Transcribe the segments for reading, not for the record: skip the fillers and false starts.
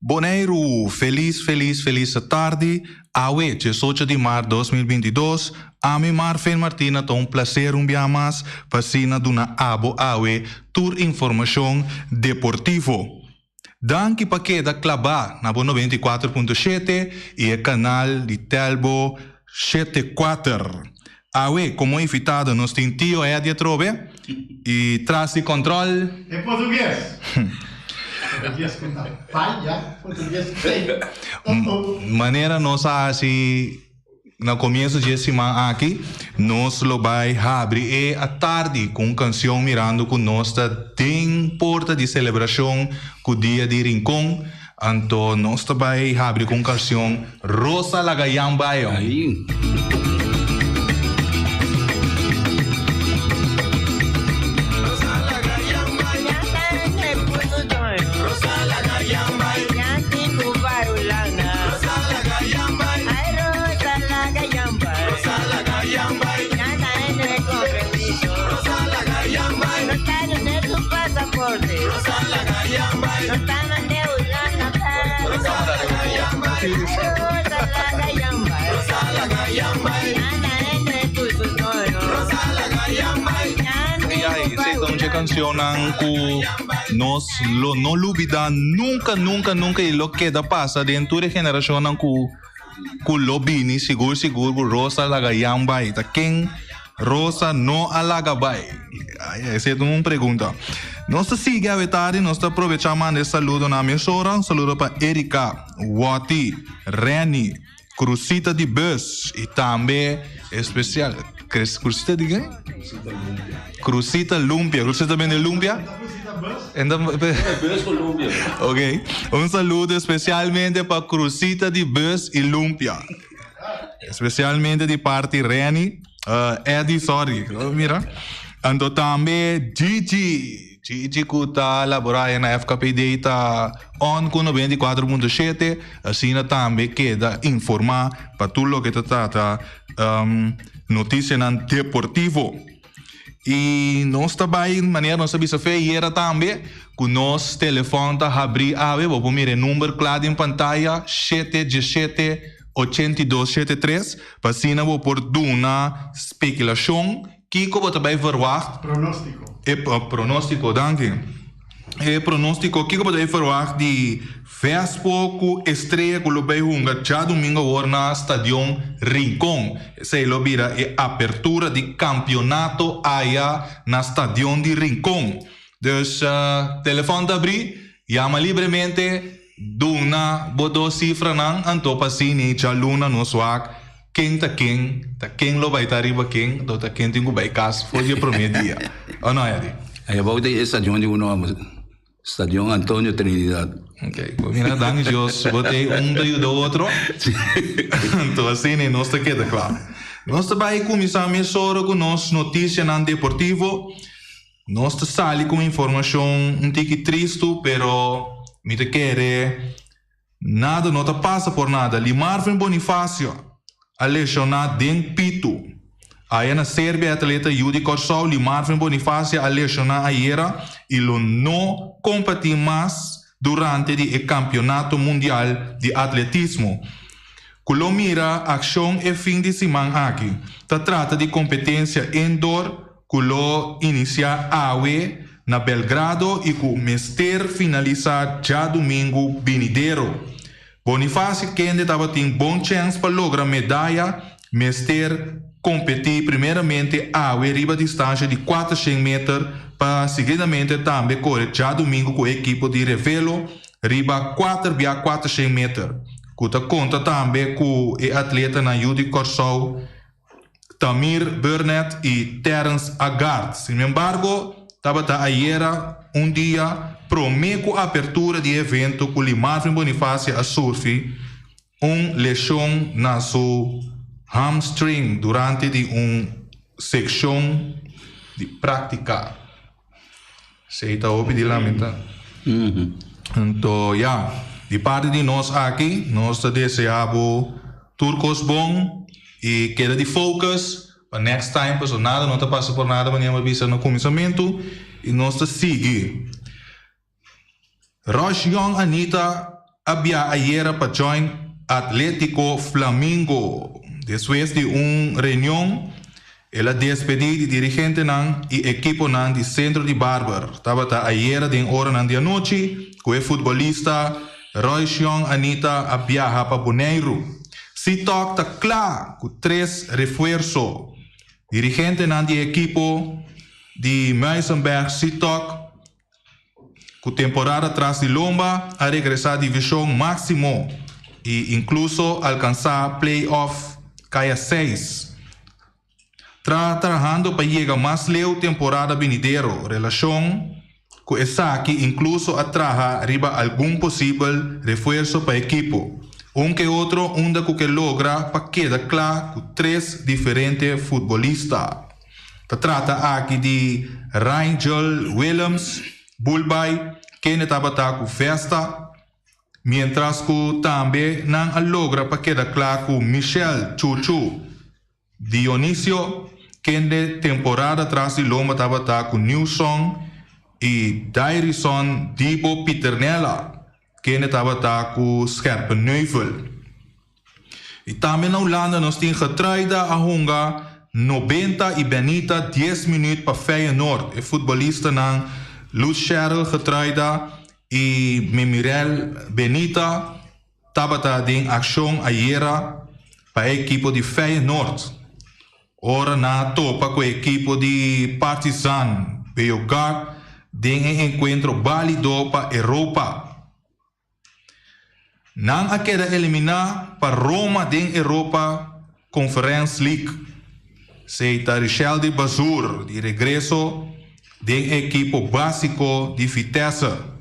Boneiru, Felis felis felis atardi, awe diesocho di mart 2022, ami Marvin Martina ta un placer un bia mas pa asina duna abo awe tur informacion deportivo. Danki pa keda klabá na bo 94.7 i e kanal di Telbo shete kuater. Awe komo invitado nos tin Tio Eddy atrobe i tras di kòntròl. E portugues. Portugues ku ta faya, portugues tei. Oh oh. Manera nos a hasi Na komienso dje siman aki nos lo bai habri e atardi ku un kansion mirando ku nos ta den porta di selebrashon ku Dia di Rincon, anto nos ta bai habri ku un kansion Rosa Laga Yan Bai. Esei ta un dje cancionnan cu nos lo no lubida nunca, nunca, nunca y lo keda pasa den tur e generacionnan cu Ku lo bini sigur sigur ku Rosa laga Jan bai. Ta ken Rosa no a laga bai? Ai, esei ta un pregunta. Nos ta sigui awe tardi, nos ta aprovecha manda e saludo na mesora. Un saludo pa Erika, Watty, Renny, Cruzita di bus y tambe especial Cruzita di ken? Cruzita Lumpia. Cruzita bende lumpia? Ok, un saludo especialmente pa Cruzita di bus y lumpia. Especialmente di parti Renny, uh, Eddie, sorry, mira. Anto tambe Gigi. Gigi ku ta labora na FKPD ta on ku 94.7, asina tambe keda informa pa tur loke ta trata um, noticianan deportivo. I nos ta bai, manera nos a bisa fe ayera tambe, ku nos telefòn ta habrí awe. Bo por mira e number kla den pantaya, shete diesshete ochenta i dos shete tres, pa asina bo por duna spekulashon kiko bo ta bai verwagt. Pronóstiko. E pronóstiko, danki. E pronóstiko, kiko bo ta bai verwagt di Vespo ku Estrella ku lo bai hunga djadumingu awor na Stadion Rincon. Esei lo bira e apertura di kampionato aya na Stadion di Rincon. Dus telefòn ta abrí, yama libremente, duna bo dos sifranan anto pa asina djaluna nos wak ken ta ken, ta ken lo bai ta riba ken, anto ta ken tin ku bai kas for di e promé dia. O no Eddy? Aya bou ta e stadion di uno. Stadion Antonio Trinidad. Ok, bo mira danki Dios bo ta un ta yuda otro. Anto asina nos ta keda kla. Nos ta bai kuminsá mesora ku nos notisianan deportivo. Nos ta sali ku informashon un tiki tristu pero mi ta kere Nada no ta pasa por nada. Limarvin Bonifacio a lesioná den pitu. Aya na Serbia e atleta yu di Kòrsou Limarvin Bonifacio a lesioná ayera i lo no kompetí mas durante di e Kampionato Mundial di Atletismo ku lo mira akshon e fin di siman aki. Ta trata di kompetensia indoor ku lo inisiá awe na Belgrado i ku mester finalisá djadumingu binidero. Bonifacio kende tabatin bon chèns pa logra medaya mester kompetí primeramente awe riba distansha di 400 meter pa seguidamente tambe kore djadumingu ku e ekipo di Revelo riba kuater bia 400 meter ku ta konta tambe ku e atletanan yu di Kòrsou Tamir Burnett i Terrence Agard. Sinembargo, tabata ayera un dia promé ku apertura di e evento ku Limarvin Bonifacia a sufri un leshon na su hamstring durante di un sekshon di práktika. Esei ta hopi di lamenta. Anto ya, di parti di nos aki, nos ta desea bo tur kos bon i keda di focus pa next time pasobra nada no ta pasa por nada manera mi a bisa na kuminsamentu i nos ta sigui. Rosh Young Anita. a bia ayera pa join Atletico Flamingo. Despues di un reunion, el a despedí di dirigentenan i ekiponan di Centro di Barber. Tabata ayera den oranan di anochi ku e futbolista Royshon Anita a biaha pa Boneiru. Sitok ta kla ku tres refuerso. Dirigentenan di ekipo di Muizenberg Sitok ku temporada tras di lomba a regresá divishon máksimo i inkluso alkansá play-off kaya seis. Tra trahando pa yega mas leu temporada binidero relashon ku esaki inkluso a traha riba algun posibel refuerso pa ekipo, un ke otro unda ku ke logra pa keda kla ku tres diferente futbolista. Ta trata aki di Rangel Willems, Bulbai, kende tabata ku Vesta, mientras ku tambe nan a logra pa keda kla ku Michel Chuchu Dionisio, kende temporada tras di lomba tabata ku New Song, i Dairison Dibo Pieternella, kende tabata ku Scherpenheuvel. I tambe na Hulanda nos tin Getruida a hunga 90 i Benita 10 minuut pa Feyenoord. E futbolistanan Lutsharel Getruida i Memirel Benita tabata den akshon ayera pa e ekipo di Feyenoord. Ora nan a topa ku e ekipo di Partizan Beograd den e enkuentro bálido pa Europa. Nan a keda eliminá pa Roma den Europa Conference League. Esei ta Richeldy Bazoer di regreso den e ekipo básiko di Vitesse.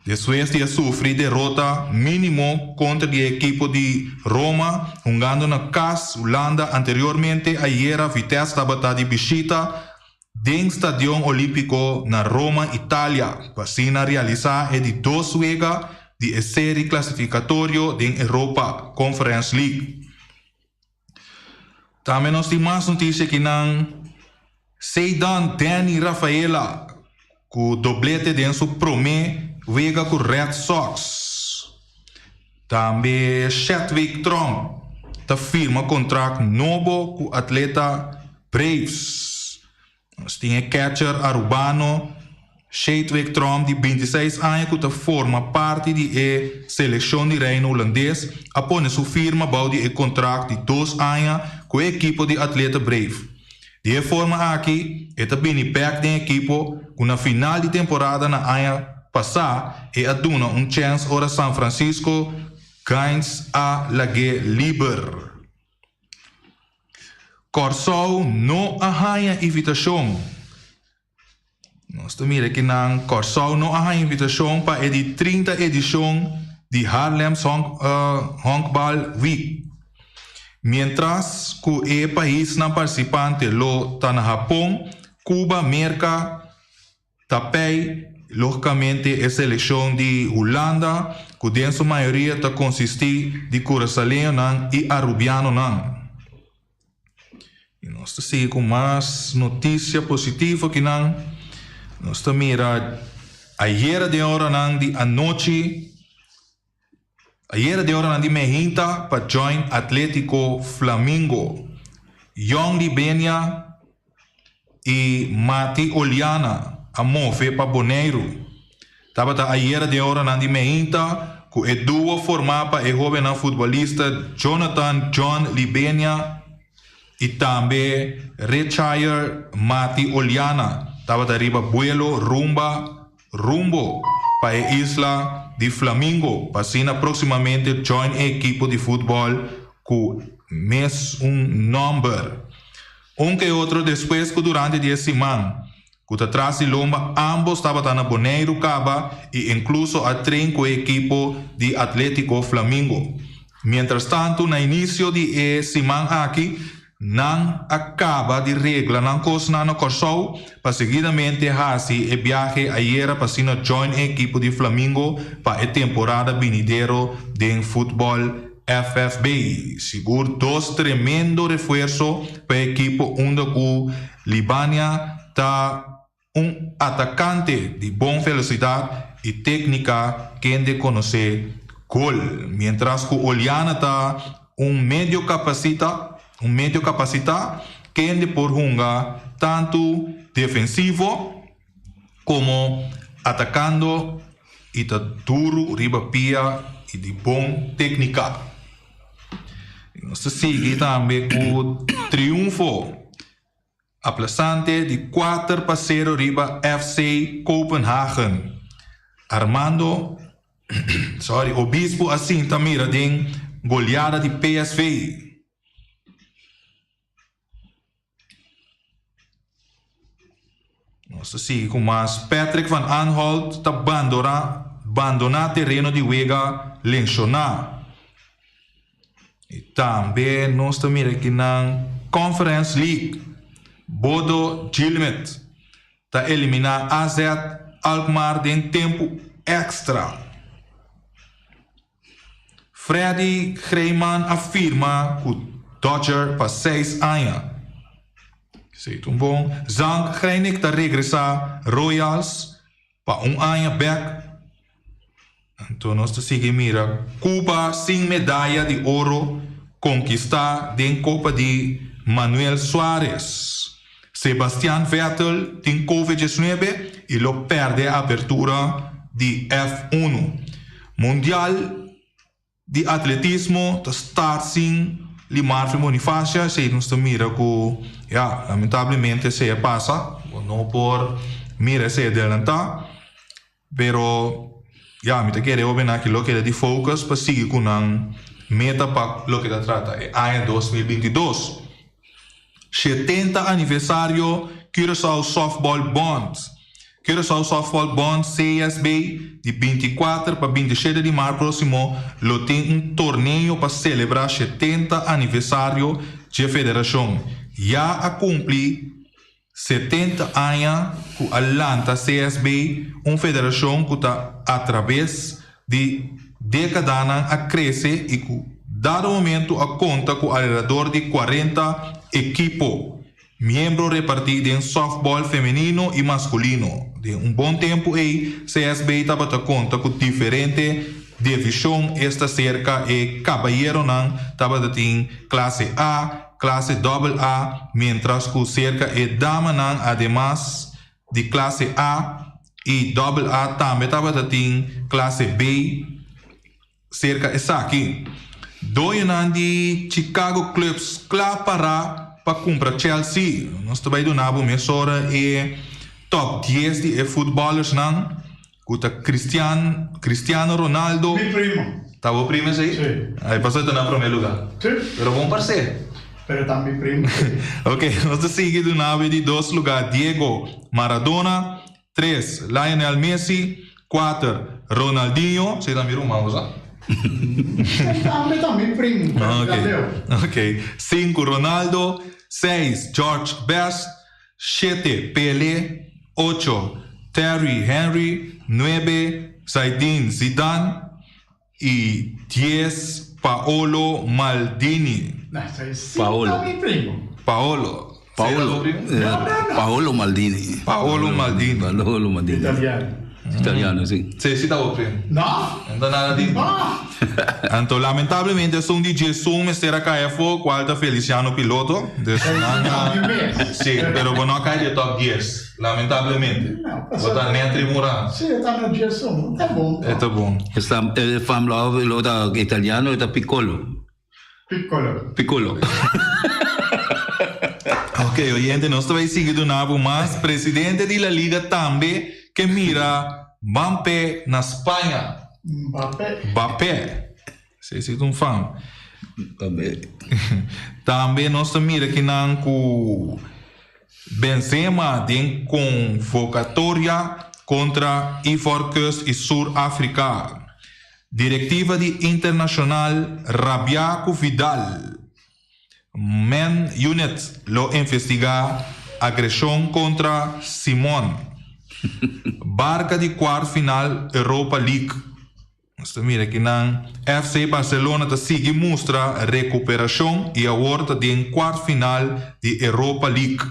Despues di a sufri derota mínimo kontra di e ekipo di Roma hungando na kas Hulanda anteriormente ayera Vitesse tabata di bishita Den Stadion Olímpiko na Roma, Italia, pa asina realisá e di dos wega di e seri klasifikatorio den Europa Conference League. Tambe nos tin mas notisia kinan Ceydan Danny Rafaela ku doblete den su promé wega ku Red Sox. Tambe Chadwick Tromp ta firma kontrakt nobo ku Atleta Braves. Nos tin e catcher Arubano Chadwick Tromp di 26 aña ku ta forma parti di e selekshon di Reino Hulandes a pone su firma bou di e kontrakt di 2 aña ku e ekipo di Atleta Brave. Di e forma aki e ta bini bek den ekipo ku na final di temporada na aña pasá e a duna un chèns ora San Francisco Giants a lag'é liber. Kòrsou no a haña invitashon. Nos ta mira kinan Kòrsou no a haña invitashon pa e di 30 edishon di Haarlem's Honkbal Week. Mientras ku e paisnan partisipante lo ta na Hapon, Cuba, Merka, Tapei, lógikamente e selekshon di Hulanda ku den su mayoria ta konsistí di kurasaleñonan i arubianonan. I nos ta sigui ku mas notisia positivo kinan. Nos ta mira ayera den oranan di anochi, ayera den oranan di mehinta pa join Atletico Flamingo. Young Libenia i Mati Oliana a move pa Boneiru. Tabata ayera den oranan di meinta ku e duo formá pa e hóbennan futbolista Jonathan John Libenia i tambe Rechair Mati Oliana tabata riba buelo rumba rumbo pa e isla di Flamingo pa asina próksimamente join e ekipo di futbòl ku mes un nòmber. Un ke otro despues ku durante di e siman ku ta tras di lomba ambos tabata na Boneiru kaba i inkluso a train ku e ekipo di Atletico Flamingo. Mientras tantu na inisio di e siman aki nan a kaba di regla nan kosnan na Kòrsou pa seguidamente hasi e biahe ayera pa asina join e ekipo di Flamingo pa e temporada binidero den futbòl FFB. Sigur dos tremendo refuerso pa e ekipo unda ku Libania ta un atakante di bon velosidat i téknika kende konosé. gol. Mientras ku Oliana ta un medio kapasita, un medio kapasitá kende por hunga tantu defensivo komo atakando i ta duru riba pia i di bon téknika. Nos ta sigui tambe ku triunfo Aplasante di kuater pa sero riba FC Kopenhagen. Armando sorry, Obispo a sinta mira den goleada di PSV. Nos ta sigui ku mas. Patrick van Aanholt ta bandora bandona tereno di wega lenshoná. I tambe nos ta mira kinan Conference League, Bodo Glimt ta eliminá AZ Alkmaar den tempu èkstra. Freddy Greiman a firma ku Dodger pa seis aña. Esei ta un bon. Zank Greinik ta regresá Royals pa un aña bèk. Anto nos ta sigui mira Cuba sin medaya di oro konkistá den Kopa di Manuel Suarez. Sebastian Vettel tin Covid diesnuebe i lo pèrdè apertura di F1. Mundial di atletismo ta start sin Limarfi Bonifacia, esei nos ta mira ku ya lamentablemente esei a pasa, bo no por mira esei adelantá, pero ya mi ta kere hobennan aki lo keda di focus pa sigui ku nan meta pa loke ta trata e aña 2022. 70 aniversario Curaçao Softball Bond Curaçao Softball Bond, CSB, di 24 pa 27 di maart próksimo lo tin un torneo pa selebrá 70 aniversario dje federashon. Ya a kumpli 70 aña ku a lanta CSB, un federashon ku ta atrabes di dékadanan a krese i ku dado momentu a konta ku alrededor di 40 ekipo miembro repartí den sòftbòl femenino i maskulino. Den un bon tempu ei CSB tabata konta ku diferente divishon, esta serka e kabayeronan tabata tin klase A, klase dòbel A, miéntras ku serka e damanan ademas di klase A i dòbel A tambe tabata tin klase B serka esaki. Doñonan di Chicago Clubs kla pará pa kumpra Chelsea. Nos ta bai duna bo mesora e top dies di e futbòlersnan ku ta Cristian Cristiano Ronaldo. Mi primo. Ta bo primo esei? Sí. Ai pasobra e ta na promé lugá. Sí. Pero bon parsé. Pero ta mi primo sí. Ok, nos ta sigui duna bo e di dos lugá Diego Maradona, tres Lionel Messi, kuater Ronaldinho, esei ta mi ruman bo sa. Esei tambe ta mi primo, pero ta leu. Ok, sinku Ronaldo, seis George Best, shete Pele, ocho Thierry Henry, nuebe Zinedine Zidane i dies Paolo Maldini. Paolo. Paolo. Paolo. Paolo Maldini. Paolo Maldini. Paolo Maldini. Italiano. Italiano, si. Si, si ta bo primo. No. No ta nada di. No. Anto lamentablemente esun di djesun mester a kai afó kual ta Feliciano Piloto. Dus nan a. Si, pero bo no a kai den top dies, lamentablemente. Bo ta net riba un rand. Si, e ta na djesun. Ta bon. E ta bon. Esta e fam lo ta italiano e ta piccolo. Piccolo. Piccolo. Ok, oyente, nos ta bai sigui duna bo mas. Presidente di La Liga tambe ke mira Mbappé na Spaña. Mbappé. Mbappé. Esei si ta un fan. Tambe. Tambe nos ta mira kinan ku Benzema den konvokatoria kontra Ivoorkust i Sur Afrika. Direktiva di Internacional rabia ku Vidal. Man Unit lo investigá agreshon kontra Simon. Barca di kuart final Europa League. Nos ta mira kinan FC Barcelona ta sigui mustra rekuperashon i awor ta den kuart final di Europa League.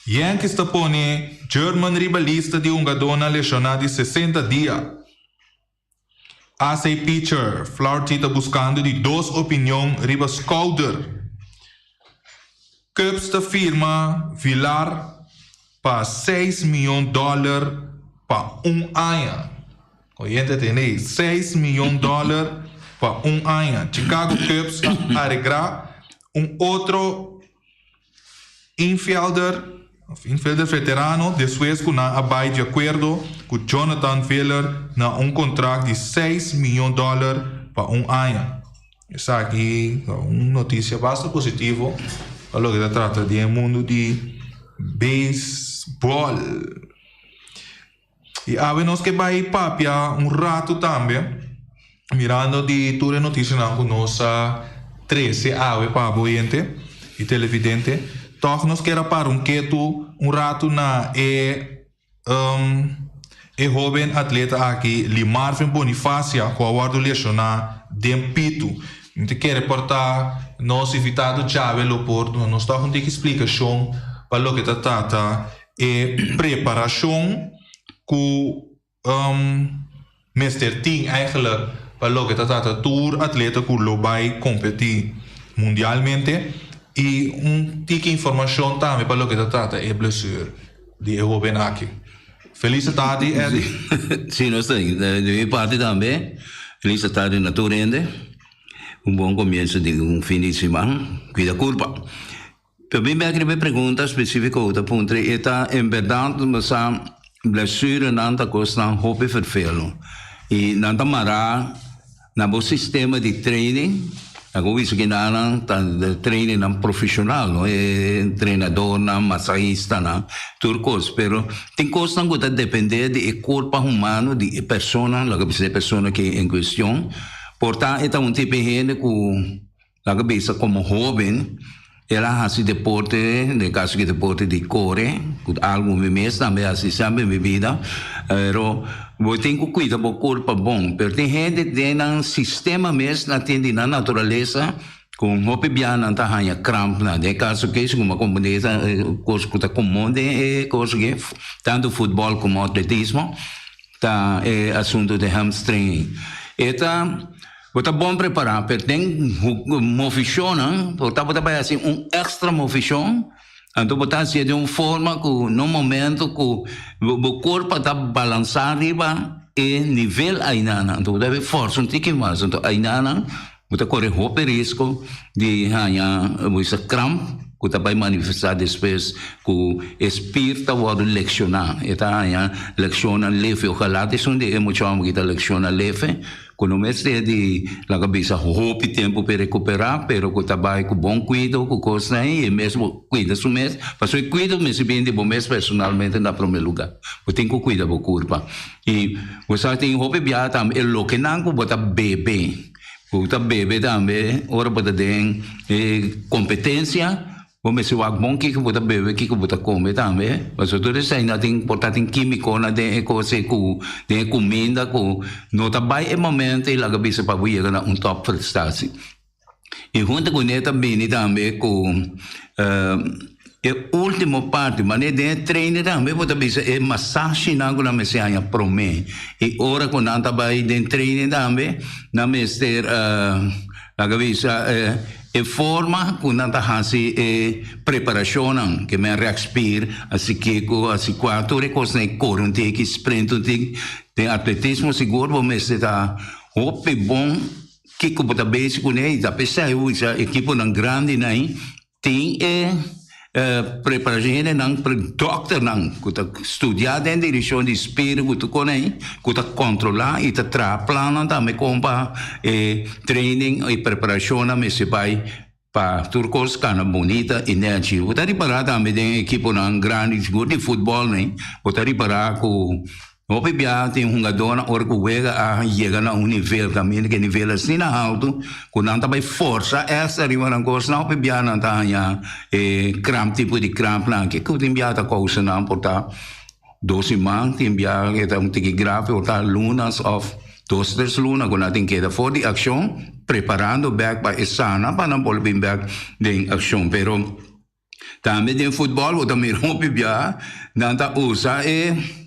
Yankees ta pone German riba lista di hungadónan leshoná di 60 dia. AC pitcher Flaherty ta buskando di dos opinion riba skouder. Cubs ta firma Villar pa seis miyon dòler pa un aña. Oyente tende ei, seis miyon dòler pa un aña. Chicago Cubs a aregrá un otro infielder of infielder veterano despues ku nan a bai di akuerdo ku Jonathan Villar na un kontrakt di seis miyon dòler pa un aña. Esaki ta un notisia basta positivo pa loke ta trata di e mundu di beisbòl. I awe nos ke bai papia un ratu tambe mirando di tur e notisianan ku nos a trese awe pa bo oyente i televidente. Tòg nos kier a para un ketu un ratu na e E hoben atleta aki, Limarvin Bonifacia, ku a wòrdu lesioná den pitu. Mi ta kere por ta nos invitado djawe lo por duna nos tòg un tiki splikashon pa loke ta trata e preparashon ku Mester tin eigenlijk pa loke ta trata tur atleta ku lo bai kompetí mundialmente i un tiki informashon tambe pa loke ta trata e blessure di e hoben aki. Felis tardi Eddy. Sí, nos ta di mi parti tambe felis tardi na tur hende. Un bon komienso di un fin di siman. Kuida kurpa. Pero mi bek riba e pregunta specifico cu ta puntra e ta en berdad bo sa blessurenan ta cosnan hopi vervelo y nan ta mara na bo sistema di training nan cu bisa kinanan ta trainingnan profesional no e entrenadornan masahistanan tur cos pero tin cosnan cu ta depende di e curpa humano di e persona loke bisa e persona ki en cuestion por ta e ta un tipo di hende cu Laga bisa komo hóben el a hasi deporte, den kaso ki deporte di kore, ku ta algu mi mes tambe a hasi semper den mi bida, pero bo tin ku kuida bo kurpa bon. Pero tin hende den nan sistema mes nan tin di nan naturalesa ku hopi bia nan ta haña krampnan. Den e kaso aki segun mi a komprende ta kos ku ta komun den e kos aki, tantu futbòl komo atletismo, ta e asuntu di hamstring. E ta. Bo ta bon prepará, pero den movishonnan bo tabata bai hasi un èkstra movishon, anto bo ta hasié den un forma ku na un momento ku bo kurpa ta balansá riba e nivel ainana, anto bo ta debe fòrsa un tiki mas, anto ainana bo ta kore hopi risko di haña bo bisa kramp ku ta bai manifestá despues ku e spir ta wòrdu lekshoná, e ta haña lekshonnan lefe, ojalá ta esun di e mucha hòmber ki ta lekshona lefe. Ku no mester di laga bisa hopi tempu pa e rekuperá, pero ku ta bai ku bon kuido ku kosnan ei, e mes bo kuida su mes, pasobra e kuido mester bin di bo mes personalmente na promé lugá. Bo tin ku kuida bo kurpa. I bo sa tin hopi biaha tambe e lokenan ku bo ta bebe, ku bo ta bebe tambe ora bo ta den e kompetensia, Bo mester wak bon kiko bo ta bebe, kiko bo ta kome tambe. Pasobra tur esei na tin por ta tin kimikonan den e kos ei ku den e kuminda ku no ta bai e momento ei laga bisa pa bo yega na un top prestasi. I hunto kuné ta bini tambe ku e ultimo parti, manera den e trainer tambe bo ta bisa e masashinan ku nan mester haña promé. I ora ku nan ta bai den trainer tambe nan mester laga bisa E forma ku nan ta hasi e preparashonnan, ke men rèkspier, hasi kiko, hasi kua, tur e kosnan e kore un tiki, sprint un tiki. Den atletismo sigur bo mester ta hopi bon kiko bo ta bezi kuné i ta p'esei bo bisa ekiponan grandinan ei tin e Preparashon hendenan, dòkternan ku ta studiá den direkshon di spirit ku tur kon ei, ku ta kontrolá i ta traha plannan tambe kon pa e training i preparashonnan mester bai pa tur kos kana bunita i nèchi. Bo ta ripará tambe den ekiponan grandi sigur di futbòl nei, bo ta ripará ku Hopi biaha tin hungadónan ora ku wega a yega na un nivel kaminda ku e nivel asina haltu ku nan ta bai forsa èkstra riba nan kosnan. Hopi biaha nan ta haña e kramp tipo di krampnan aki ku tin biaha ta kousa nan por ta dos siman, tin biaha e ta un tiki grave por ta lunas òf dos tres luna ku nan tin keda for di akshon preparando bèk pa e sana pa nan por bin bèk den akshon. Pero tambe den futbòl bo ta mira hopi biaha nan ta usa e.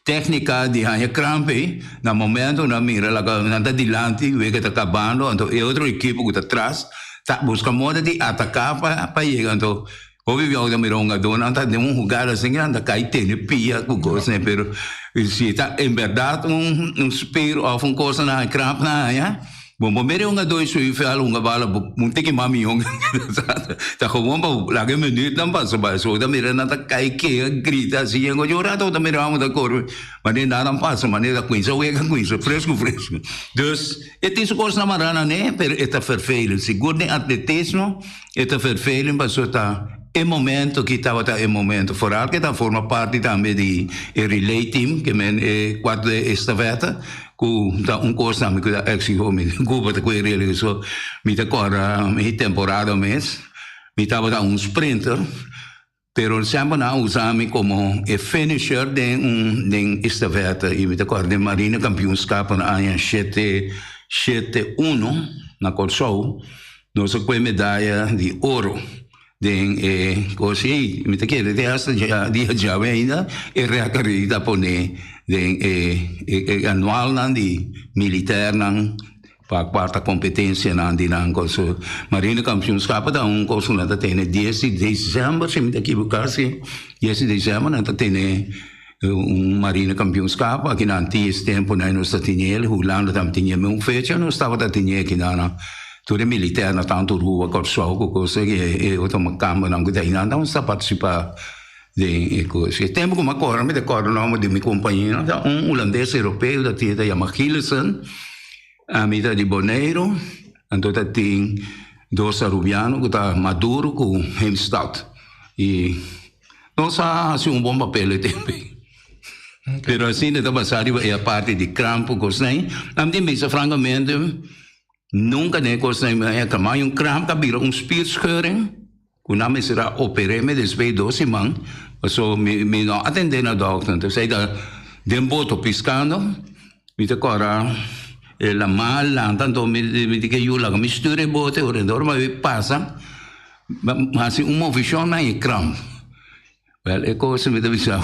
Téknika di haña kramp ei, na momento nan mira laga nan ta dilanti, wega ta kabando, anto e otro ekipo ku ta tras ta buska moda di ataká pa pa yega. Anto hopi biaha ta mira hungadónan ta den un hugada asin, nan ta kai tene pia ku kos nei, pero si ta en bèrdat un un spier òf un kos nan haña kramp nan haña, Bon bo mira e hungadó i sui fel hunga bala bo un tiki mas mihó ta gewoon pa laga e minuutnan pasa bai so ta mira nan ta kai keha grita asi yen un rato bo ta mira amo ta kore manera nan pasa manera ta kuinsa wega kuinsa fresku fresku dus e tin su kosnan mará nan e pero e ta vervelend sigur den atletismo e ta vervelend pasobra ta e momento ki tabata e momento foral ke ta forma parti tambe di e relay team ke men e kuart de estafeta. Ku ta un kos tambe ku ta eksiho mi ku ta koe rele so mi ta kòrda mi temporada mes mi tabata un sprinter pero semper nan a usa mi komo e finisher den un den estafeta i mi ta kòrda den marine kampioenskap na aña shete shete uno na Kòrsou nos a koe medaya di oro. Den e kos ei, mi ta kere te hasta dia djawe ainda e rekerí ta pone den e anualnan di militernan pa kuarta kompetensianan di nan kos. Marine kampioenskap ta un kos ku nan ta tene dies di desèmber, si mi ta ekiboká si, dies di desèmber nan ta tene un marine kampioenskap. Aki nan ties tempunan nos ta tene el, Hulanda tambe tene e mesun fecha, nos tabata tene akinan. Tur e militernan tantu Aruba, Kòrsou ku kos aki e otro makambanan ku ta einan ta sa partisipá den e kos. E tempu ku mi a kòrda mi ta kòrda nòmber di mi kompañero ta un hulandes europeo ta tin ta yama Gilesen, ami ta di Boneiru, anto ta tin dos arubiano ku ta Maduro ku Hemstad i nos a hasi un bon papel e tempu ei. Pero asina ta basá riba e parti di kramp ku kosnan ei, ami tin bisa frankamente. Nunka den e kosnan mi a kama un kramp ta bira un spierscheuring ku nan mester a oper'é mi despues di dos siman paso mi mi no atendé na dòkter entonces ei ta den boto piskando mi ta kòrda e laman a lanta anto mi mi di ke yu laga mi stür e bote ora ora mi pasa mi hasi un movishon na e kramp. Wel, e kos mi ta bisa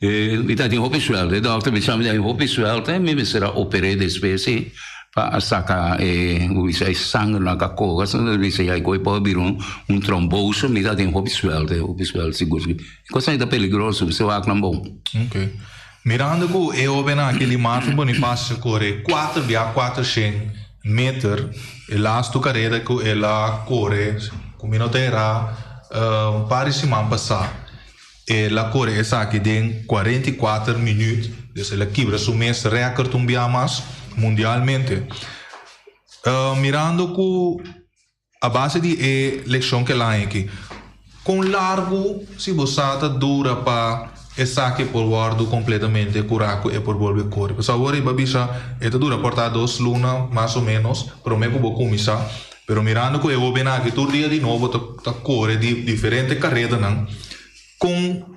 e mi ta tin hopi suerte. E dokter bisa mi ta tin hopi suerte, mi mester a oper'é despues si pa a saka e bo bisa e sanger nan ka koga, si no bisa ya e koe por bira un trombose, mi ta tin hopi suerte, hopi suerte sigur. E kos ta peligroso, mester wak nan bon. Ok. Mirando ku e hobennan aki di Marvin Bonifacio kore kuater bia kuatershen meter, e lastu kareda ku el a kore, ku mi no ta erá, un par di siman pasá, el a kore esaki den 44 minüt, dus el a kibra su mes rèkòrt un bia mas mundialmente. Mirando ku A base di e lekshon ku el haña aki, kon largu si bo sa ta dura pa esaki por wòrdu kompletamente kurá ku e por bolbe kore? Pasobra awor riba bisa e ta dura por ta dos luna mas o ménos promé ku bo kuminsá, pero mirando ku e hóbennan aki tur dia di nobo ta ta kore di diferente karedanan, kon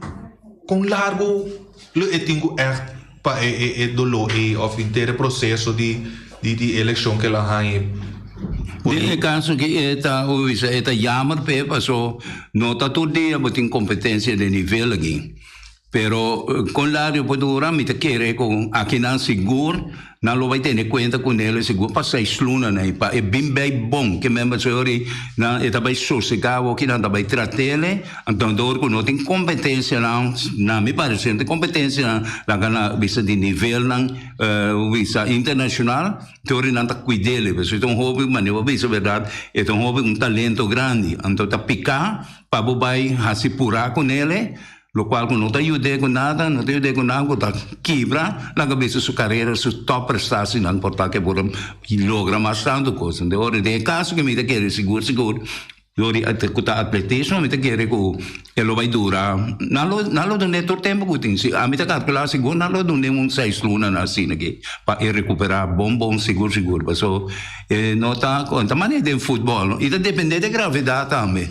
kon largu lo e tin ku ègt pa e e e doló ei òf henter e proseso di di di e lekshon ku el a haña por Den e kaso ki e ta bisa e ta yamer p'e paso no ta tur dia bo tin kompetensia den nivel aki. Pero kon largo por dura mi ta kere ku akinan sigur nan lo bai tene kuenta ku nel sigur pa seis luna nei pa e bin bei bon ke men pasobra ori nan e ta bai sosega awoki nan ta bai tratele anto dor ku no tin kompetensianan na mi pareser no tin kompetensianan laga nan bisa di nivelnan bisa internashonal te ori nan ta kuidele pasobra e ta un hopi manera bo bisa berdad e ta un hopi un talento grandi anto ta pika pa bo bai hasi pura ku nele. Lokual ku no ta yud'é ku nada, no ta yud'é ku nada ku ta kibra laga bisa su karera, su tòp prestasinan por ta ke por logra mas tantu kos. Enton ora den e kaso ku mi ta kere sigur sigur dor di ku ta atletismo mi ta kere ku e lo bai dura nan lo nan lo dun'é tur tempu ku tin. Si ami ta kalkulá sigur nan lo dun'é un seis lunanan asina aki pa e rekuperá bon bon sigur sigur paso e no ta konta manera den futbòl no i ta dependé di e gravedat tambe.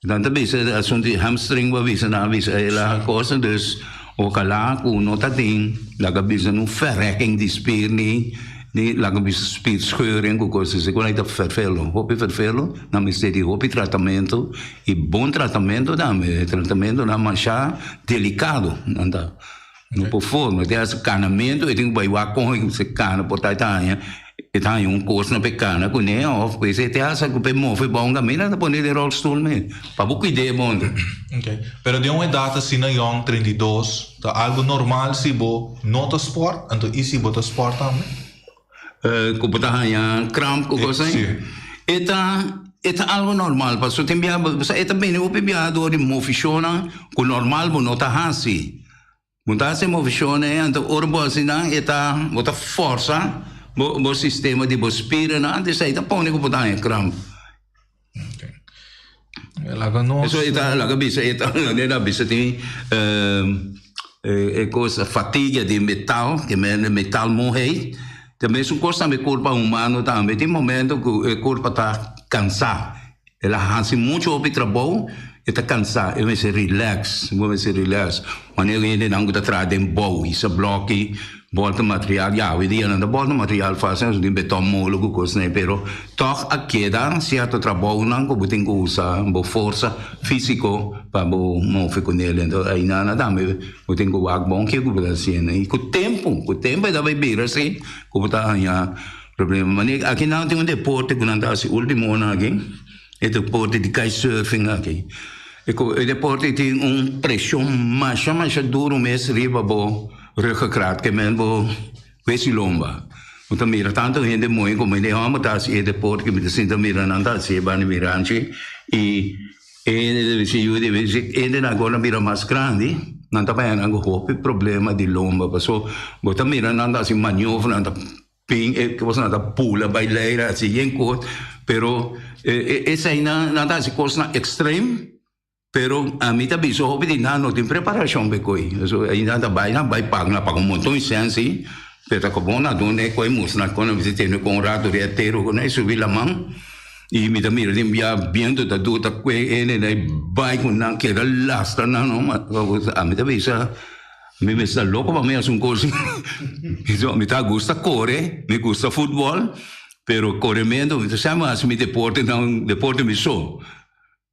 Nan ta bisa e asuntu di hamstring bo a bisa nan a bisa e la cosa dus ojalá ku no ta tin laga bisa un verrekking di spier ni ni laga bisa spierscheuring ku kos así ku nan ta ferfelo hopi ferfelo nan mester di hopi tratamento i bon tratamento tambe e tratamentonan masha delikado nan ta. No por forma, e ta hasi kanamentu, e tin ku bai wak kon e mester kana por ta e ta haña e ta haña un kos na p'e kana kuné òf pues e ta hasi ku p'e move bou un kaminda ta pone den ròlstul mes pa bo kuid'é bon. Ok, pero den un edat asina yòn, 32, ta algu normal si bo no ta spòrt, anto i si bo ta spòrt tambe? Ku bo ta haña kramp ku kos ei. E ta e ta algu normal pasobra tin biaha bo sa e ta bini hopi biaha dor di movishonnan ku normal bo no ta hasi. Bo ta hasi e movishonnan ei anto ora bo hasi nan e ta bo ta fòrsa bo bo sistema di bo spirinan antes ei ta pone ku bo ta haña kramp. Laga nos. Eso e ta laga bisa e ta ne bisa tin e kos fatiga di metal ke men metal mohe ta mesun kos tambe kurpa humano tambe tin momento ku e kurpa ta kansa el a hasi muchu hopi trabou e ta kansa e mester relax bo mester relax manera hendenan ku ta traha den bou hisa bloki Bolta material, ya awe dia nan ta bolta material fácil, nos tin beton molo ku kosnan ei, pero tòg a keda sierto trabounan ku bo tin ku usa bo forsa físiko pa bo move kuné. Enton einan tambe bo tin ku wak bon ke ku bo ta hasiendo. I ku tempu, ku tempu e ta bai bira así ku bo ta haña problema. Manera aki nan tin un deporte ku nan ta hasi último aki, e deporte di kitesurfing aki. E deporte tin un preshon masha masha duru mes riba bo. Ruggengraat ke men bo wesi lomba. Bo ta mira tantu hende moe komo hende hòmber ta hasi e deporte ke mi ta sinta mira nan ta hasi e banda miranchi i e hende ta bisa yu di bes hende nan ku a bira mas grandi nan ta baña nan ku hopi problema di lomba paso bo ta mira nan ta hasi maniobra nan ta pin e kos nan ta pula bai leira hasi yen kos pero esei nan ta hasi kosnan ekstrem. Pero ami ta bisa hopi di nan no tin preparacion p'e koe. So ainda nan ta bai, nan bai paga, nan paga un monton di cen si, pero ta komo nan duna e koe mustra nan kon nan mester tene kon rato di atero ku nan subi laman i mi ta mira tin bia biento ta dura ta kue hende nan e bai ku nan keda lastra nan no ami ta bisa mi mester ta loko pa mi hasi un kos mi ta gusta kore mi gusta futbol pero koremento mi ta semper hasi mi deporte nan deporte mi so.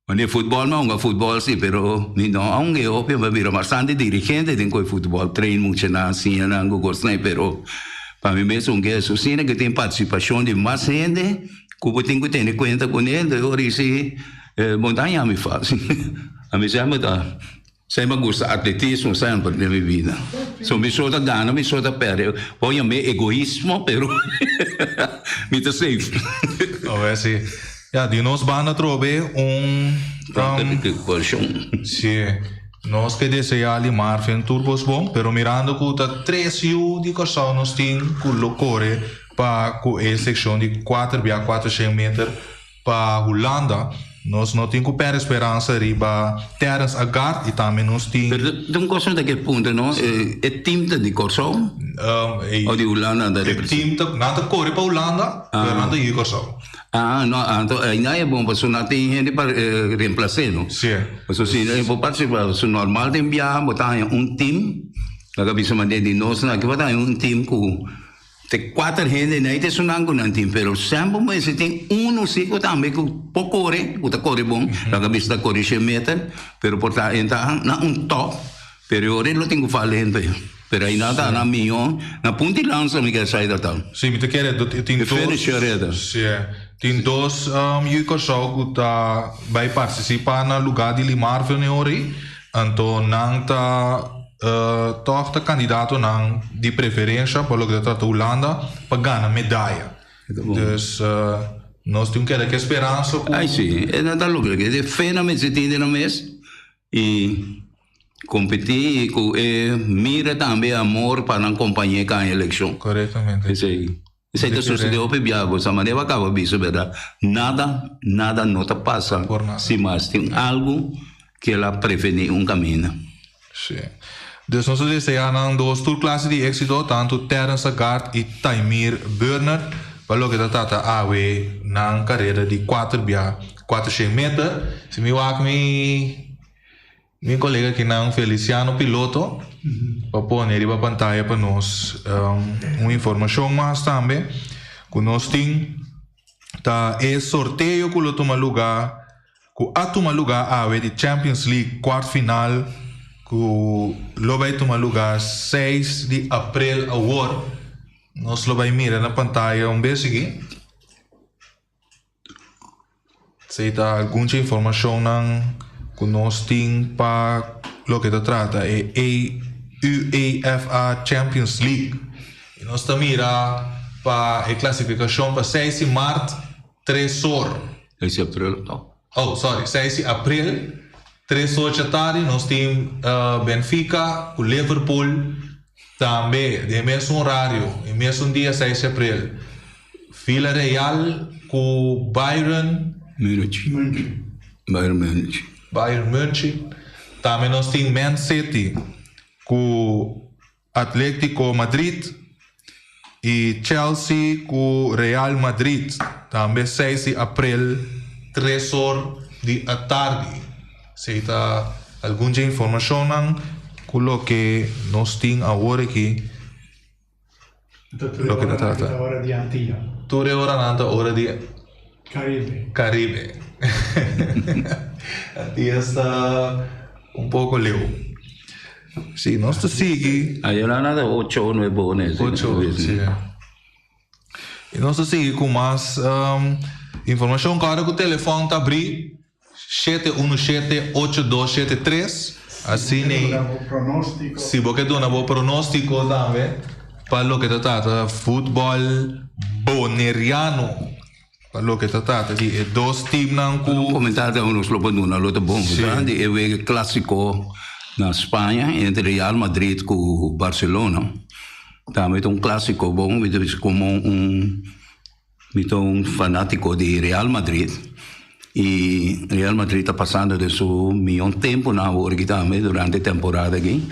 Wanneer futbol mi a hunga futbol si pero mi no a hunga e hopi mi a bira bastante dirigente den koe futbol train muchanan siña nan ku kosnan pero pa mi mes hunga eso asina ku tin partisipashon di mas hende ku bo tin ku tene kuenta kuné enton ora si bo no ta haña mi fásil ami semper ta semper a gusta atletismo semper den mi bida so mi so ta gana mi so ta perde bo yam'é egoismo pero mi ta safe. Ya, di nos banda trobe un... Um, sí. Nos ke desea li Marvin tur kos bon, pero mirando ku ta tres yu di Kòrsou nos tin ku lo kore pa ku e sekshon di kuater bia kuatershen meter pa Hulanda, nos no tin ku pèrdè speransa riba Terrence Agard i tambe nos tin. Pero ta un kos mi ta ke puntra no, e team ta di Kòrsou o di Hulanda nan ta representa? E team ta, nan ta kore pa Hulanda, pero nan ta yu di Kòrsou. Ah, no, anto ainda e bon pasobra nan tin hende pa reemplacé, no? Sí. Pasobra si e por participa, pasobra normal den biaha bo ta haña un team, laga bisa manera di nos nan aki bo ta haña un team ku te kuater hende nan ta esunnan ku nan tin, pero semper mester tin uno si ku tambe ku por kore, ku ta kore bon, laga bisa ta kore shen meter, pero por ta e ta na un top, pero e ora e lo tin ku fal hende. Pero ainda ta na miho, na punta di lansa mi ke sai ta ta. Sí, mi ta kere dat tin E dos. finisher e ta. Sí, tin dos yu Kòrsou ku ta bai partisipá na lugá di Limar Vilneor ei. Anto nan ta tòg ta kandidatonan di preferensha pa loke ta trata Hulanda pa gana medaya. Dus nos tin keda ku e speransa ku. Ai sí, e nan ta logra. E fe nan mester tin den nan mes i. Competi cu e mira tambe amor pa nan compañe can eleccion. Correctamente. Esey, esey ta sucede hopi biaha bo sa manera bo a caba bisa berdad. Nada, nada no ta pasa Por nada. sin mas. Tin algo ke la preveni un camina. Si. Dus nos ta desea nan dos tur clase di exito, tanto Terrence Agard y Taimir Bernard, pa loke ta trata awe nan carera di cuater bia cuatershen meter. Si mi wak mi. Mi kolega kinan Feliciano Piloto pa pone riba pantaya pa nos un informashon mas tambe ku nos tin ta e sorteo ku lo tuma luga ku a tuma luga awe di Champions League kwart final. Ku lo bai tuma lugá seis di aprel awor. Nos lo bai mira na pantaya un bes aki. Esei ta algun dje informashonnan ku nos tin pa loke ta trata e UEFA Champions League. I nos ta mira pa e klasifikashon pa seis di mart tres or. Seis di aprel no. Oh, sorry, seis di aprel, tres or djatardi nos tin Benfica ku Liverpool tambe den e mesun orario, e mesun dia seis di aprel. Villarreal ku Bayern. Munich. Bayern Munich. Bayern Munich. Tambe nos tin Man City ku Atletico Madrid y Chelsea cu Real Madrid tambe seis di april tres or di atardi. Esey ta algun dje informacionnan cu loke nos tin awor aki loke ta trata. Tur e oranan ta ora di Caribe. Antillas ta un poco leu. Si, nos ta sigui. Ayera na ta ocho o nuebe o ne. Ocho, si. I nos ta sigui ku mas informashon. Kòrda ku telefòn ta abrí 717 8273. Asina ei si bo ke duna bo pronóstiko tambe pa loke ta trata futbòl boneriano. Pa loke ta trata di e dos teamnan ku. Un komentario ku nos lo por duna lo ta bon. Sa di e wega klasiko na Spaña entre Real Madrid ku Barcelona. Tambe ta un klasiko bon. Mi ta bisa komo un mi ta un fanatiko di Real Madrid i Real Madrid ta pasando den su mihó tempunan awor aki tambe durante e temporada aki.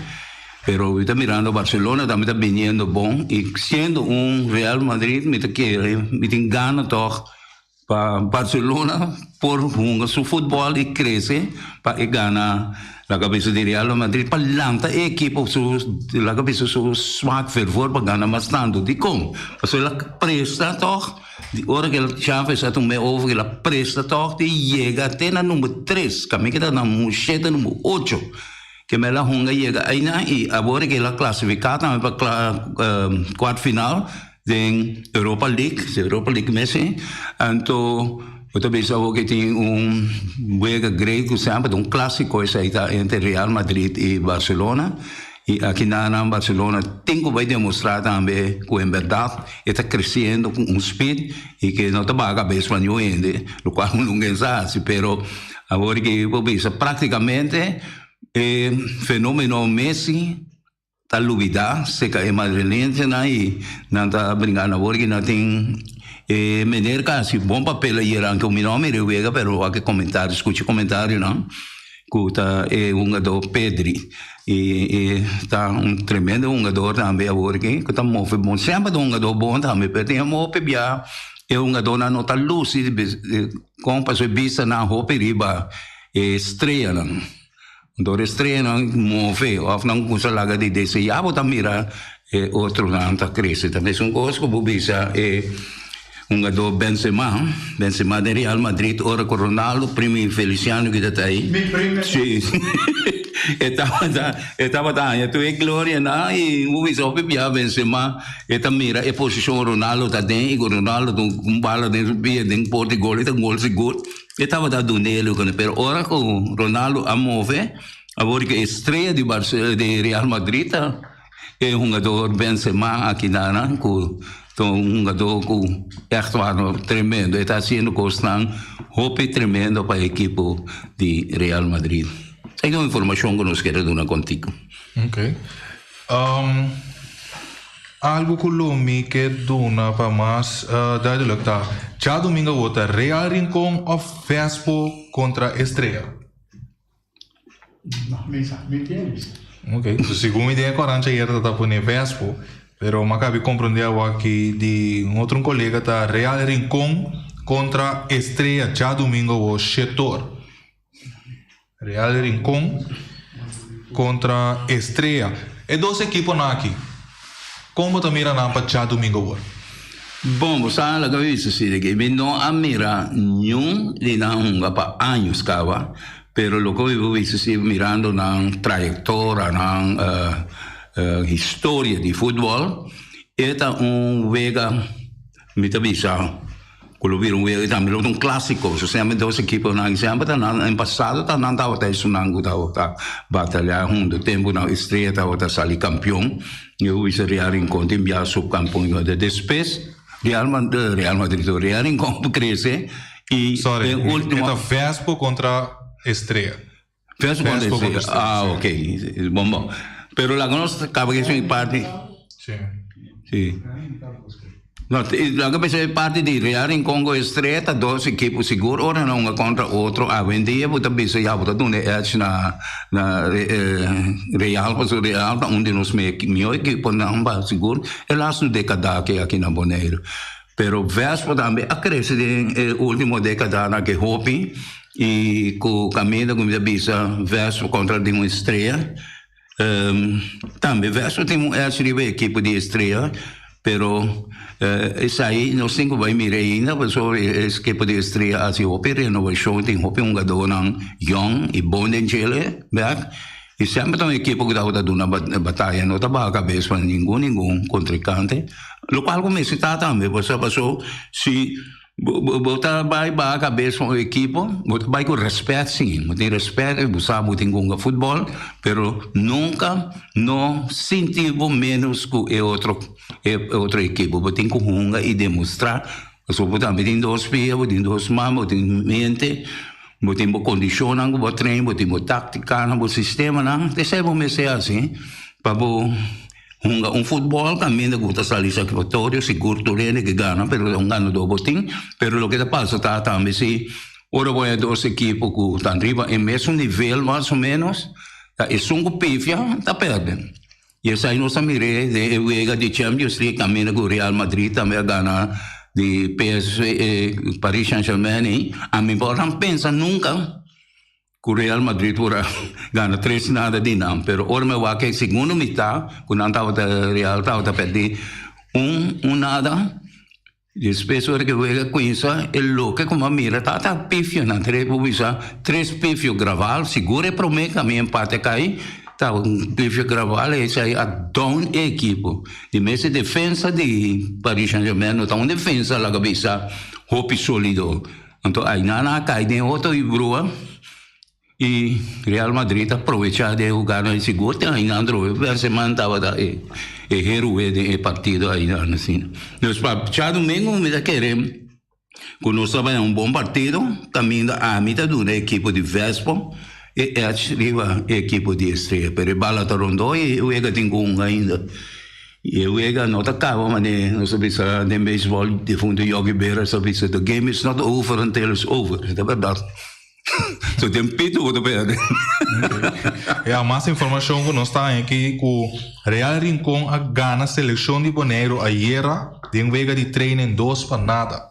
Pero mi ta mirando Barcelona tambe ta biniendo bon y siendo un Real Madrid mi ta kere, mi tin gana toch pa Barcelona por hunga su futbol y crece pa e gana laga bisa di Real Madrid pa lanta e ekipo su laga bisa su smaak fervor pa gana mas tanto. Dikon? Pasobra el a presta toch di ora ke Xavi sa tuma e over el a presta toch di yega te na number tres, kami ke ta na number shete number ocho. Ke mel a hunga yega einan i awor ke el a klasifiká tambe pa kuart final den Europa League, si Europa League mes si. Anto bo ta bisa awor ke tin un wega great ku semper ta un klasiko esei ta entre Real Madrid i Barcelona. I aki nan Barcelona tin ku bai demostrá tambe ku en bèrdat e ta kresiendo ku un speed i ke no ta baha kabes pa niun hende, lokual nunka e sa hasi pero. Awor ki bo bisa práktikamente e fenómeno Messi ta lubidá serka e madrilensenan i nan ta bringando. Awor ki nan tin e meneer ka hasi bon papel ayer anke mi no a mira e wega pero wak e komentario skucha e komentarionan ku ta e hungadó Pedri i e ta un tremendo hungador tambe awor ki ku ta move bon. Semper ta un hungadó bon tambe pero tin hopi bia e hungadónan no ta lusi. Kon pasobra e bista nan hopi riba e streanan. Dor e streanan move òf nan kuminsá laga di deseá bo ta mira e otronan ta krese. Ta mesun kos ku bo bisa e hungadó Benzema, Benzema den Real Madrid ora ku Ronaldo primi Feliciano kita ta ei. Mi primi. Sí. E tabata e tabata haña tur e glorianan i bo bisa hopi bia Benzema. E ta mira e posishon Ronaldo ta den i ku Ronaldo ta un bala den su pia den por di gol e ta gol sigur. E tabata dun'e loke pero ora ku Ronaldo a move awor ku e strea di Barce di Real Madrid ta e hungador Benzema aki nan ku ta un hungador ku ègt waar tremendo e ta hasiendo kosnan hopi tremendo pa e ekipo di Real Madrid. Esaki ta un informashon ku nos kere duna kontigo. Okay. Algu ku lo mi ke duna pa mas duidelijk ta, djadumingu awor ta Real Rincon òf Vespo kontra Estrella? No, mi sa, mi tienes. Ok, so segun mi den e korant ayer ta ta pone Vespo, pero mi a kabi komprondé awor aki di un otro un kolega ta Real Rincon kontra Estrella djadumingu awor shetor. Real Rincon kontra Estrella. E dos ekiponan aki, kon bo ta mira nan pa djadumingu awor? Bon, bo sa loke mi bisa si de ke mi no a mira niun di nan hunga pa años kaba. Pero loke mi por bisa si mirando nan trayectora, nan historia di futbol, e ta un wega, mi ta bisa, ku lo bira un wega tambe lo ta un klásiko. So semper dos ekiponan semper ta nan, en pasado ta nan tabata esunnan ku tabata batalla huntu. Tempu nan Estrella tabata sali kampion, mi por bisa Real Rincon tin bia supkampion. Despues Real Real Madrid, Real Rincon krese. Y Sorry, den último... Eta Vespo contra Estrella. Vespo contra Estrella. Ah, ok. Bon, bon. Pero la nos acaba que mi parte. Sí. Sí. No, la que pensé parte di Real Rincón con Estrella, ta dos equipos seguro, ora na un contra otro. A hoy en día, buta bisa ya, buta dune edge na, na eh, Real, pues Real ta un de nos me, mihor equipo na ba seguro. E laatste década que aquí na Bonaire. Pero Vespa tambe a krese den e ultimo dekadanan ke hopi i ku kaminda ku mi ta bisa Vespa kontra den un Estrella. Tambe Vespa tin un edge riba e ekipo di Estrella, pero esei nos tin ku bai mira ainda pasobra e ekipo di Estrella a hasi hopi renovashon, tin hopi hungadónan yòn i bon den djele bèk. I semper ta un ekipo ku tabata duna bataya, no ta baha kabes pa ningun ningun kontrinkante, lokual ku mester ta tambe, pasobra paso si bo ta bai baha kabes pa un ekipo, bo ta bai ku rèspèt si, bo tin rèspèt i bo sa bo tin ku hunga futbòl, pero nunka no sinti bo ménos ku e otro e otro ekipo, bo tin ku hunga i demostrá, pasobra bo tambe tin dos pia, bo tin dos man, bo tin mente. Bo tin bo kondishonnan ku bo a train, bo tin bo táktikanan, bo sistemanan. Esei bo mester hasi pa bo hunga un futbòl kaminda ku bo ta sali satisfaktorio, sigur tur hende ke gana, pero ta un ganadó bo tin. Pero loke ta pasa ta tambe si ora bo haña dos ekipo ku ta riba e mesun nivel mas o ménos, ta esun ku pifia ta pèrdè. I esei nos a mir'é den e wega di Champions League kaminda ku Real Madrid tambe a gana di PSV, Paris Saint Germain ei. Ami por a pensa nunka ku Real Madrid por a gana tres nada di nan, pero ora mi a wak e segundo mitad ku nan tabata Real tabata pèrdí un un nada. Despues ora ke wega kuinsa e loke ku mi a mira tabata pifionan tres bo bisa tres pifio graval sigur e prome ku ami empate kai tabata un pifio graval esei a down e ekipo di mes e defensa di Paris Saint Germain no ta un defensa laga bisa hopi solido anto ainan a kai den otro brua. I Real Madrid a provecha den e huganan sigur te ainda Andro Benzema tabata e heroe den e partido ainda asina. Dus pa djadumingu mi ta kere ku nos ta bai un bon partido kaminda ami ta duna e ekipo di Vespo e edge riba e ekipo di Estrella pero e bala ta rondó i e wega tin ku hunga ainda. I e wega no ta kaba manera nos ta bisa den beisbòl difunto Yogi Berra sa bisa the game is not over until it's over. Ta bèrdat. So den pito bo ta perde. Ya, mas informashon ku nos ta haña aki ku Real Rincon a gana selekshon di Boneiru ayera den wega di treinen 2-0.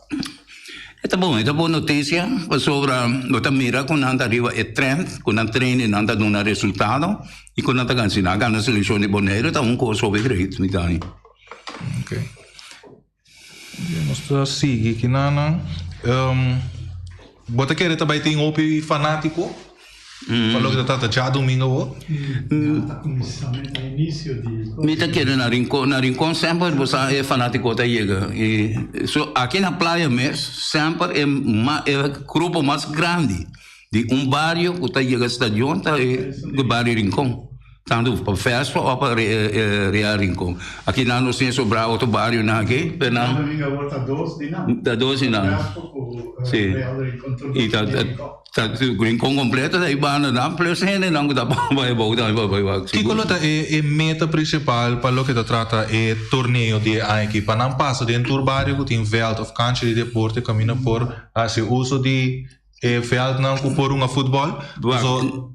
E ta bon, e ta bon notisia pasobra bo ta mira ku nan ta riba e trend, ku nan treinen nan ta duna resultado i ku nan ta gana. Si nan a gana selekshon di Boneiru ta un kos hopi great mi ta haña. Okay. Nos ta sigui kinanan. Bo ta kere ta bai tin hopi fanátiko pa loke ta trata djadumingo awor? Mi ta kere na Rincon, na Rincon semper bo sa e fanátiko ta yega. I so aki na playa mes semper e e grupo mas grandi di un bario ku ta yega stadion ta e bario Rincon. Tantu pa Vespa o pa Real Rincon. Aki nan nos tin sobrá otro barionan aki, pero nan. Domingo awor ta dos di nan. Ta dos di nan. Vespa ku Sí. Real Rincon tur I dos ta di Rincon. ta Rincon kompleto ta e bandanan plus hendenan ku ta bai bou tambe pa bai wak. Kiko lo ta e e meta prinsipal pa loke ta trata e torneo di e aña aki? Pa nan pasa den tur bario ku tin vèlt òf kancha di deporte kaminda por hasi uso di E veldnan ku por hunga futbòl. So,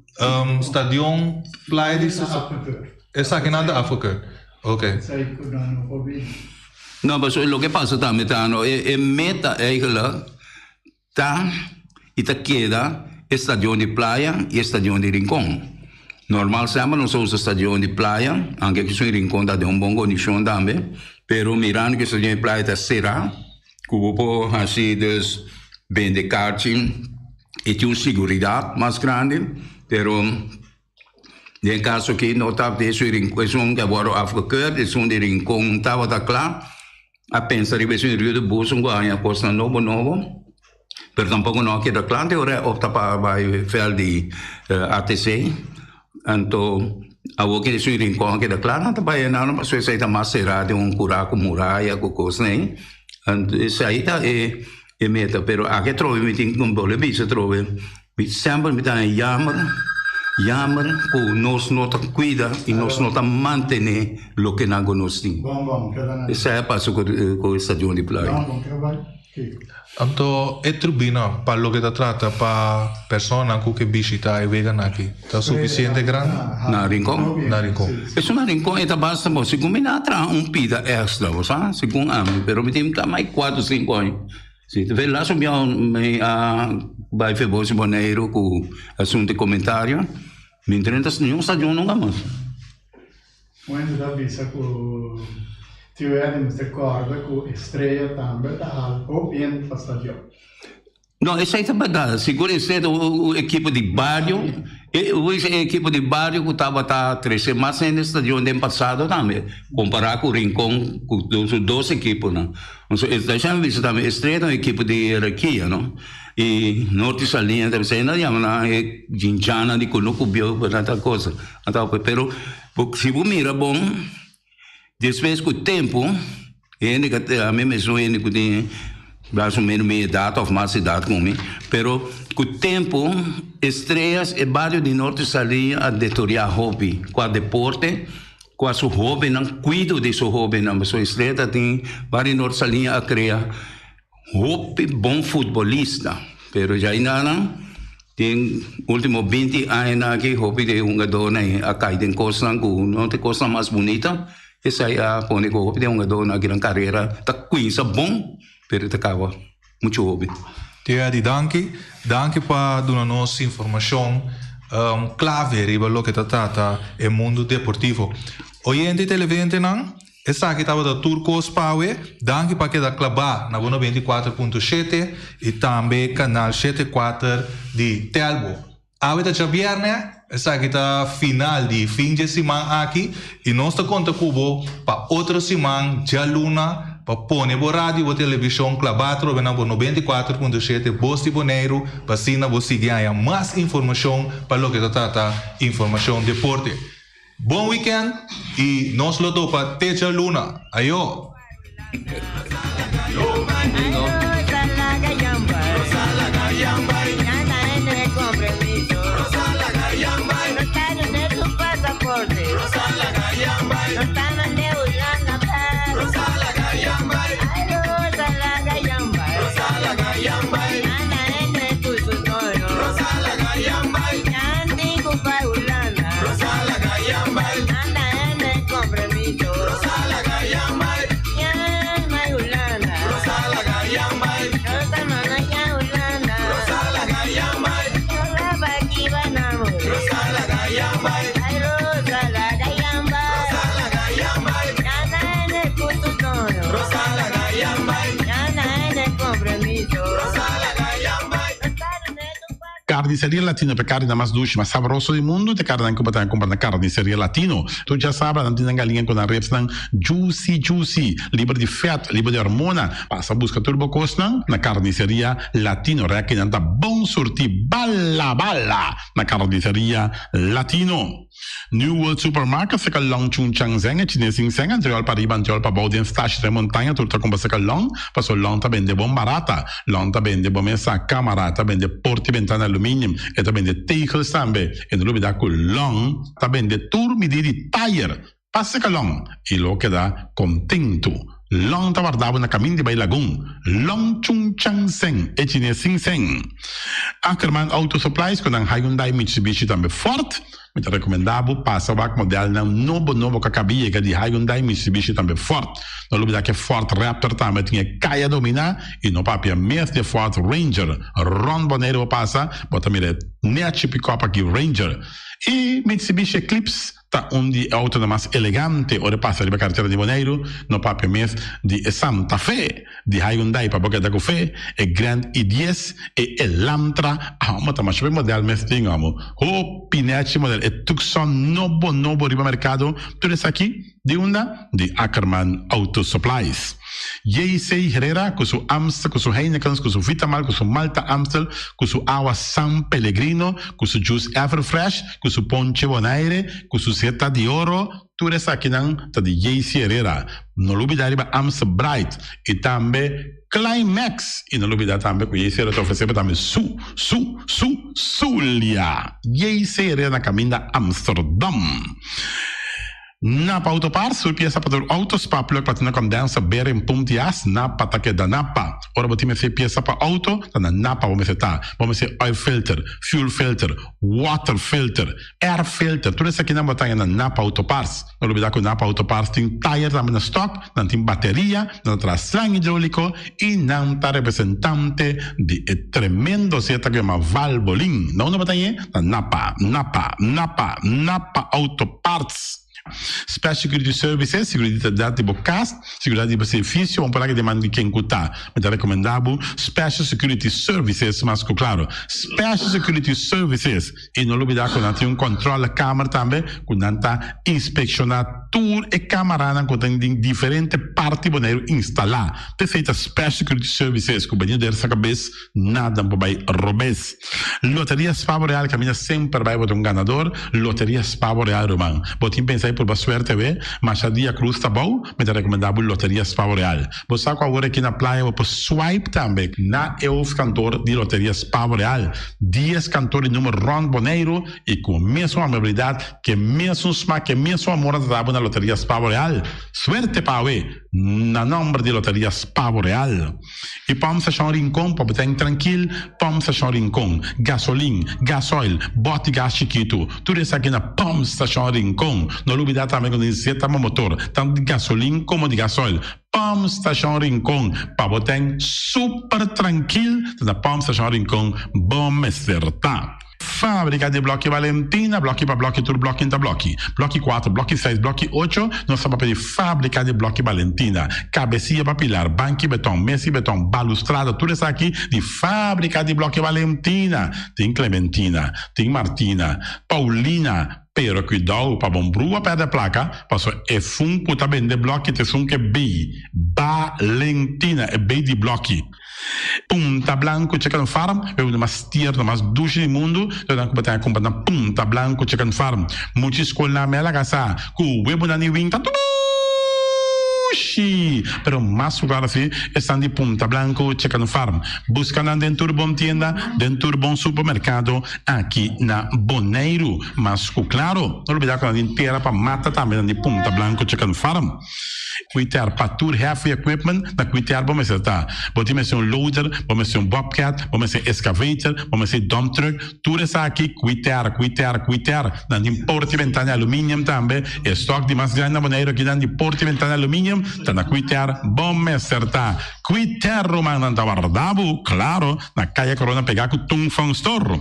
stadion Playa di Esakinan ta afgekeurd. Oké. No, pasobra loke pasa tambe ta no, e meta eigenlijk ta i ta keda e stadion di Playa i e stadion di Rincon. Normal semper nos a usa stadion di Playa, anke ku esun Rincon ta den un bon kondishon tambe, pero mirando ku e stadion di Playa ta será, Ku bo por hasi dus bende karchi E tin un siguridat mas grandi, pero den kaso aki no tabata esun Rincon, esun ku a wòrdu afgekeurd, esun di Rincon tabata kla. A pensa riba esun Rio de Boson ku a haña kosnan nobo nobo, pero tampoko no a keda kla te ora e opta pa bai vèlt di ATC. Anto awor ku esun Rincon a keda kla nan ta bai einan pasobra esei ta mas será den un kurá ku muraya ku kosnan ei. Anto esei ta e. E meta, pero aki atrobe mi tin ku bolbe bisa atrobe, mi semper mi ta haña jammer, jammer ku nos no ta kuida i nos no ta mantené loke nan ku nos tin. Esei a pasa ku ku e stadion di Playa. Anto e tribuna pa loke ta trata pa personanan ku ke bishita e weganan aki ta sufisiente grandi? Na Rincon? Na Rincon. Esun na Rincon e ta basta bo. Segun mi nan a traha un pida extra, bo sa, segun ami, pero mi tin ta mai kuater sinku aña. Si, te laatste biaha mi a bai Febos Boneiru ku asuntu di komentario, mi drenta niun stadion nunka mas. Un hende ta bisa ku Tio Eddie mester kòrda ku Estrella tambe ta hala hopi hende pa stadion. No, esei ta bèrdat. Sigur esei ta un ekipo di bario. E e ekipo di bario ku tabata trese mas hende stadion den pasado tambe, kompará ku Rincon ku su dos ekiponan. Esei mi bisa tambe Estrella ta un ekipo di hierarkia, no? I Norte Saliña ta bisa, e nan yama nan e jinchana di kunuku bieu, tanta cosa. Pero si bo mira bon, despues ku tempu, hende ka ta, ami mes un hende ku tin mas o menos mi edat òf mas edat ku mi, pero ku tempu Estrellas, e bario di Norte Saliña a detoriá hopi kua deporte, kua su hóbennan, kuido di su hóbennan, pasobra Estrella ta tin bario di Norte Saliña a krea Hopi bon futbolista, pero djaindanan den ultimo binti añanan aki hopi di e hungadornan a kai den kosnan ku no ta e kosnan mas bunita. Esei a pone ku hopi di e hungadornan aki nan karera ta kuinsa bon, pero ta kaba muchu hopi. Tio Eddy danki. Danki pa duna nos informashon klave riba loke ta trata e mundu deportivo. Oyente i televidentenan. Esaki tabata tur kos pa awe. Danki pa keda klabá na bo 94.7 i tambe kanal 74 di Telbo. Awe ta djabièrnè, esaki ta final di fin dje siman aki i nos ta konta ku bo pa otro siman djaluna pa pone bo radio i bo televishon klabá atrobe na bo 94.7 Bos di Boneiru pa asina bo sigui haña mas informashon pa loke ta trata informashon deporte. Bon weekend y nos lo topa te djaluna. Ayo! Carniceria Latino pa e carninan mas dushi, mas sabroso di mundu ta e carninan cu bo ta cumpra na Carniceria Latino. Tur djasabra nan tin nan galiña cu nan ribsnan juicy juicy, liber di vet, liber di hormona. Pasa busca tur bo cosnan na Carniceria Latino. Rekinan ta bon surti bala bala na Carniceria Latino. New World Supermarket seka Long Chun Chang Zeng e chines sin seng antriol pa riba antriol pa bou den stash den montaña tur ta kumpra seka Long paso Long ta bende bon barata Long ta bende bo mesa kamara ta bende porti bentana aluminium e ta bende tegels tambe e no lubida ku Long ta bende tur midi di tayer pa seka Long i lo keda kontentu Long ta warda bo na kamin di bai Lagun Long Chun Chang Seng e chines sin seng. Ackerman Auto Supplies ku nan Hyundai, Mitsubishi tambe Ford. Mi ta rekomendá bo pasa wak modelnan nobo nobo ku a kaba yega di Hyundai, Mitsubishi tambe Ford. No lubidá ku e Ford Raptor tambe tin e kaya dominá i no papia mes di e Ford Ranger. Rònt Boneiru bo pasa bo ta mira e nechi pikòp aki Ranger. I Mitsubishi Eclipse. Ta un di e autonan mas elegante ora e pasa riba karetera di Boneiru, no papia mes di e Santa Fe di Hyundai pa bo keda ku fe, e Grand i dies, e Elantra, amo ta masha hopi model mes tin amo, hopi nechi model, e Tucson nobo nobo riba merkado, tur esaki di unda? Di Ackerman Auto Supplies. JC Herrera ku su Amstel, ku su Heinekens, ku su Vitamal, ku su Malta Amstel, ku su awa San Pellegrino, ku su juice Everfresh, ku su ponche Bonaire, ku su seta di oro, tur esakinan ta di JC Herrera. No lubida riba Amstel Bright i tambe Climax. I no lubida tambe ku JC Herrera ta ofresé bo tambe su, su, su, Zulia. JC Herrera na kaminda Amsterdam. Napa Autoparts, tur piesa pa tur auto, spark plug, platina condenser, bearing, pump di as, Napa ta keda Napa. Ora bo tin mester piesa pa auto, ta na Napa bo mester ta. Bo mester oil filter, fuel filter, water filter, air filter, tur esakinan bo ta haña na Napa Autoparts. No lubida ku Napa Autoparts tin tayer tambe na stock, nan tin bateria, nan ta traha slang hidrolico y nan ta representante di e tremendo zeta ku yama Valvoline. Na unda bo ta hañ'e? Na Napa, Napa, Napa, Napa Autoparts. Special Security Services, Seguridat di bo kas, seguridat di bo servisio, un por aki den man di ken ku ta. Mi ta rekomendá bo Special Security Services mas ku klaro. Special Security Services i no lubidá ku nan tin un kòntròlekamer tambe ku nan ta inspekshoná tur e kamaranan ku tin den diferente parti Boneiru instalá. P'esei ta Special Security Services ku benido der sa kabes Nada por bai robes. Loteria Spavo Real caminda semper bai bo ta un ganador. Loteria Spavo Real ruman. Bo tin pensa di purba suerte awe? Masha dia cruz ta bou, mi ta recomenda bo Loteria Spavo Real. Bo sa cu awor aki na playa bo por swipe tambe na e hoofdkantoor di Loteria Spavo Real. Dies kantoor di numero rond Boneiru y cu mesun amabilidad, ke mesun smak, ke mesun amor nan ta dabo na Loteria Spavo Real. Suerte pa awe na nomber di Loteria Spavo Real. E Pump Station Rincon pa bo ta trankil, Pump Station Rincon, gasolin, gasoil, bòt di gas chikitu, tur esaki na Pump Station Rincon. No lubidá tambe ku tin zeta pa motor, tantu di gasolin komo di gasoil. Pump Station Rincon, pa bo ta super trankil, ta na Pump Station Rincon bo mester ta. Fábrika di Blòki Valentina, blòki pa blòki, tur blòki ta blòki. Blòki kuater, blòki seis, blòki ocho, nos ta papia di Fábrika di Blòki Valentina. Kabesia pa pilar, banki beton, mesi beton, balustrada, tur esaki di Fábrika di Blòki Valentina. Tin Clementina, tin Martina, Paulina, pero kuidou pa bon brua pèrdè plaka, pasobra e fun ku ta bende blòki ta esun ku e bei Valentina, e bei di blòki. Punta Blanco Chicken Farm, e un mas tierno, mas dushi di mundu, lo nan ku bo ta kumpra na Punta Blanco Chicken Farm. Mucha skolnan me a laga sa ku webunan di win ta dushi, pero mas ku klaro si esnan di Punta Blanco Chicken Farm. Buska nan den tur bon tienda, den tur bon supermerkado aki na Boneiru. Mas ku klaro, no lubida ku nan tin tera pa mata tambe nan di Punta Blanco Chicken Farm. Kwiter pa tur heavy equipment na kwiter bo mester ta. Bo tin mester un loader, bo mester un bobcat, bo mester excavator, bo mester dump truck, tur esaki kwiter, kwiter, kwiter. Nan tin porta y ventana aluminium tambe. E stock di mas grandi na Boneiru aki nan di porta y ventana aluminium ta na kwiter bo mester ta. Kwiter ruman nan ta warda bo, claro, na Kaya Corona pega ku Tung Fong Store.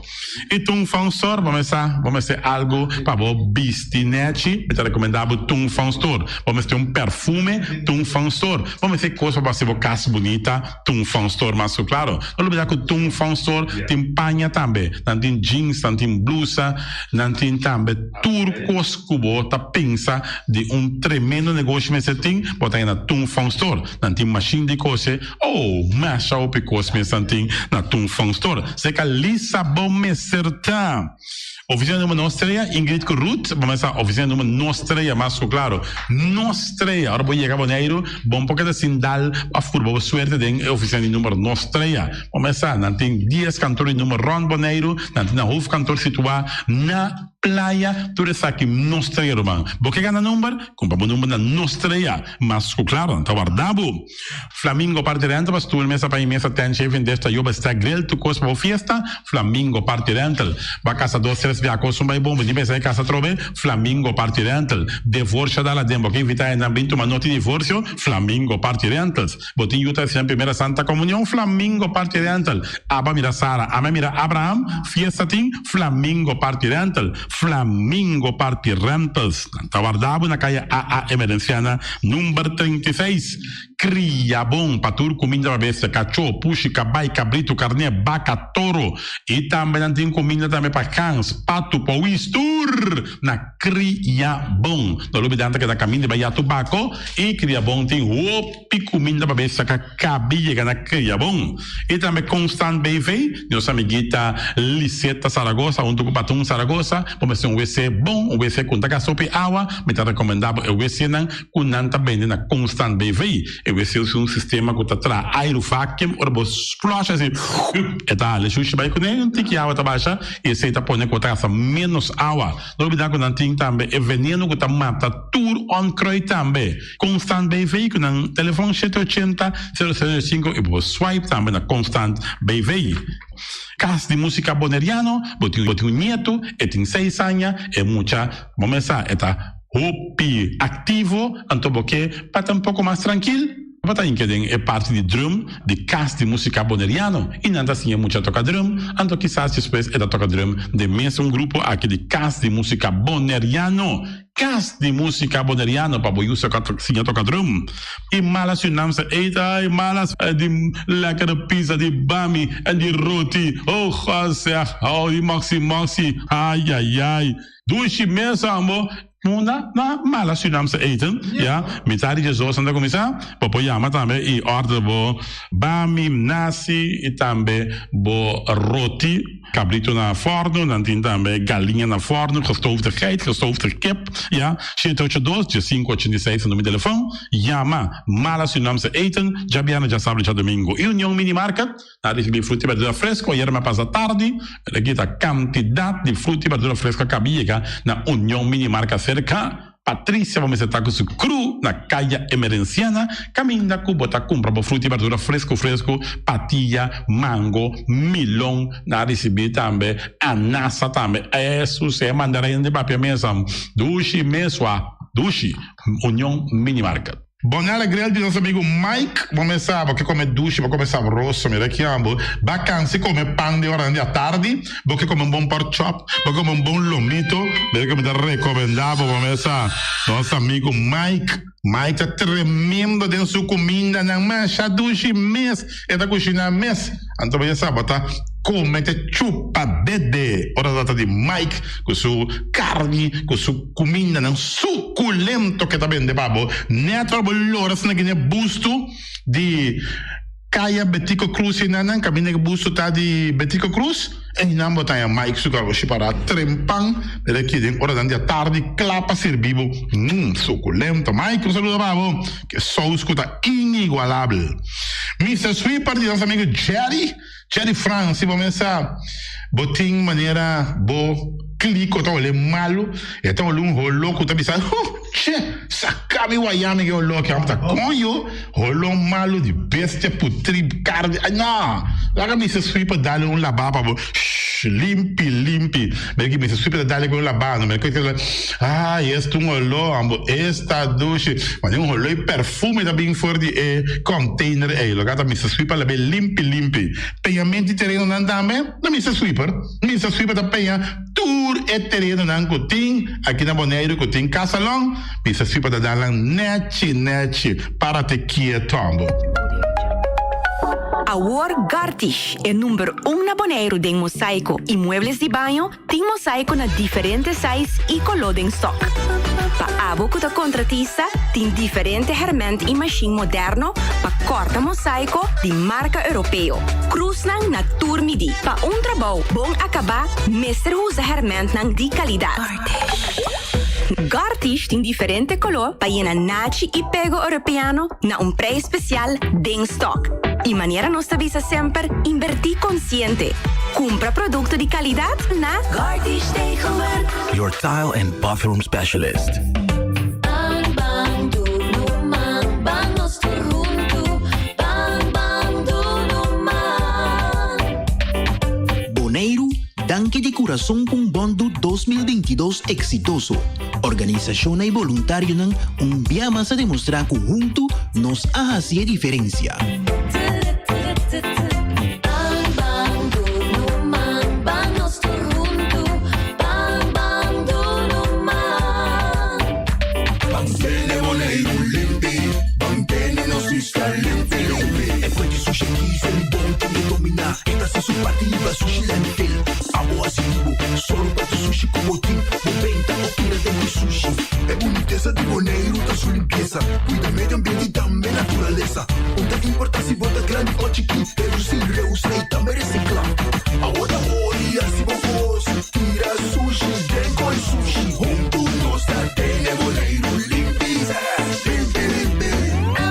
I Tung Fong Store bo mester bo mester algu pa bo bisti nechi, mi ta rekomendá bo Tung Fong Store. Bo mester un perfume, Tung Fong Store. Bo mester kos pa bo hasi bo kas bunita, Tung Fong Store mas ku klaro. No lubidá ku Tung Fong Store tin paña tambe. Nan tin jeans, nan tin blusa, nan tin tambe tur kos ku bo ta pensa di un tremendo negoshi mester tin, bo ta haña na Tung Fong Store. Nan tin mashin di kose. Oh, masha hopi kos mes nan tin na Tung Fong Store. Seka Lisa bo mester ta. Oficina numero nos trea, Ingrid ku Ruth, bo mester sa oficina numero nos trea mas ku klaro. Nos trea, ora bo yega Boneiru, bo no por keda sin dal of purba bo suerte den e oficina di numero nos trea. Bo mester sa, nan tin dies kantor di numero rond Boneiru, nan tin nan hoofdkantoor situa na Playa, tur esaki nos trea ruman. Bo ke gana number? Kumpra bo number na nos trea. Mas ku klaro, nan ta warda bo. Flamingo Party Rental pa stoel, mesa pa mesa, tent, chef, desta, yoba, stack, grill, tur kos pa bo fiesta, Flamingo Party Rental. Bo a kasa dos, tres bia kos un bai bon, bo tin pensa di kasa atrobe, Flamingo Party Rental. Devorsio dal aden, bo ke invita hendenan bin tuma noti divorsio, Flamingo Party Rentals. Bo tin yu ta hasi nan primera Santa Comunion, Flamingo Party Rental. Aba mira Sara, ame mira Abraham, fiesta tin, Flamingo Party Rental. Flamingo Party Rentals. Nan ta warda bo na Kaya AA Emerenciana number 36. Kria bon pa tur kuminda pa bestia, kachó, pushi, kabai, kabritu, karné, baka, toro. I tambe nan tin kuminda tambe pa gans, patu, powis, tur na Kria Bon. No lubidá nan ta keda kaminda bai Yatu Bako i Kria Bon tin hopi kuminda pa bestia ka kabi yega na Kria Bon. I tambe Constant BV, nos amiguita Liseta Zaragoza huntu ku Patun Zaragoza, bo mester un wc bon, un wc ku no ta gasta hopi awa, mi ta rekomendá bo e wcnan ku nan ta bende na Constant BV. E wc usa un sistema ku ta traha airu vacuum, ora bo flush asi e ta hala e shushi bai kuné, un tiki awa ta basha i esei ta pone ku bo ta gasta ménos awa. No olbidá ku nan tin tambe e veneno ku ta mata tur onkruid tambe. Constant BV ku nan telefòn shete ochenta, sero sero sinku i bo por swipe tambe na Constant BV. Kas di Músika Boneriano, bo tin bo tin un nietu, e tin seis aña, e mucha bo mesa e ta hopi aktivo, anto bo ke pa ta un poko mas trankil, bo ta hinka den e parti di drum di Kas di Músika Boneriano i nan ta siña mucha toka drum, anto kisas despues e ta toka drum den mesun grupo aki di Kas di Músika Boneriano. Kas di Músika Boneriano pa bo yu siña toka drum. I mala Surinaamse eten, ai mala di lekkere pizza, di bami en di roti, oh God zeg, oh di moxi moxi, ai ai ai, dushi mes ambo. Munda na mala Surinaamse eten, ya, mitad di diesdos nan ta kuminsá, bo por yama tambe i order bo bami, nasi i tambe bo roti. Cabrito na forno, nan tin tambe galiña na forno, gestoofde geit, gestoofde kip, ya. Shete ocho dos, diesinco ochenta i seis ta numero di telefon. Yama Mala Surinaamse Eten, djabièrnè, djasabra i djadomingo. I Union Mini Market, nan a ricibi fruta i berdura fresco, ayera mi a pasa tardi, pero aki ta cantidad di fruta i berdura fresco a caba yega na Union Mini Market cerca. Patricia bo mester ta ku su kru na Kaya Emerenciana kaminda ku bo ta kumpra bo fruta i berdura fresku fresku, patia, mango, milon, nan a risibí tambe anasa tambe. Esus e mandarin di papia mesa dushi mesua dushi. Union Mini Market. Bonella Grill di nos amigo Mike, bo mes sa bo ke come dushi, bo come sabroso, mira ki ambo, ba cansi come pan di oranan di atardi, bo ke come un bon pork chop, bo ke come un bon lomito, mira ke mi ta recomenda bo, bo mes sa, nos amigo Mike, Mike ta tremendo den su cumindanan, masha dushi mes, e ta cushina mes, anto bo ya sa bo ta come te chupa dede, ora ta trata di Mike cu su carni, cu su. Kumindanan sukulento ke ta bende pa bo. Nèt ora bo lora asina gine bustu di Kaya Betico Cruz ei nan kaminda ke bustu ta di Betico Cruz ei nan bo ta haña Mike su garoshi pará trempan mira aki den oranan di atardi kla pa sirbi bo. Mmm sukulento Mike un saludo pa bo ke sous ku ta inigualabel. Mister Sweeper di nos amigo Jerry. Jerry Frans, si bo mesa bo tin manera bo kliko ta hole malu, e ta hole un holo ku ta bisa, huh, che, saka mi waya mi ke holo aki, amo ta koño, holo malu di bestia putri karni, ay no, laga Mister Sweeper dale un laba pa bo, shh, limpi, limpi, mira ki Mister Sweeper ta dale ku un laba, no, mira ku ay, esta un holo, amo, esta dushi, mane un holo i perfume ta bin for di e container ei, loke ta Mister Sweeper labe limpi limpi. Peñamento di terenonan tambe na Mister Sweeper. Mister Sweeper ta peña tur e terenonan ku tin aki na Boneiru ku tin kasalon. Mister Sweeper ta dal nan nechi nechi. Parate kieto ambo. Awor Gartish, e number un na Boneiru den mosaiko i muebles di baño, Tin mosaico na diferente size y coló den stock. Pa abo cu ta contratista, tin diferente herment y machine moderno pa corta mosaico di marca Europeo. Cruznan na tur midi. Pa un trabou bon acaba, mester usa hermentnan di calidad. Gartish tin diferente coló pa yena nachi y pego Europeano na un prijs special den stock. Y manera nos ta bisa semper, inverti consciente. Cumpra producto di calidad na Gartish Tegelwerk. Your tile and bathroom specialist. Ban ban dunu man, ban nos tur huntu. Ban ban dunu man. Boneiru, danki di kurason ku un Bondu 2022 eksitoso. Organisashonnan i boluntarionan un bia mas a demostrá ku huntu nos a hasi e diferensia. Ban ban dunu man, ban nos tur huntu. Ban ban. hasi su parti hiba sushi landfill. Abo hasi di bo, sòru pa tur sushi ku bo tin, bo benta o tira den ku sushi. E bunitesa di Boneiru ta su limpiesa, kuida medio ambiente i tambe naturalesa. Un ta importá si bo ta grandi o chikí, redusí, reusa i tambe resiklá. Awor ta ora di hasi bo kos, tira sushi den koi sushi. Huntu nos ta tene Boneiru limpi, limpi, limpi.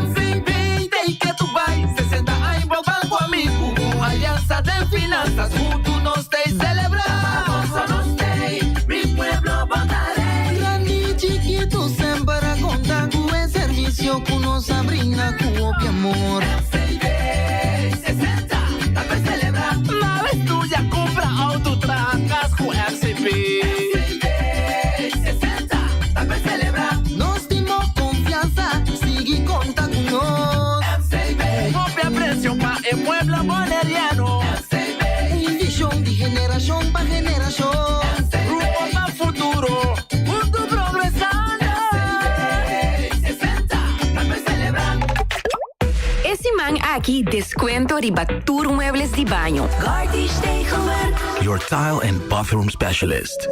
MCB ta i ke tu bai, 60 aña bo ban ku amigu. Un aliansa den finansas, huntu nos ta i selebrá. Pa goso nos t'ei, mi pueblo bo ta rei. Grandi i chikitu semper a konta ku e servisio ku nos a brinda ku hopi amor. MCB, 60, ta pa selebrá. Nada studia, kumpra outo, traha kas ku MCB. MCB, 60, ta pa selebrá. Nos tin bo konfiansa, sigui konta ku nos. MCB, hopi apresio pa e pueblo boneriano. MCB, un vishon di generashon pa generashon. MCB, rumbo pa futuro, huntu progresando. MCB, 60, ta pa selebrá. E siman aki deskuento riba tur muebles di baño. Gartish Tegelwerk. Your tile and bathroom specialist.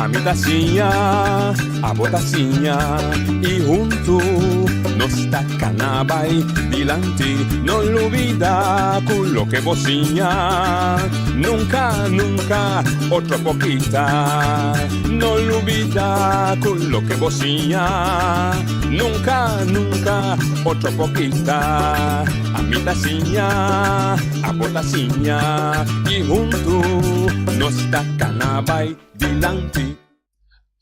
Ami ta siña, abo ta siña i huntu nos ta kana bai dilanti. No lubida ku loke bo siña nunka, nunka otro por kita. No lubida ku loke bo siña nunka, nunka otro por kita. Ami ta siña, abo ta siña i huntu nos ta kana bai dilanti.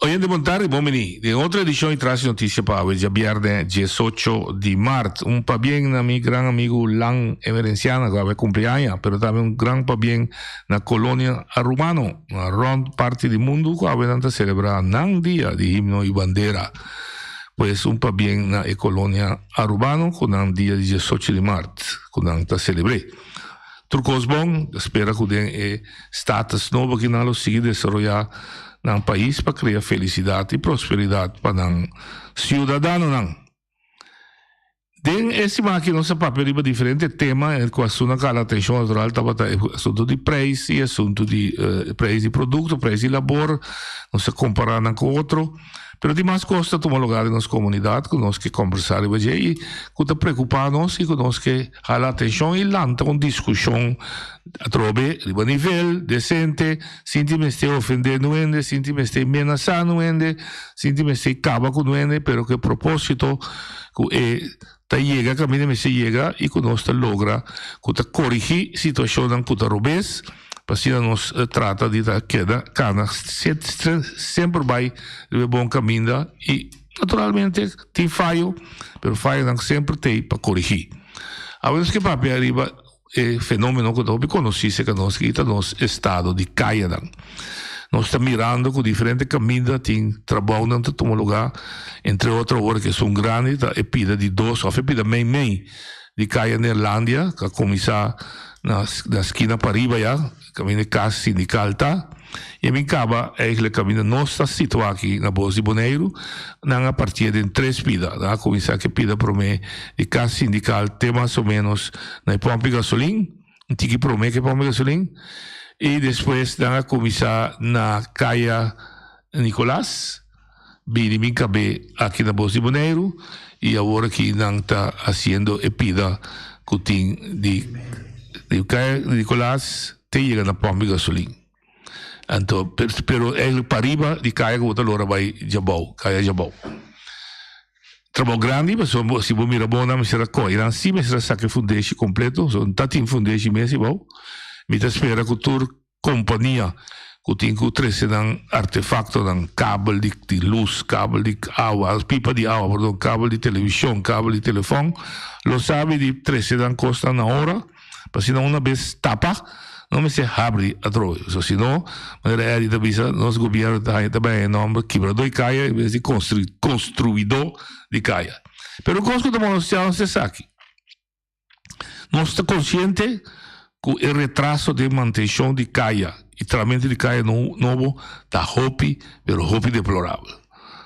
Oyente bon tardi, bon bini den otro edicion di Tras di Noticia pa awe djabierne diesocho di mart. Un pabien na mi gran amigu Lan Emerenciana cu awe cumpli aña, pero tambe un gran pabien na Colonia Arubano na rond parti di mundu cu awe nan ta celebra nan dia di himno y bandera. Pues un pabien na e Colonia Arubano cu nan dia di diesocho di mart cu nan ta celebre. Tur cos bon, ta spera cu den e status nobo aki nan lo sigui desaroya nan pais pa crea felicidad y prosperidad pa nan ciudadanonan. Den e siman aki nos a papia riba diferente tema en cu asun a cala atencion natural tabata e asunto di prijs y asunto di prijs di producto, prijs di labor, nos a compara nan cu otro. Pero tin mas kos ta tuma lugar den nos komunidat ku nos ke kombersá riba dje i ku ta preokupá nos i ku nos ke hala atenshon i lanta un diskushon atrobe riba nivel desente sin tin mester ofendé nu hende, sin tin mester menasá nu hende, sin tin mester kaba ku nu hende, pero ku e propósito ku e ta yega kaminda mester yega i ku nos ta logra ku ta korigí situashonnan ku ta robes pa asina nos trata di ta keda kana semper bai riba e bon kaminda i naturalmente tin fayo pero fayonan semper t'ei pa korigí. Awe nos ke papia riba E fenomeno ku ta hopi konosí serka nos aki ta nos estado di kayanan. Nos ta mirando ku diferente kaminda tin trabounan ta tuma lugá, entre otro awor ku esun grandi ta e pida di dos òf e pida mei mei di kaya Neerlandia ku a kuminsá na na skina pariba ya kaminda e kas sindikal ta. I a bin kaba eigenlijk kaminda nos ta situá aki na Bos di Boneiru, nan a partié den tres pida. Nan a kuminsá ku e pida promé di kas sindikal te mas o ménos na e pòmpi gasolin, un tiki promé ku e pòmpi gasolin, i despues nan a kuminsá na Kaya Nicolas, bini bin kab'é aki na Bos di Boneiru, i awor aki nan ta hasiendo e pida ku tin di Kaya Nicolas. Te yega na pòmp di gasolin. Anto, pero eigenlijk pariba di kaya ku bo ta lora bai Djabou, kaya Djabou. Trabou grandi, pasobra si bo mira bon nan mester a kohe nan si mester a saka e fundeshi kompleto, so no ta tin fundeshi mes abou. Mi ta spera ku tur kompania. ku tin ku trese nan artefaktonan, kabel di di lus, kabel di awa, pipa di awa, perdon, kabel di televishon, kabel di telefòn, lo sabi di trese nan kosnan na ora, pa asina una bes tapa, no mester habri atrobe. So si no, manera Eddie ta bisa, nos gobièrnu ta haña ta bai haña e nòmber kibradó di kaya en bes di konstrui konstruidó di kaya. Pero kos ku ta molestiá nos ta esaki. Nos ta konsiente ku e retraso den mantenshon di kaya i tramentu di kaya nobo ta hopi pero hopi deplorabel.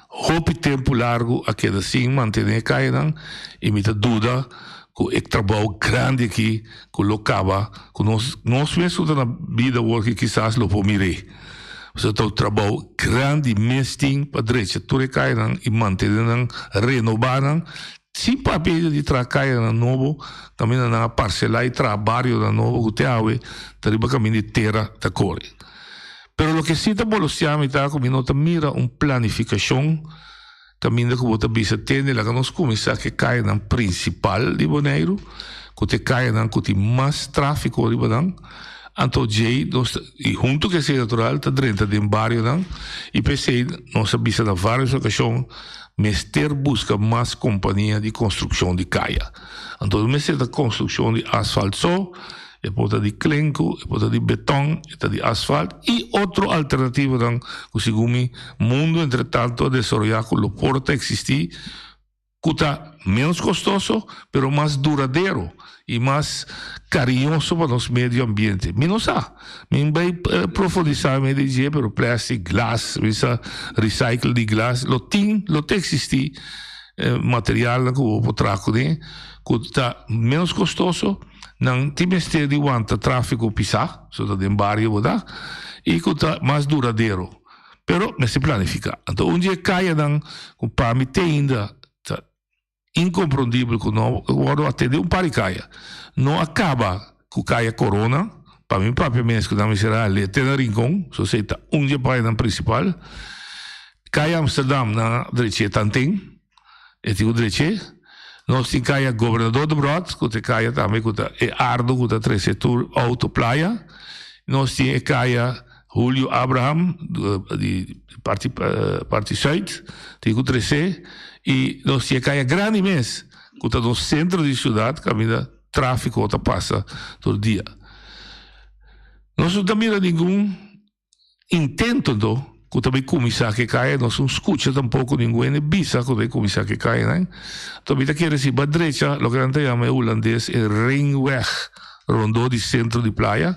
Hopi tempu largu a keda sin mantené e kayanan i mi ta duda ku e trabou grandi aki ku lo kaba ku nos nos mes ku ta na bida awor aki kisas lo por mir'é. Pasobra ta un trabou grandi mes tin pa drecha tur e kayanan i mantené nan, renobá nan Sin papia di traha kayanan nobo, kaminda nan a parselá i traha barionan nobo ku te awe ta riba kaminda di tera ta kore. Pero loke sí ta bolostiá mi ta ku mi no ta mira un planifikashon kaminda ku bo ta bisa tende laga nos kuminsá ku e kayanan prinsipal di Boneiru, ku ta e kayanan ku tin mas tráfiko riba nan, anto djei nos ta i huntu ku esei natural ta drenta den barionan i p'esei nos a bisa na vários okashon Mester buska mas kompania di konstrukshon di kaya. Anto no mester ta konstrukshon di asfalt so, e por ta di klenku, e por ta di beton, e ta di asfalt i otro alternativonan ku segun mi mundu entretanto a desaroyá ku lo por ta eksistí ku ta ménos kostoso pero mas duradero i mas kariñoso pa nos medio ambiente. Mi no sa. Mi bai profundisá mi di dje, pero plastic, glas, mi sa recycle di glas, lo tin, lo ta eksistí materialnan ku bo por traha kuné ku ta ménos kostoso, nan tin mester di wanta tráfiko pisá, so ta den bario bo ta, i ku ta mas duradero. Pero mester planifiká. Anto un di e kayanan ku pa mi te ainda ta Inkomprondibel ku no wòrdu atendé un par di kaya. No a kaba ku kaya Corona, pa mi papia mes ku nan mester a halia te na Rincon, so esei ta un di e payanan prinsipal. Kaya Amsterdam nan a drech'é tanten, e tin ku drech'é. Nos tin kaya Gobernador Debrot ku ta e kaya tambe ku ta e ardo ku ta trese tur outo playa. Nos tin e kaya Julio Abraham di parti parti Zuid tin ku trese i nos tin e kaya grandi mes ku ta nos sentro di siudat kaminda trafiko ta pasa tur dia. Nos no ta mira ningun intento anto ku ta bai kuminsá ku e kaya, nos no skucha tampoko ningun hende bisa ku ta bai kuminsá ku e kayanan. Anto mi ta kere si ba drecha loke nan ta yama e hulandes e ringweg rondó di sentro di playa.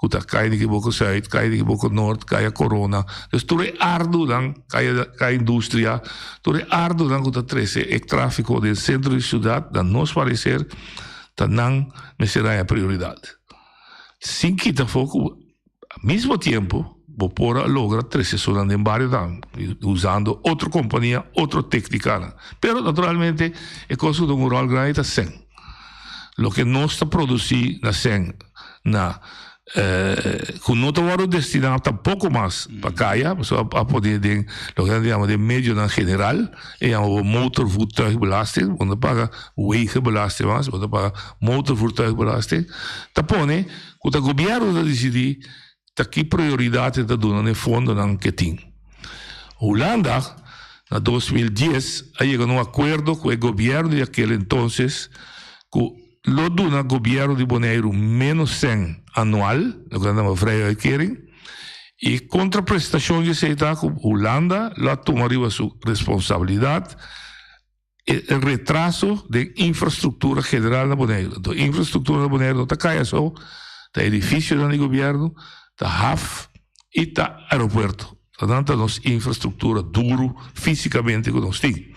Ku ta kaya di Kiboko Zuid, kaya di Kiboko Noord, kaya Corona. Dus tur e ardunan, kaya kaya industria, tur e ardunan ku ta trese e trafiko den sentro di siudat, na nos pareser, ta nan mester haña prioridat. Sin kita afó ku mismo tiempo bo por a logra trese esunnan den bario tambe, usando otro kompania, otro téknikanan. Pero naturalmente e kos ku ta un ròl grandi ta sèn. Loke nos ta produsí na sèn na ku no ta wòrdu destiná tampoko mas pa kaya, pasobra a pone den loke nan ta yama den medionan general, e yama bo motorvoertuigbelasting, bo no ta paga wegenbelasting mas, bo ta paga motorvoertuigbelasting, ta pone ku ta gobièrnu ta disidí ta ki prioridat e ta duna na e fondonan ke tin. Hulanda na 2010 a yega na un akuerdo ku e gobièrnu di akel entonces ku Lo duna gobièrnu di Boneiru ménos sèn anual, loke nan ta yama vrije uitkering, i kontraprestashon di esei ta ku Hulanda lo a tuma riba su responsabilidat e retraso den infrastruktura general na Boneiru. Anto infrastruktura na Boneiru no ta kaya so, ta edifisionan di gobièrnu, ta haf i ta aeropuerto. Nan ta nos infrastruktura duru físikamente ku nos tin.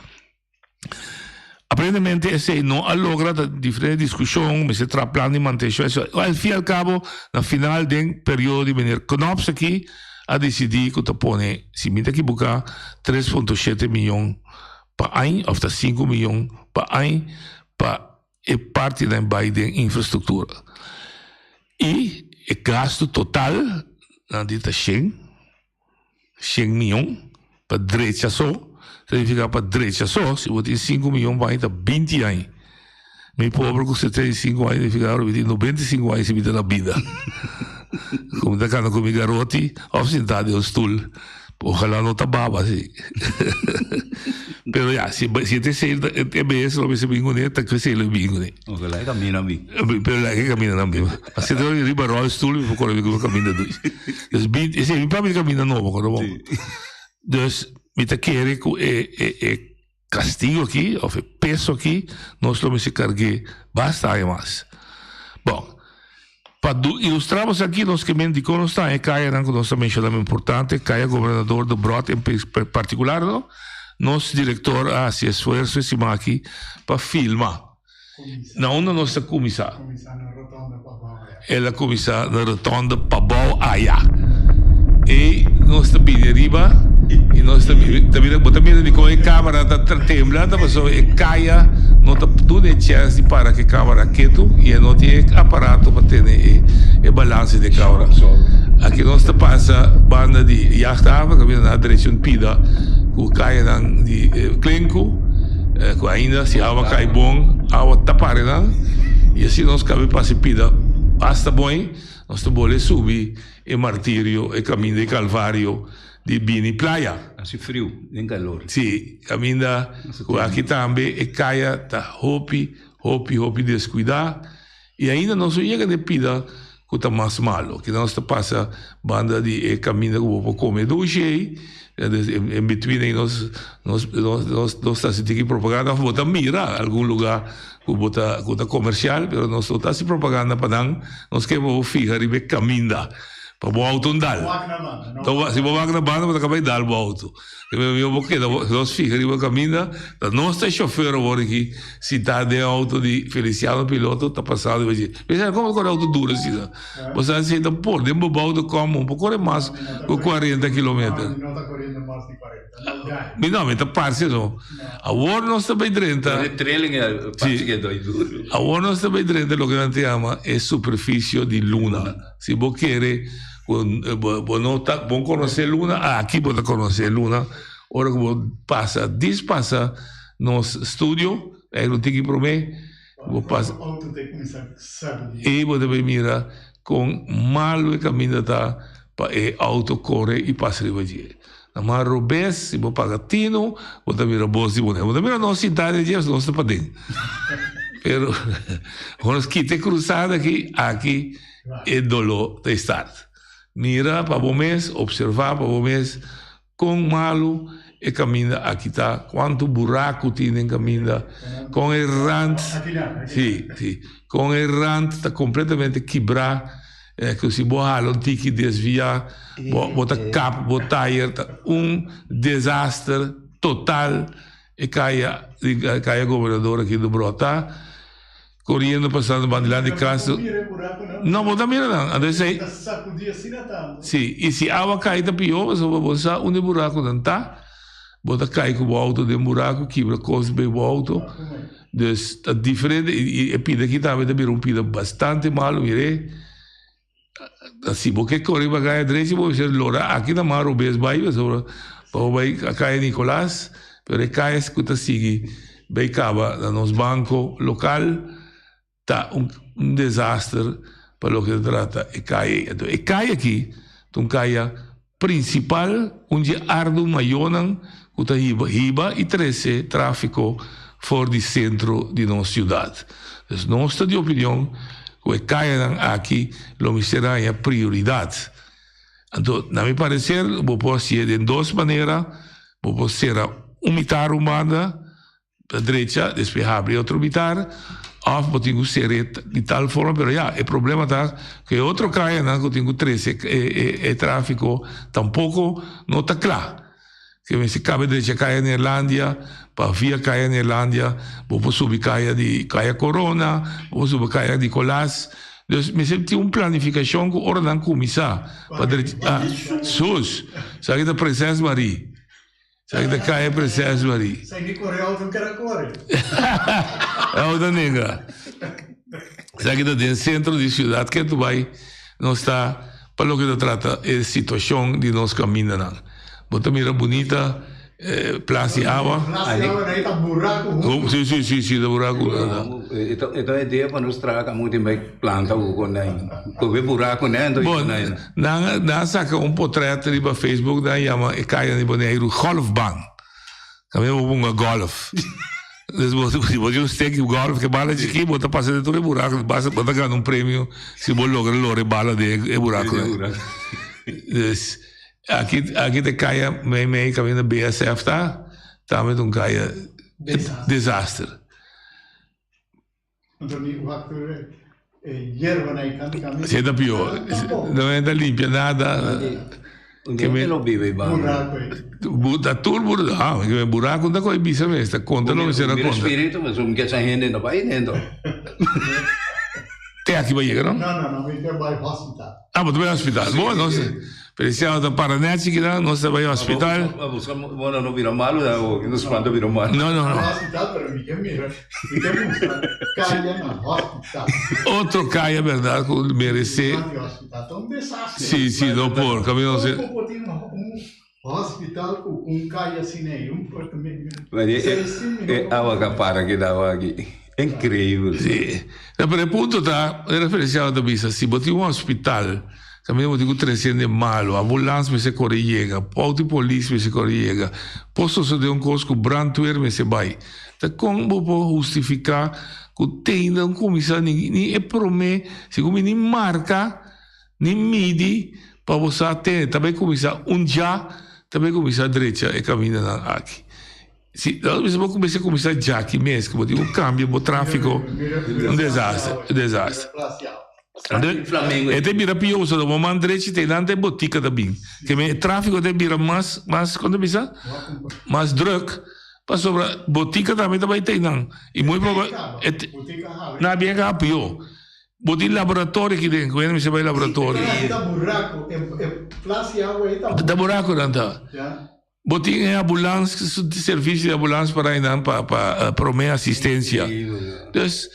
Aparentemente esei no a logra, ta diferente diskushon, mester traha plan di mantenshon, eso. Al fin y al cabo, na final den periodo di meneer Knops aki, a disidí ku ta pone, si mi ta ekiboká, 3.7 miyon pa añ, òf ta 5 miyon pa añ, pa e partinan bai den infrastruktura. I e gastu total nan di ta shen. 100 miyon pa drecha so, significa pa drecha so, si bo tin 5 miyon pa aña ta 20 aña. Mi pober cu 75 aña significa ahora mi tin 95 aña si mi ta na bida. Ku mi ta kana ku mi garoti òf sintá den un stul. Ojalá no ta baba si. Pero ya, si si e esei e bes lo mester bin kuné, ta ku esei lo bin kuné. Ojalá e kamina bin. Pero laga e kamina nan bin. Asina ta riba rolstoel mi por kore bin ku kaminda dushi. Dus bin, esei mi papia di kaminda nobo, kòrda bon. Dus mi ta kere ku e e e Castigo aki of e peso aki nos lo mester cargu'é basta aña mas. Bon, pa du ilustra bos aki nos ke men dikon nos ta e kayanan ku nos ta menshoná importante, Kaya Gobernador Debrot en particular no, nos director a hasi esfuerso e siman aki pa filma. Na unda nos ta kuminsá? El a kuminsá na rotonda pabou aya. Ei nos ta bini riba i nos ta mira, bo ta mira dikon e kamera ta tembla ta pasobra e kaya no ta duna e chèns di para ku e kamera ketu i e no tin e aparato pa tene e balanse di e kamera. Aki nos ta pasa banda di Jachthaven, kaminda na drecha un pida ku kayanan di Klenku. Ku ainda si awa kai bon, awa ta pare nan, i asina nos kabe pasa e pida basta bon, nos ta bole subi e martirio, e kaminda di Kalvario di bini playa. Hasi friu den kalor. Si, kaminda ku aki tambe e kaya ta hopi, hopi, hopi deskuidá. I ainda nos no yega na e pida ku ta mas malu. Kina nos ta pasa banda di e kaminda ku bo por kome dushi ei. En between ei nos nos nos nos ta hasi tiki propaganda òf bo ta mira algun lugá ku bo ta ku ta komersial pero nos no ta hasi propaganda pa nan. Nos ke pa bo fiha riba e kaminda pa bo outo no dal. Si bo wak na banda bo ta kaba di dal bo outo. Mi bo keda nos fiha riba kaminda, ta nos ta e shofer awor aki sintá den outo di Feliciano piloto ta pasando riba dje. Feliciano komo ta kore outo duru asina? Bo sa si ta por den bo bou ta komo bo kore mas ku kuarenta kilometer. Mi no, mi ta parse no. Awor nos ta bai drenta. Awor nos ta bai drenta loke nan ta yama e superfisio di luna. Si bo kere ku bo no ta bon konosé luna, aki bo ta konosé luna ora ku bo pasa dis pasa nos studio, ei lo tiki promé, bo pasa ei bo ta bai mira kon malu e kaminda ta pa e outo kore i pasa riba dje. Na man robes si bo paga tinu bo ta mira bos di Bonaire. Bo ta mira nos sintá den dje nos ta paden. Pero ora nos kita e krusada aki, aki e doló ta start. Mira pa bo mes, observá pa bo mes kon malu e kaminda aki ta, kuantu buraku tin den kaminda, kon e rant, si, si, kon e rant ta kompletamente kibrá. Ku si bo hala un tiki desviá, bo bo ta kap bo tayer, ta un desaster total e kaya di kaya Gobernador aki di brota koriendo pasando ban dilanti di kas. No bo ta mira nan, anto esei si i si awa kai ta pió pasobra bo sa unda e burakunan ta, bo ta kai ku bo outo den buraku kibra kos bei bo outo. Dus ta diferente y e pida aki tambe ta bira un pida bastante malo mire si bo ke kore pa kaya drechi bo mester lora aki na man robes bai pasobra pa bo bai kaya Nicolas pero e kaya ku ta sigui bai kaba na nos banko lokal ta un desaster pa loke ta trata e kaya ei. Anto e kaya aki ta un kaya prinsipal, un dje ardu mayonan ku ta hiba hiba i trese tráfiko for di sentro di nos siudat. Dus nos ta di opinion ku e kayanan aki lo mester haña prioridat. Anto na mi pareser bo por hasié den dos manera, bo por sera un mitar un banda, Ta drecha, despues habri otro mitar, of bo tin cu cere di tal forma, pero ya, e problema ta cu e otro cayanan cu tin cu trece e trafico tampoco no ta cla. Ke mester cabe drecha caya Neerlandia, pa via caya Neerlandia bo por subi caya di caya Corona, bo por subi caya Nicolas, dus mester tin un planificacion cu ora nan cuminsa pa drecha, ah, sus, esaki ta Prinses Marie. Sa ki ta kai e prinses Marie. Sa ki kore auto kera kore. Auto nenga. Sa ki ta den sentro di siudat ketu bai nos ta pa loke ta trata e situashon di nos kamindanan. Bo ta mira bunita. Plas di awa. Plas di awa na ta buraco hunto. Si, si, si, si, ta buraco. E ta idea pa nos traha kaminda tin bai planta ku konijn. Kobe buraco nen to Bon, nan nan a saka un potret riba Facebook nan yama e kaya di Boneiru golfbaan. Kaminda bo hunga golf. Dus bo si bo tin un stick di golf ke bala chikí bo ta pasa den tur e buraco basta bo ta gana un premio si bo logra lora e bala den e buraco. Dus Aki aki ta e kaya mei mei kaminda BSF ta, tambe ta un kaya desaster. Anto mi wak tur e yerba na e kant kaminda. Si e ta pió. No e ta limpia nada. Ke me lo biba e Buraco e. Ta tur buraco. Ah, buraco ta koe bisa mes, ta konta lo mester a konta. Mi respirito, pasobra mi ke sa hende no bai dentro. Te aki bai yega no? No, no, no, mi ke bai hospital. Ah, bo ta bai hospital. Bo, nos, pero si abo ta para net chikinan, nos ta bai hospital. Bueno, no bira malo, da, o nos planta bira malo. No, no, no. Hospital, pero mi ke mira, mi ke mustra kaya na hospital. Otro kaya, berdad, ku merece. Hospital ta un desastre. Si, si, no por, camino se. Como por tin un hospital ku un kaya asina ei, un por E awa ka para keda awa aki. Increíble. Sí. No, pero e punto ta, e referenciado ta bisa, si bo tin un hospital, caminda bo tin cu trece hende malo, ambulance mester core yega, auto di polis mester core yega, por sosode un cos cu brandweer mester bay. Ta con bo por hustifica cu te ainda no cuminsa ni, ni e prome, segun mi ni marca, Ni midi pa bo sa tene ta bay cuminsa un dja ta bay cuminsa drecha e camindanan aki. Si nos bisa bo cuminsa cuminsa djaki mes cu bo tin cu cambia bo trafico un desaster un desaster. E ta bira pio pasobra bo man drechi te nan te botica ta bin ke men e trafico ta bira mas mas con ta bisa mas druk pasobra botica tambe ta bay te nan y muy proba na bien ka pio. Bo tin laboratorio aki den, ku hende mester bai laboratorio. Ta buraco, e plas di awa ei ta buraco. Ta buraco nan ta. Bo tin e ambulans, servicio di ambulans para einan pa pa prome asistencia. Dus,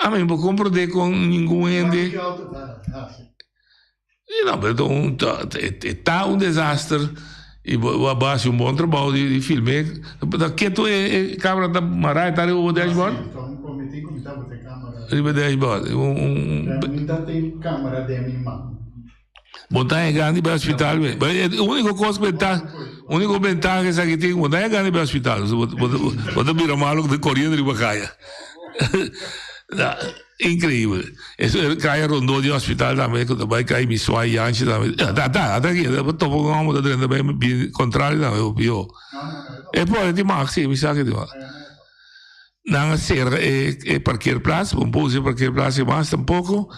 ami bo comprende con ningun hende. No, pero ta un ta e ta un desaster y bo a hasi un bon trabou di filme. Ta ketu e camera ta mara e ta riba bo dashboard? Riba dashboard. Bo ta yega di bai hospital be. E unico cos cu ta unico bentaha cu esaki tin bo ta yega di bai hospital. Bo ta bira malo coriendo riba caya. Increíbel. Eso e kaya rondó di hospital tambe ku ta bai kai mi swai yanchi tambe. Ta ta ata aki ta topa un homber ta drenta bai bin contrario tambe o pió. E por tin mag si mi sa ke tin mag. Nan a sera e e parkeerplaats, bo no por usa e parkeerplaats ei mas tampoco.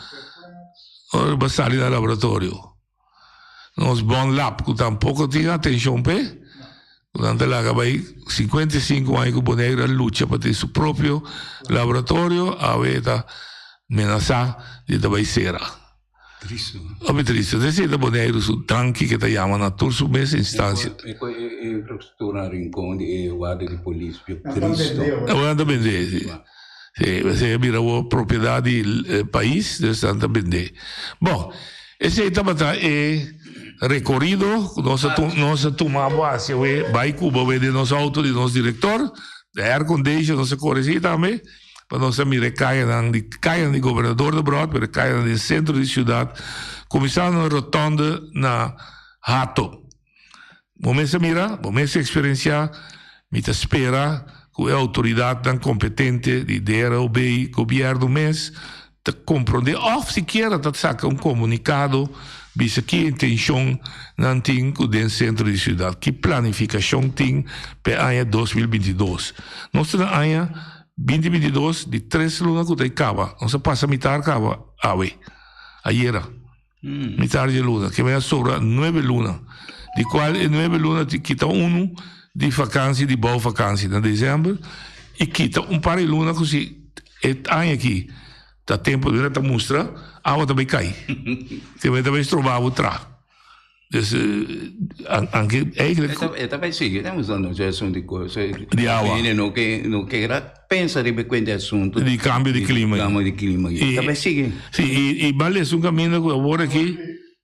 Ora bo sali na laboratorio. Nos bon lab ku tampoco tin atencion p'e. Ku nan ta laga bai 55 aña ku Boneiru a lucha pa tin su propio laboratorio, awe e ta menasá di ta bai sera. Tristu. Hopi tristu. Esei ta Boneiru su danki ke ta yama na tur su mes instancia. E ku e infrastruktura na Rincon di e warda di polis pio tristu. Awor nan ta bendé, si. Si, esei a bira awor propiedat di pais, dus nan ta bendé. Bon, esei tabata e rekorido ku nos a nos a tuma bo hasi awe bai Cuba awe den nos auto di nos direktor, de aircondition nos a kore así tambe, pa nos a mira e kayanan di kayanan di Gobernador Debrot, pero e kayanan den sentro di siudat, kuminsando na rotonde na Hato. Bo mes a mira, bo mes a eksperensiá, mi ta spera ku e outoridatnan kompetente di DROB, gobièrnu mes, ta komprondé òf sikiera ta saka un komunikado bisa ki intenshon nan tin ku den sentro di siudat, ki planifikashon tin pa e aña 2022. Nos ta na aña 2022 di tres luna ku ta e kaba, nos a pasa mitar kaba awe, ayera. Mitar di luna, ke mei a sobra nuebe luna, di kual e nuebe luna ti kita unu di vakansi di bou vakansi na desember i kita un par di luna ku si e aña aki ta tempu di ta mustra awa ta bai kai, ke mei ta bai stroba bo tra. Dus anke eigenlijk. E ta bai sigui ta usando e asunto di cos. Di awa. Hende no ke no ke pensa riba e cuenta e asunto. Di cambio di clima. Cambio di clima. E ta bai sigui. Si y y bal es un caminda cu awor aki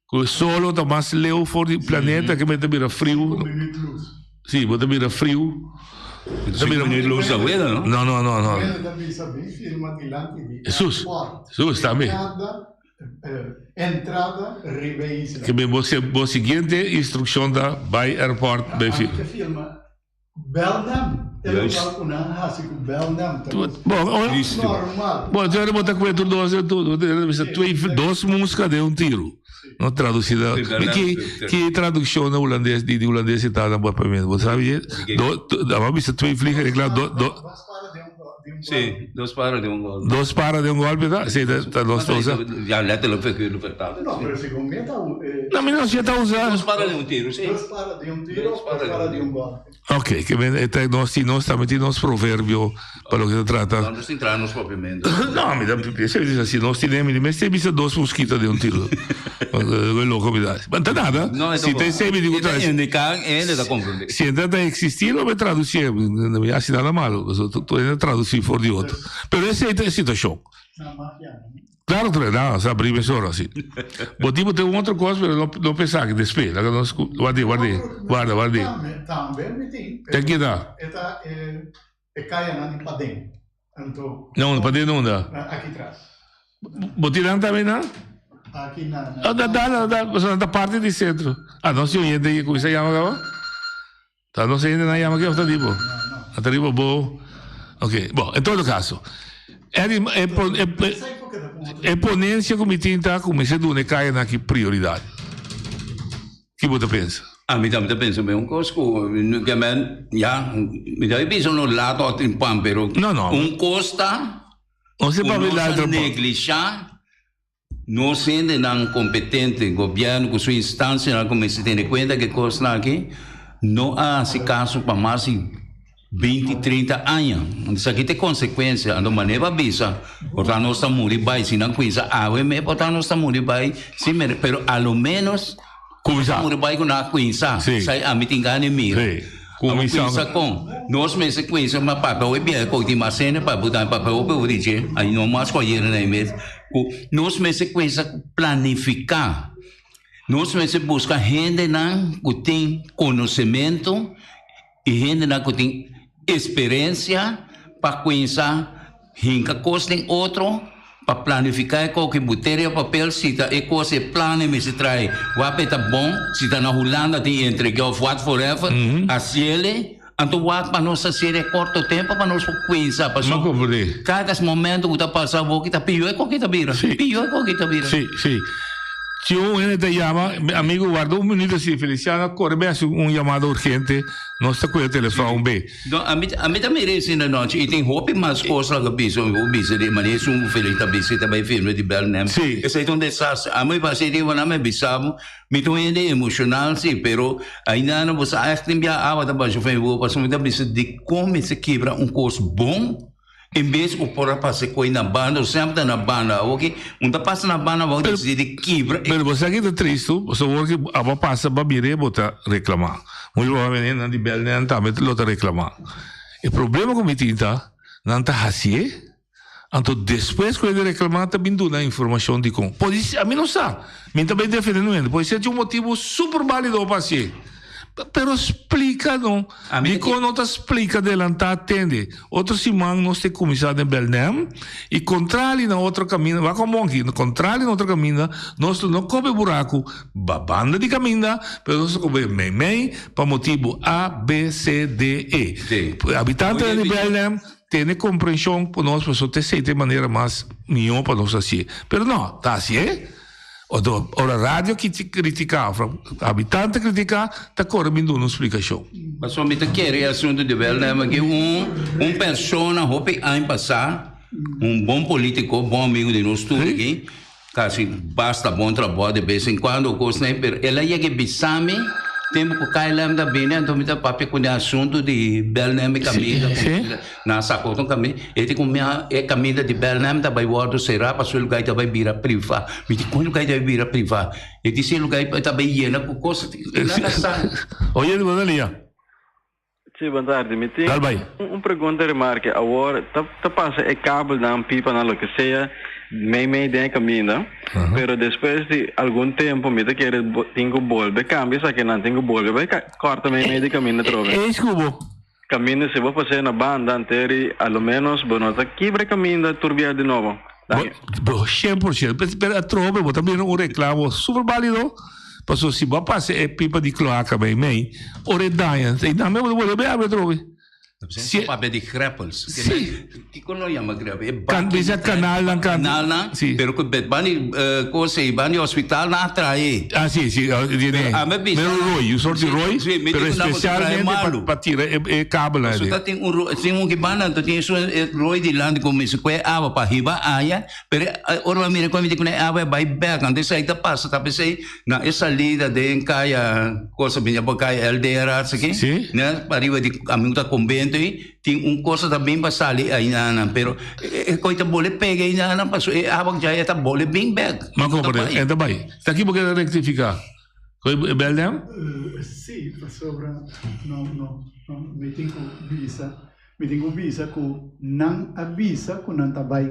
cu e solo ta mas leu for di planeta ke mester bira friu. Si, bo ta bira friu. Ta bira minuut luz ta weda, no? No, no, no, no. Ta bisa bin firma dilanti di Jesus. Jesus tambe. Entrada riba e isla. Ke bo bo siguiente instrukshon ta bai airport bai firma. Firma Belnem. E local ku nan hasi ku Belnem ta normal. Bo, bo bo ta kue tur dos tur. Bo ta bisa dos muska den un tiru. No traducida. Ki ki traduccion na hulandes di di hulandes ta na papiamento? Bo sabi? Do do bisa twee vliegen in één klap do do. Sí, dos pájaros de un golpe. Dos pájaros de un golpe ta? Sí, ta ta dos ta usa. Ja, letterlijk figuurlijk vertaald. No, pero segun mi ta No, mi no si ta usa. Dos pájaros de un tiro, sí. Dos pájaros de un tiro, dos pájaros de un golpe. Ok, ke men e ta nos tin nos tambe tin nos proverbio pa loke ta trata. No, nos tin traha nos papiamento. No, mi ta esei bisa si nos tin mi mester bisa dos mosquito den un tiro. Lo loco mi ta. Ma ta nada. No, e Si ta esei mi di ku ta indica hende ta comprende. Si hende ta existi lo mi traduci, no mi haci nada malo. Pasobra tur hende ta traduci for di otro. Pero esei ta e situacion. Claro que no, sa abrí mesora así. Bo tipo tin un otro cos, pero no, no pensá que después. Laga nos guardi, guardi, guarda, guardi. Tambe, tambe mi tin. Te keda? E ta e, e kayanan di paden. Anto. No, paden unda? Aki tras. Bo tin nan tambe nan? Aki na. Ah, da, da, da, da, pasobra nan ta parti di centro. Ah, nos tin un hende ku sa yama kaba? Ta nos hende nan yama ke of ta di bo? A ta riba bo. Ok, bo, en todo caso. Eddie, e, e, e, e ponencia ku mi tin ta ku mester duna e kayanan aki prioridad. Ki bo ta pensa? Ami tambe ta pensa mesmo kos ku ke men, ya, mi ta bisa no laat òf tin pan, pero No, no. un kos ta Nos ku nos a neglishá. Nos hendenan kompetente, gobièrnu ku su instansianan ku mester tene kuenta ku e kosnan aki, no a hasi kaso pa mas di binti, trinta aña. Esaki ta e konsekuensia. Anto manera bo a bisa, por ta nos ta muri bai, si nan kuinsa awe mes por ta nos ta muri bai sin mere, pero a lo ménos Kuminsá. Muri bai ku nan a kuinsa. Sí. Esei ami tin gana di mira. Sí. Abo Kuminsá. kuinsa kon? Nos mester kuinsa ma papia hopi biaha ku tin mas hende pa buta papia hopi hopi di dje. Ai no mas ku ayera na e mes. Ku nos mester kuinsa planifiká. Nos mester buska hendenan ku tin konosementu i hendenan ku tin eksperensia pa kuinsa hinka kos den otro pa planifiká e koki buteria papel si ta e kos e plan e mester trae wak e ta bon si ta na Hulanda tin entreg'é of what forever hasiel anto wak pa nos hasiel e korto tempo pa nos por kuinsa pasobra kada momento ku ta pasa awoki ta pió e koki ta bira pió e koki ta bira. Sí, sí. Si un hende ta yama, mi amigo warda un minuto si Feliciano kore bai hasi un yamada urgente, nos ta kuida telefòn un be. No, ami ami ta mira esei na nochi i tin hopi mas kos laga bisa, mi por bisa di manera esun ku Felix ta bisa i ta bai firma di Belnem. Sí. Esei ta un desastre. Ami basa i riba nan mi a bisa bo, mi ta un hende emoshonal si, pero ainda bo sa ègt tin bia awa ta basha for mi boka pasobra mi ta bisa dikon mester kibra un kos bon En bes ku por a pasa e koi na banda, o semper ta na banda. Awor ki un ta pasa na banda, bo a disidi di kibra e. Pero bo sa ki ta tristu, pasobra awor ki abo a pasa pa mir'é bo ta reklamá. Muchu probablemente hendenan di Belnem tambe lo ta reklamá. E problema ku mi tin ta, nan ta hasié, anto despues ku hende reklamá ta bin duna informashon dikon. Podi ser, ami no sa, mi ta bai defendé un hende, podi ser tin un motibu super bálido pa hasié. Pero splika no. Dikon no ta splika delantá tende? Otro siman nos te kuminsá den Belnem i kontrali na otro kaminda, wak un monki, kontrali na otro kaminda nos lo no kobe buraku ba banda di kaminda, pero nos lo kobe meimei pa motibu A, B, C, D, E. Habitantenan di Belnem tene komprenshon ku nos pasobra ta esei ta e manera mas mihó pa nos hasié. Pero no, ta hasié. Oto ora radio critica of habitante critica ta core bin duna un splicacion. Pasobra mi ta kere e asunto di Belnem aki un un persona hopi aña pasa un bon politico bon amigo di nos tur aki casi basta bon trabao de bes en cuando cosnan pero el a yega bisa mi tempo cu KLM ta bini anto mi ta papia cu e asunto di Belnem e caminda Nan sa ku otro kaminda, e di ku mi a e kaminda di Bèlnèm ta bai wòrdu será pasobra e lugá ta bai bira privá. Mi di, kon e lugá ta bai bira privá? E di si e lugá ta bai yena ku kos. Nan a sa. Oye, di bo Lia. Sí, bon tardi. Mi tin Dal bai. un pregunta remarke. Awor ta ta pasa e kabelnan, pipanan, loke sea. mei mei den e kaminda, pero despues di algun tempu mi ta kere bo tin ku bolbe kambia esakinan, tin ku bolbe bai kòrta mei mei di kaminda atrobe. Eis ku bo. Kaminda si bo pas'é na banda anteri a lo ménos bo no ta kibra e kaminda tur bia di nobo. Danki. Bo 100%. Pero atrobe bo ta mira un reklamo super bálido, pasobra si bo a pasa e pipa di kloaka mei mei, ora e daña, einan bo ta bolbe bai abri atrobe. Si. Papia di greppels. Si. Kiko no yama greppel? E Kan, baki bisa kanalnan kan. Kanalnan. Si. Pero ku bet bani kos ei, bani hospital nan a trae. Ah, si, si. Tiene. Pero ame bisa. Mero rooi, un soort di rooi. Si, mi pero di ku nan bo ta trae especialmente pa, malu. pa tira e, e kabelnan Paso ede. ta tin un rooi, tin un ki banda, anto tin esun e rooi dilanti ku mester kue awa pa hiba aya, pero ora bo a mira ku mi di ku nan e awa a bai bek, anto esei ta pasa, ta p'esei Na e salida den kaya cosa bini pa kaya LDR asaki Sí. ne pariba di amigo ta convento ei tin un cosa ta bin pa sali ainana pero e koi ta bole pega ainana paso e awa dja e ta bole bin bek. Ma comprende, e ta bai. Ta ki bo kere rectifica? Koi bel dem? Sí, pasobra no no no mi tin ku bisa mi tin ku bisa ku nan a bisa ku nan ta bai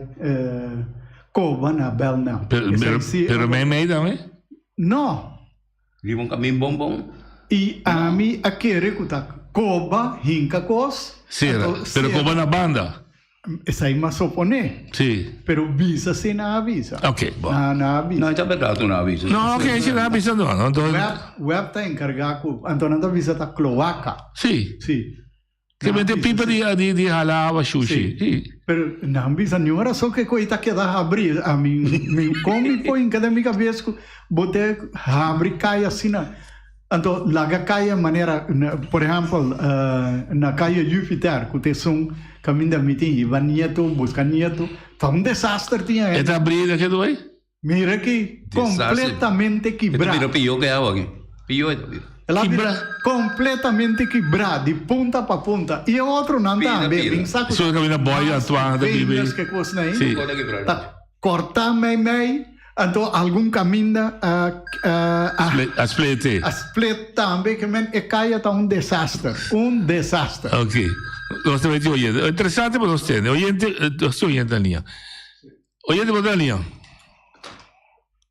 Koba na Belnel. Pero, pero, pero mei mei tambe? No. Riba un kamin bon bon. I ami a kere ku ta koba hinka kos. Sera, pero koba na banda. Esei mas soponé. Sí. Pero bisa si nan a bisa. Ok, bon. Nan a bisa. No, e ta bèrdat ku nan a bisa. No, ok, si nan a bisa no. Anto. Web, web ta enkargá ku, anto nan ta bisa ta kloaka. Sí. Sí. Te mete pipa di di di hala awa shushi. Sí. Pero nan bisa ni un razón que coi ta keda habri. A mi mi con mi por hinca den mi cabeza cu bo te habri caya asina. Anto laga caya manera por ehempel na caya Jupiter cu ta esun caminda mi tin hiba nieto busca nieto ta un desaster tin E ta habri na ke doe? Mira aki, completamente kibrá. E ta bira pió ke awa aki. Pió e ta bira. El a bira completamente kibrá, di punta pa punta. I e otronan tambe, bin sa ku Su kaminda Boy Antoine ta biba ei. ke kosnan ei. Ta kortá meimei, anto algun kaminda a A split. A split tambe, ke men e kaya ta un desaster, un desaster. Ok, nos ta meti oyente. Interesante pa nos tende. Oyente, nos tin oyente na liña. Oyente bo ta liña.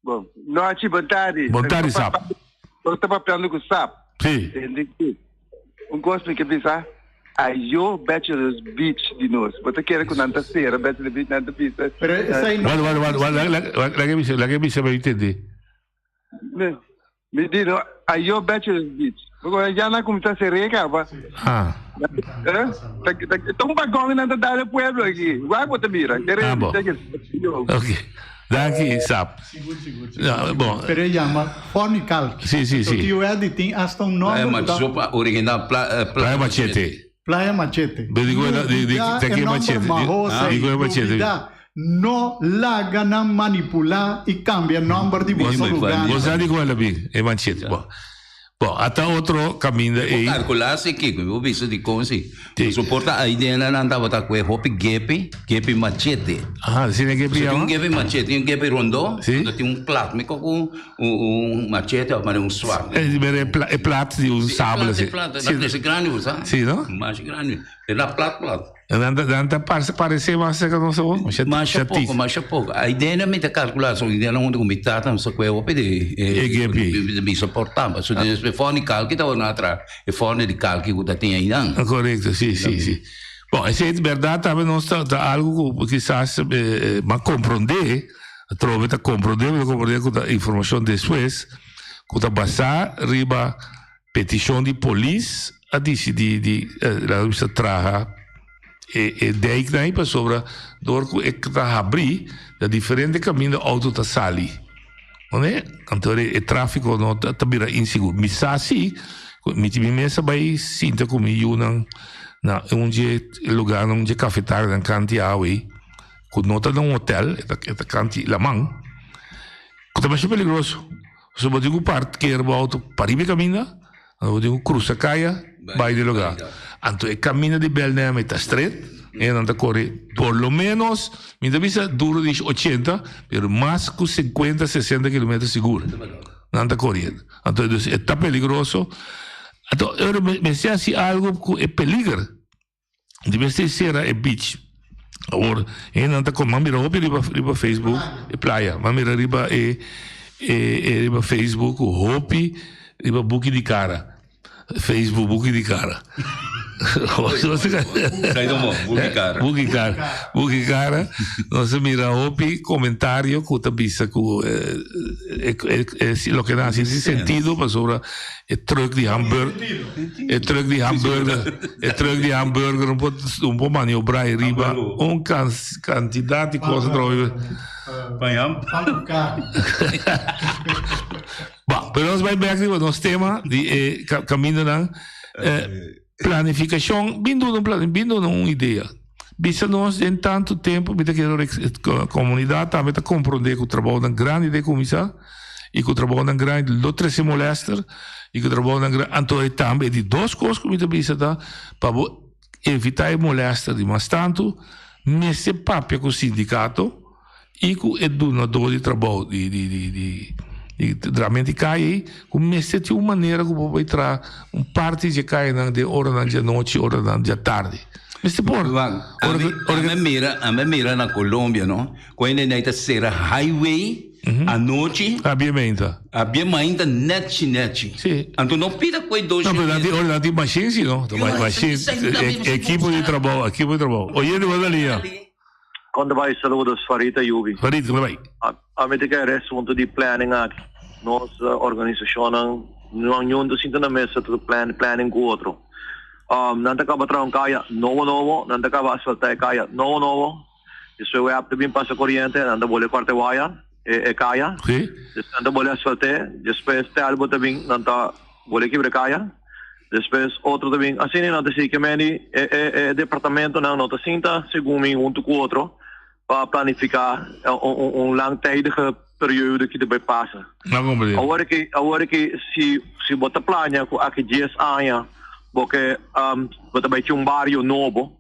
Bon nochi, bon tardi. Bon tardi, Sap. Nos ta papiando ku Sap. Sí. Un kos mi ke bisa, ayo Bachelor's Beach di nos. Bo ta kere ku nan ta sera Bachelor's Beach, nan ta bisa. Pero esei no. Wak, wak, wak, wak, laga bisa, laga bisa pa mi tende. Mi di no, ayo Bachelor's Beach. Porque ya na kumsa seré kaba. Ah. Eh? Ta un bagong nan ta dal e pueblo aki. Wak bo ta mira. Ah, bo. Ok. Danki, Sap. Sigur, sigur. Ja, bon. Pero e llama Fornical. Sí, sí, sí. Tio Eddie tin hasta un nombre. Playa Machete. Original. Playa Machete. Playa Machete. Di Lubida e nomber mahosa y lubida. No laga nan manipula y cambia nomber di boso lugarnan. Bo sa di cual a bin e machete. Bo, bo, ata otro caminda ei. Bo calcula si kico, bo bisa di con si. Bo soporta ai den nan tabata cu e hopi gepi, gepi machete. Aha, si ne gepi yama? Tin un gepi machete, tin un gepi rondo, anto tin un plat, mi cu un machete of un zwart. E plat di un sabel asi. E plat, e plat, ta grandi bo sa. Si no? Masha grandi, e ta plat plat. Nan ta parece mas cerca nos awor? Masha poco, masha poco. Ai dena mi ta calcula, so dena hunto cu mi tata nos a coge hopi di e gepi. Mi soportaba. So despues forno di calki tabata na atra, e forno di calki cu ta tin ainan. Correcto, si, si, si. Bon, esey berdad tambe nos ta algo cu kisas mas comprende, atrobe ta comprende, mi ta comprende cu ta informacion despues, cu ta basa riba peticion di polis a dicidi di laga bisa traha e e dijknan ei pasobra door cu e ta habri na diferente caminda auto ta sali. Oné? Anto e trafico no ta bira insigur. Mi sa si cu mi tin mi mes a bay sinta cu mi yunan na un dje lugarnan, un dje cafetarianan kanti awe ei, cu no ta na un hotel, e ta e ta kanti laman, cu ta masha peligroso. Pasobra bo tin cu parkeer bo auto pariba e caminda, anto bo tin cu crusa caya bay di lugar. Anto e caminda di Belnem e ta stret, e nan ta core por lo menos, mi ta bisa duro di ochenta, pero mas cu cincuenta, sesenta kilometer sigur nan ta coriendo. Anto dus e ta peligroso. Anto ora mester haci algo cu e peliger. Di mester cera e beach. Awor, hendenan ta kom, m'a mira hopi riba riba Facebook e playa, m'a mira riba e e e riba Facebook ku hopi riba buki di kara. Facebook buki di kara. Buki kara. Buki kara. Buki kara. Nos a mira hopi komentario ku ta bisa ku e e e loke nan hasi sin sentido pasobra E truck di hamburger, e truck di hamburger, e truck di hamburger un por, un por maniobra ahí riba un cantidad di cosa trobe. Ba, pero nos bai back riba nos tema di e camindanan. Eh, planificacion, bin duna un plan, bin duna un idea. Bisa nos den tanto tempo, mi ta kere comunidad tambe ta comprende cu trabounan grandi ta cuminsa. y cu trabounan grandi lo trece molester y cu trabounan grandi anto e tambe e di dos cos cu mi ta bisa ta pa bo evita e molester di mas tanto mester papia cu sindicato y cu e dunador di trabou di di di di di dramenti caya ey cu mester tin un manera cu bo por traha un parti dje cayanan den oranan dje anochi oranan dje atardi mester por Juan, ami, ami mira, ami mira na Colombia, no? Cu hende ta cera highway Anochi. Abia mainta. Abia mainta netchi netchi. Si. Anto no pida cu e dos. No, pero nan tin, ora nan tin machine si no. Machine, ekipo di trabou, ekipo di trabou. Oyente bo ta liña. Kon ta bai? Saludos, Farid Ayubi. Farid, kon ta bai? Ami ta kere asunto di planning aki. Nos organisashonnan no ñuntu sinta na mesa ta plan planning ku otro. Nan ta kaba traha un kaya nobo nobo, nan ta kaba asfalta e kaya nobo nobo. Despues web ta bin pasa coriente, nan ta bole corte waya, e, e caya. Sí. Despues nan ta bole asfalté, despues telbo ta bin, nan ta bole kibra caya. Despues otro ta bin, asina nan ta sigui ke meni e, e, e departamentonan no ta sinta segun mi hunto cu otro pa planifica un, un, un langtijdige periode ki ta bay pasa. No comprende. Awor ki, awor ki si, si bo ta plania cu aki dies aña bo ke, um, bo ta bay tin un bario nobo,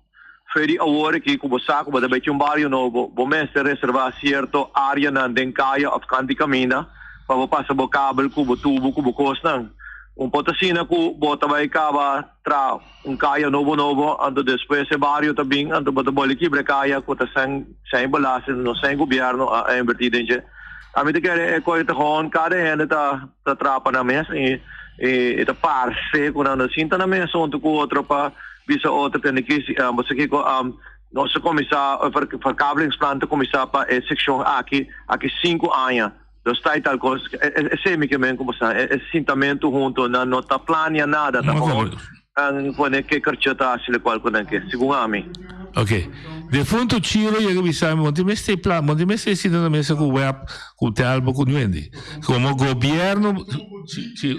Fe di awor aki ku bo sa ku bo ta bai tin un bario nobo, bo mester reservá sierto áreanan den kaya òf kant di kaminda pa bo pasa bo kabel ku bo tubu ku bo kosnan. Un por ta asina ku bo ta bai kaba traha un kaya nobo nobo, anto despues e bario ta bin, anto bo ta boli kibra e kaya ku ta sen sen belasting, no sen gobièrnu a invertí den dje. Ami ta kere e kos ta gewoon kada hende ta ta traha pa nan mes i i ta parse ku nan no sinta na mesa huntu ku otro pa Bisa otro tende ki si bo sa kiko nos a kuminsá verkabelingsplan ta kuminsá pa e sekshon aki aki sinku aña dos ta i tal kos esei mi ke men ku bo sa e sintamentu huntu nan no ta plania nada ta gewoon nan pone kekertje ta hasi lokual ku nan ke segun ami. Ok. Defunto Chiro yega bisa mi, bo tin mester plan, bo tin mester sinta na mesa ku web, ku Telbo, ku Nuendi. Komo gobierno, si, si,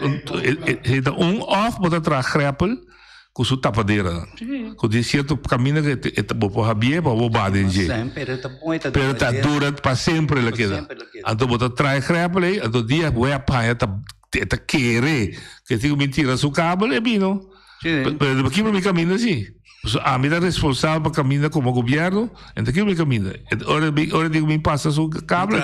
e ta un òf bo ta traha grèpel, Cu su tapaderanan. Cu tin cierto caminda cu e ta bo por habié pa bo baha den dje. Pero ta dura pa semper el a keda. Anto bo ta trae grèpel ei, anto dia bo a paña ta e ta kere cu e tin cu bin tira su kabel e bino. Pero bo kibra mi caminda si. Pasobra ami ta responsabel pa caminda como gobierno, en ta kibra mi caminda. Ora ora e tin cu bin pasa su kabel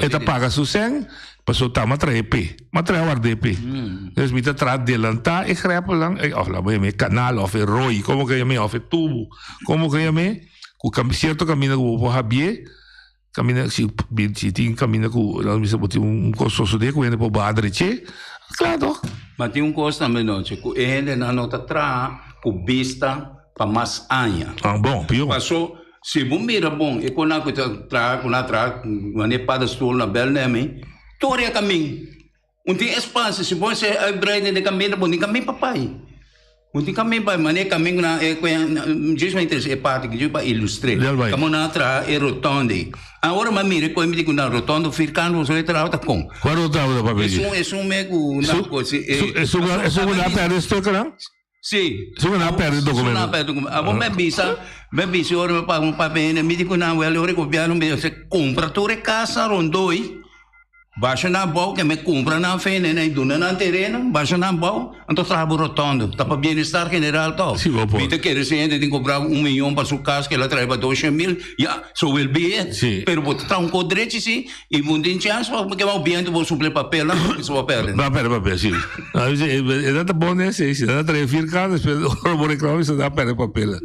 e ta paga su cen. Pasobra ta m'a trahe p'e. M'a trahe ward'é p'e. Entonces mi ta traha delantá e grèpelnan, òf laat bo yam'é e kanal òf e roi, komo ke yam'é, òf e tubu, komo ke yam'é, ku sierto kaminda ku bo por habié, kaminda si si tin kaminda ku laat bo bisa bo tin un kos sosodé ku hende por baha dreché, kla tòg. Ma tin un kos tambe nochi, ku e hendenan no ta traha ku bista pa mas aña. Ah bon, pió. Paso Si bo mira bon e konan ku ta traha ku nan a traha wanneer paddenstoel na Belnemi, tur e kamin. Un tin espasio, si bo hasi uitbreiding den e kaminda bo tin kamin pa bai. Bo tin kamin pa bai, manera e kamin ku nan e djis mi interesa e parti aki djis pa ilustr'é. Kamo nan a traha e rotonde ei. Awor mi a mira e koe mi di ku nan rotonde firkant boso e traha ta kon. Kua rotonde ta papia di? Esun me ku nan kosi e. Esun ku nan a pèrdè stuknan? Sí. Su nan a perde documento. Su nan a perde documento. Abo me bisa, me bisa ora me paga un papel hende, mi di cu nan wel ora gobierno mi se cumpra tur e casa rondoi, basha nan abao ke me cumpra nan fe hende i duna nan tereno, basha nan abao, anto traha bo rotondo. Ta pa bienestar general toch? Sí, bo por. Mi ta kere si hende tin cobra un miyon pa su cas ke el a trae pa 200 mil, ya, so will be it. Sí. Pero bo ta traha un cos drechi si. I bo tin chance pa kema bo bientu bo supli papelnan porque su bo perde. Bo a perde papel, si. E ta bon ese, si nan a trae firkant, despues ora bo reclama bisa nan a perde papelnan.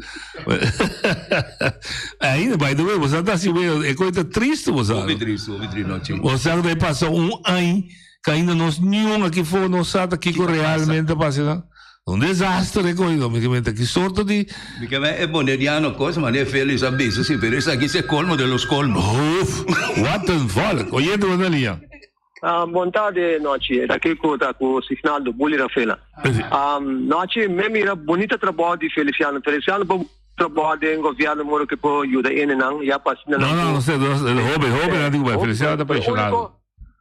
ainda, by the way, bo sa ta hasi wea, e kos ta tristu, bo sa. Hopi tristu, hopi tristu, no, chi. Bo sa ku ta pasa un aña ku ainda nos niun aki for no sa ta kiko realmente ta pasa nan. Un desaster e kos, mi ke menta ki sorto di. Mi ke men e boneriano kos manera Felix a bisa si, pero esaki si e colmo de los colmos. Hoof, wat een volk. Oyente bo na liña. Bon tarde Nochi, ta aki ku ta ku Signaldo Bully Rafela. Nochi, mi a mira bunita trabou di Feliciano. Feliciano por trabou den gobierno moro ku por yuda hendenan ya pa asina nan. No, no, no, hoben, hoben nan tin ku bai. Feliciano ta pensionado.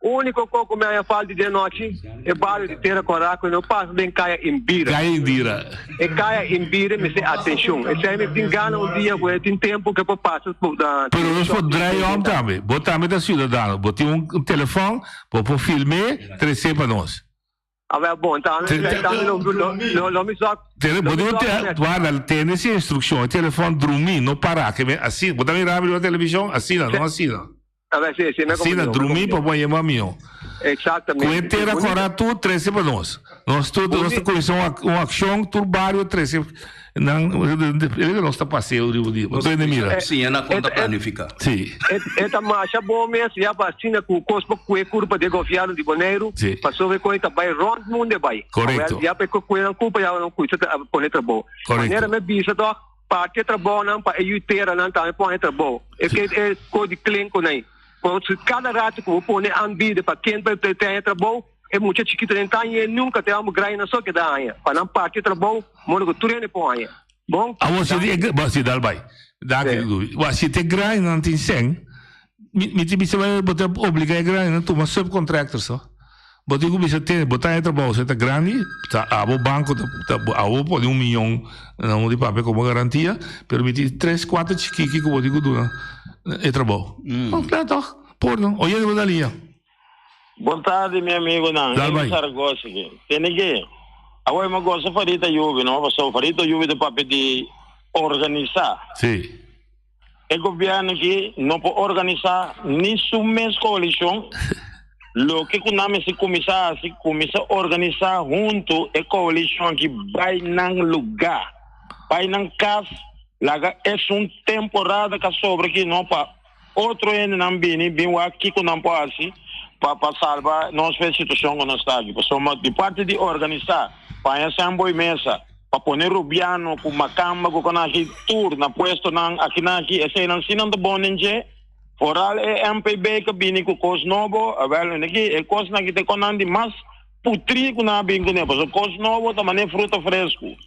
Úniko kos ku mi haña falta di anochi e bario di Tera Kòrá ku no pasa den Kaya Imbira. Kaya Indira. E Kaya Imbira mester atenshon. Esei mi tin gana un dia ku e tin tempu ku e por pasa na. Pero nos por draai om tambe. Bo tambe ta siudadano. Bo tin un telefòn, bo por film'é, tres'é pa nos. Awel bon, tambe tambe lo lo lo mi zòk. Tene, bo tin un te, warda, tene si instrukshon. E telefòn drumí, no pará. Ke men asina, bo ta mira mi riba televishon? Asina, no asina. Awel, si, si, mi a Asina, komprendé, mi a drumí pa komprendé. bo a yama mihó. Exactamente. Ku e tera kòrá tur trese pa nos. Nos tur, nos ta kuminsá un ak, un akshon, tur bario trese nan, e nos ta paseo riba di, bo ta mira. Siña na kon ta planifiká. Si. E ta masha bon mes ya pa asina ku kos por kue kurpa di e gobièrnu di Boneiru, pasobra e koe ta bai rònt mundu e bai. Korekto. Awel ya pa e kue nan kulpa ya nan kuminsá ta pone trabou. Korekto. Manera mi a bisa tòg, Parti e trabounan pa e yu teranan tambe pone trabou. E ke e ko di klenko nan. Por si kada rato ku bo pone aanbieden pa ken pa e haña trabou, e mucha chikito den ta haña e nunka te amo grainan so keda haña. Pa nan parti e trabou modo ku tur hende por haña. Bon? Awor si e bo si dal bai. Danki Ruby. Bo si te grainan tin sèn, mi mi tin bisa bo ta obliga e grainan tuma subcontractors to. Bo tin ku bisa tene, bo ta haña trabou, si ta grandi, ta abo banko ta ta abo pone un miyon na un di papia komo garantia, pero mi tin tres kuater chikiki ku bo tin ku duna e trabou. Oh, kla tòg, por no. Oye bo ta liña. Bon tardi mi amigonan, Dal Henry bai. Zaragoza aki. Tene ke, awor mi a gosa Farita Yubi no, pasobra Farita Yubi ta papia di organisá. Si. E gobierno aki no por organisa ni su mes coalicion. Loke cu nan mester cuminsa haci, cuminsa organisa hunto e coalicion aki bay nan luga, bay nan cas, laga esun temporada ca sobra aki no pa otro hendenan bini bin wak kico nan por haci pa pa salba nos fe situacion cu nos ta aki. Pasobra di parti di organisa, paña Samboy mesa. Pa pone Rubiano ku Makamba ku konaki tur na puestonan akinaki eseinan si nan ta bon den dje. Foral e MPB ka bini ku kos nobo, awel aki e kosnan aki ta e konan di mas putri ku nan a bin kuné pasobra kos nobo ta manera fruta fresku.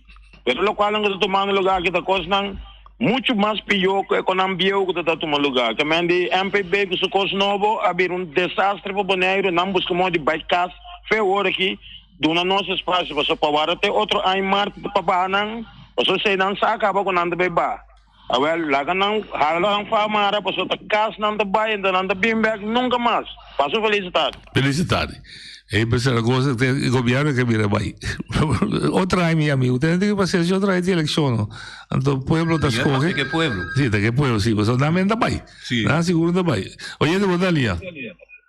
Pero lokual nan ku ta tumando luga aki ta kosnan muchu mas pió ku e konan bieu ku ta ta tuma luga. Ke men di MPB ku su kos nobo a bira un desastre pa Boneiru, nan buska modo di bai kas fe awor aki. Duna nos espacio pasobra pa warda te otro aña mart pa baha nan, pasobra esei nan sa caba cu nan ta bay baha. Awel, laga nan hala nan fa mara pasobra ta cas nan ta bay enton nan ta bin bek nunca mas. Pasa un feliz tarde. Feliz tarde. E Zaragoza te e gobierno ke bira bay. Otro aña mi amigo, tene tin paciencia otro aña tin eleccion no. Anto pueblo ta scoge. Ta ke pueblo. Si, ta ke pueblo si, pasobra nan men ta bay. Nan sigur ta bay. Oyente bo ta lia.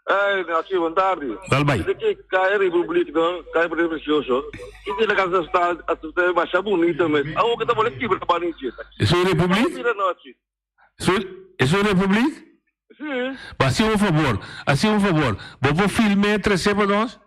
Ey, Nachi, bon tardi. Dal bai. Desde que cae Republiek, no? Cae Precioso. Y de la casa está, está masha bonita mes. Awo que ta bole kibra pa ni cheta. Eso es Republiek? Mira Nachi. Eso, eso es Republiek? Sí. Ba hasi un favor, hasi un favor. Bo por film'é trese pa nos?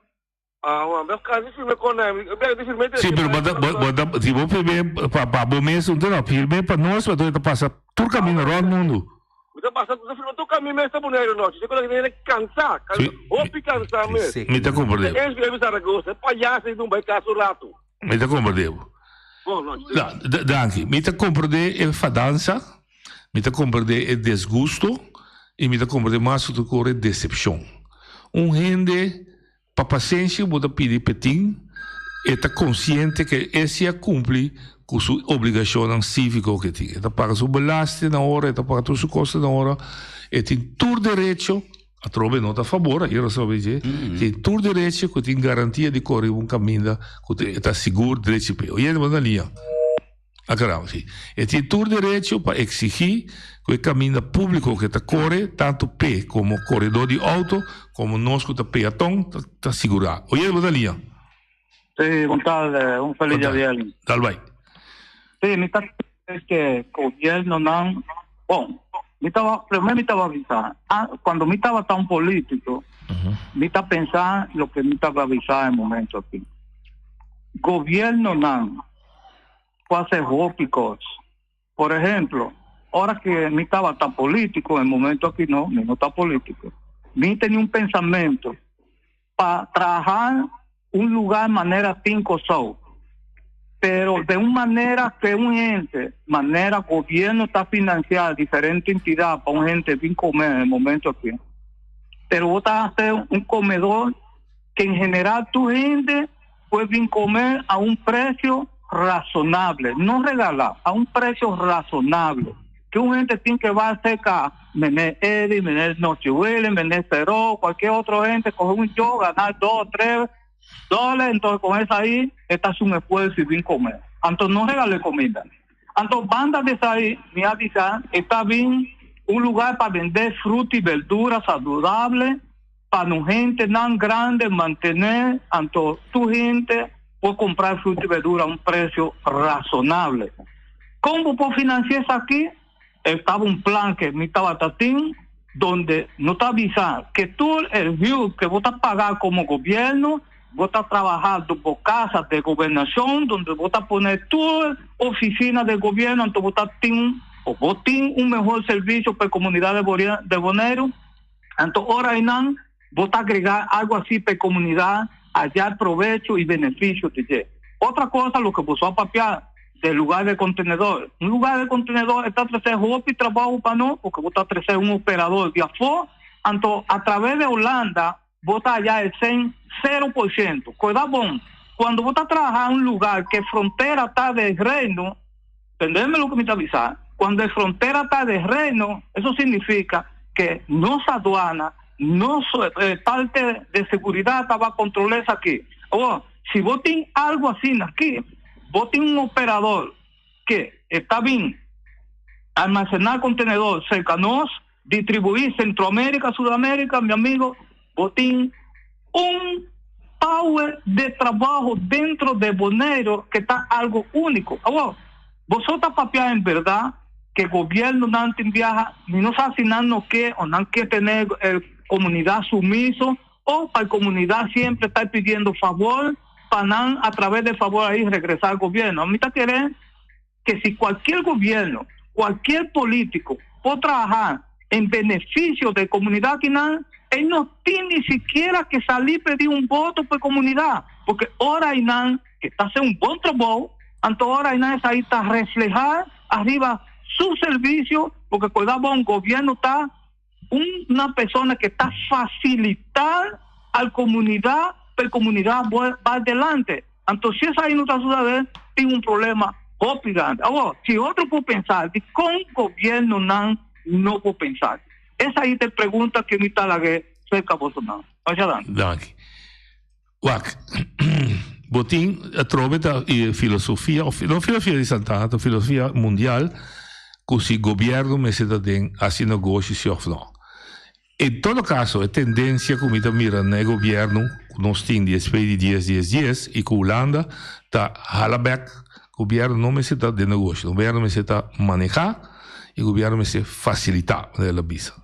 Ah, Juan, bes casi film'é con hem. Bes di film'é Sí, pero bo ta, bo, bo ta, si bo film'é pa, pa bo mes, un no, film'é pa nos, pa ta pasa tur camino rond mundo. Mi ta pasa, mi ta filma tur camino mes ta Boneiru nochi. Te con hende cansa, Sí. hopi cansa mes. Mi ta comprende. Es mi Zaragoza, e payaso ei no bai casa un rato. Mi ta comprende bo. Bon nochi. Da, da, danki. Mi ta comprende e fadansa, mi ta comprende e desgusto y mi ta comprende mas cu tur cor e decepcion. Un hende Pa pasenshi bo ta pidi p'e tin, e ta konsiente ke e si a kumpli ku su obligashonnan síviko ke tin. E ta paga su belasting na ora, e ta paga tur su kosnan na ora, e tin tur derecho, atrobe no ta fabor, ayer nos tabata dje, tin tur derecho ku tin garantia di kore un kaminda ku e ta sigur drechi p'e. Oyente bo na liña. A caramba, si. E tin tur derecho pa exigi cu e caminda publico cu e ta core, tanto p'e como coredor di auto, como nos cu ta peaton, ta sigura. Oye, bo ta liña. Sí, bon tarde, un feliz día viernes. Dal bai. Sí, mi ta es que gobiernonan. Bon, mi taba, promé mi taba bisa, ah, cuando mi tabata un político, mi ta pensa loke mi taba bisa e momento aki. Gobiernonan por hace hopi cos. Por ehemplo, ora que mi tabata político, e momento aki no, mi no ta político. Mi tenia un pensamento pa traha un lugar manera tin Kòrsou, pero de un manera que un hende, manera gobierno ta financia diferente entidad pa un hende bin come en el momento aki, pero bo ta hace un comedor que en general tur hende puede bin come a un precio razonable, no regala, a un precio razonable. Que un hende tin que va cerca meneer Eddie, meneer Nochi Willy, meneer Cero, cualquier otro gente, coge un yo, ganar 2, 3 dólares, entonces con esa ahí, esta es un esfuerzo y bien comer. Entonces no regale comida. Entonces banda de esa ahí, mi avisa, está bien un lugar para vender fruta y verduras saludable, para no gente tan grande mantener, entonces tu gente puede comprar fruta y verdura a un precio razonable. ¿Cómo puedo financiar eso aquí? Estaba un plan que mi estaba tatín, donde no te avisa que tú el view que vos estás pagando como gobierno, vos estás trabajando por casas de gobernación, donde vos estás poner tu oficina de gobierno, entonces vos estás tin, o vos tin un mejor servicio para la comunidad de Boria, de Boneiru. Entonces, ahora, Hernán, vos estás agregar algo así para la comunidad, hallar provecho y beneficio de ella. Otra cosa, lo que vos vas a papear del lugar de contenedor. Un lugar de contenedor está trece hopi trabajo pa no, porque vos estás trece un operador de afuera. Entonces, a través de Holanda, vos estás allá el 0%. Cuidado, bon, cuando vos estás trabajando en un lugar que frontera está del reino, entendeme lo que me está avisando, cuando frontera está del reino, eso significa que no es aduana, no es parte de seguridad estaba a controlar eso aquí. O, si vos tenés algo así aquí, vos tenés un operador que está bien almacenar contenedor cercanos, distribuir Centroamérica, Sudamérica, mi amigo, vos tenés un power de trabajo dentro de Boneiru que está algo único. Ahora, vosotros papiar en verdad que el gobierno no te viaja, ni no sabe si no quiere o no quiere tener comunidad sumiso, o para la comunidad siempre está pidiendo favor, para no, a través de favor ahí regresar al gobierno. A mí te quieren que si cualquier gobierno, cualquier político puede trabajar en beneficio de comunidad quinal, él no tiene ni siquiera que salir a pedir un voto por comunidad, porque ahora Inán, que está haciendo un buen trabajo, antes ahora Inán es ahí está reflejar arriba su servicio, porque cuidado, un gobierno está una persona que está facilitar a la comunidad, pero la comunidad va adelante. Entonces, si esa ahí no está sucediendo, tiene un problema grande. Ahora, si otro puede pensar, de con gobierno no puede pensar. Esa ahí te pregunta que me está la que cerca Bolsonaro. Vaya dan. Dank. Wak. Botín, a trove ta, y filosofía, o no filosofía de Santana, ta filosofía mundial, que si gobierno me se den haci negocio si of no. En todo caso, e tendencia cu mi ta mira na e gobierno, cu nos tin di SP di 10, 10, 10, y cu Hulanda, ta hala bek, gobierno no mester ta den negocio, gobierno mester ta maneha y gobierno mester facilita, manera el a bisa.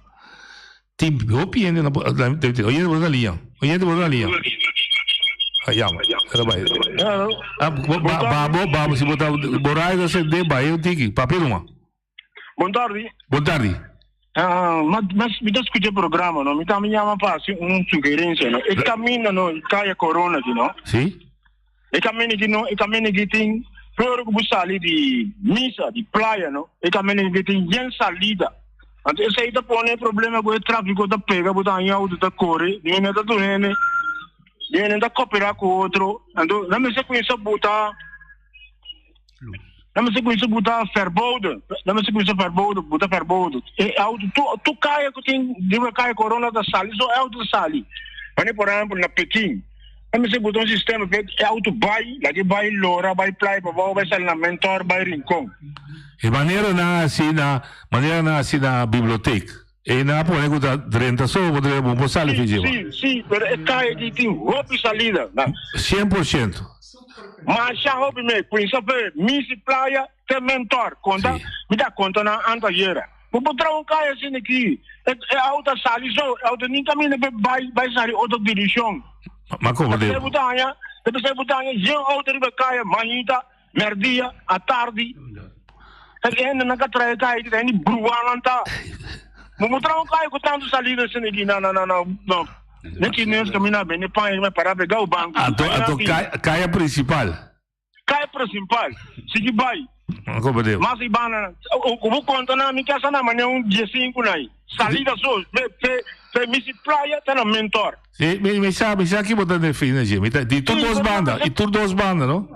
Tin hopi hende na bo, na, te, te, oyente por na liña, oyente por na liña. Ah, yama, era bai. Hello. Ah, bo, ba, ba, bo, ba, si bo ta, bo radio ta sende, bai un tiki, papia numa. Bon tardi. Bon tardi. Ah, ma, ma, mi ta escucha programa, no? Mi ta mi llama pa hacer un sugerencia, no? E camino, no? E calle Corona, aquí, no? Sí. E camino aquí, no? E camino aquí tin, pero que sali di misa, di playa, no? E camino aquí tin yen salida. Anto esey ta pone problema cu e trafico ta pega, bo ta haña auto ta core, di hende ta tur hende, di hende ta coopera cu otro. Anto, nan mester cuminsa buta, nan mester cuminsa buta verboden, nan mester cuminsa verboden, buta verboden. E auto, tu, tu caya cu tin, riba caya Corona ta sali, so e auto ta sali. Mane por ehempel na Peking, nan mester buta un sistema pe e auto bay, laga e bay Lora, bay Playa Pabao, bay sali na Mentor, bay Rincon. E manera nan a hasi na manera nan a hasi na bibliotek. E nan a pone ku ta drenta so bo drenta bo por sali Sí, fiji sí, sí, pero e kaya aki tin hopi salida. Na. 100%. Masha hopi me, kuinsa fe Misi Playa te Mentor. Konta, mi ta konta nan anto ayera. Bo por traha un kaya asina aki, e e auto a sali so, e auto ni kaminda pa bai bai sali otro direkshon. Ma komo de. Esei bo ta haña, esei bo ta haña yen auto riba kaya mainta, merdia, atardi. E hendenan ka traha e kaya aki ta hende bruanan ta. Bo por traha un kaya ku tantu salida asina aki na na na na ne chines kaminda bende paña me para pega o banko. Anto anto kaya principal. Kaya principal, sigui bai. Como Deus. Mas i banda, ku bo konta na mi kasa na mané un diesinku na i. Salida so, fe, fe, fe misi playa ta na Mentor. Si, mi, mi sa, mi sa ki bo ta defini allí. Mi ta, di tur dos banda, i tur dos banda, no?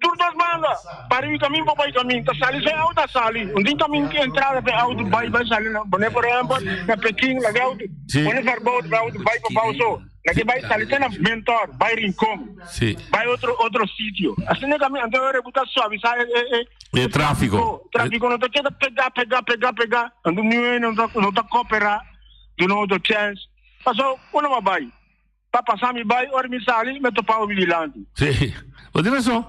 Tur dos banda. Pariba i kamin, pa bai kamin. Ta sali fe auto a sali. Un tin kamin ki entrada fe auto bai, bai sali na, pone por ehempel, na Peking, laga auto. Si. Pone verboud fe auto bai pa bou so. Laga bai sali te na Mentor, bai Rincon. Sí. Bai otro otro sitio. Asina que mi anto rebuta suavisa e e e tráfico. Tráfico no ta keda pega pega pega pega. Anto ni no ta no ta coopera. Duna otro chance. Paso uno ma bai. Pa pasa mi bai ora mi sali mi topa mi dilanti. Sí. Bo tin razón.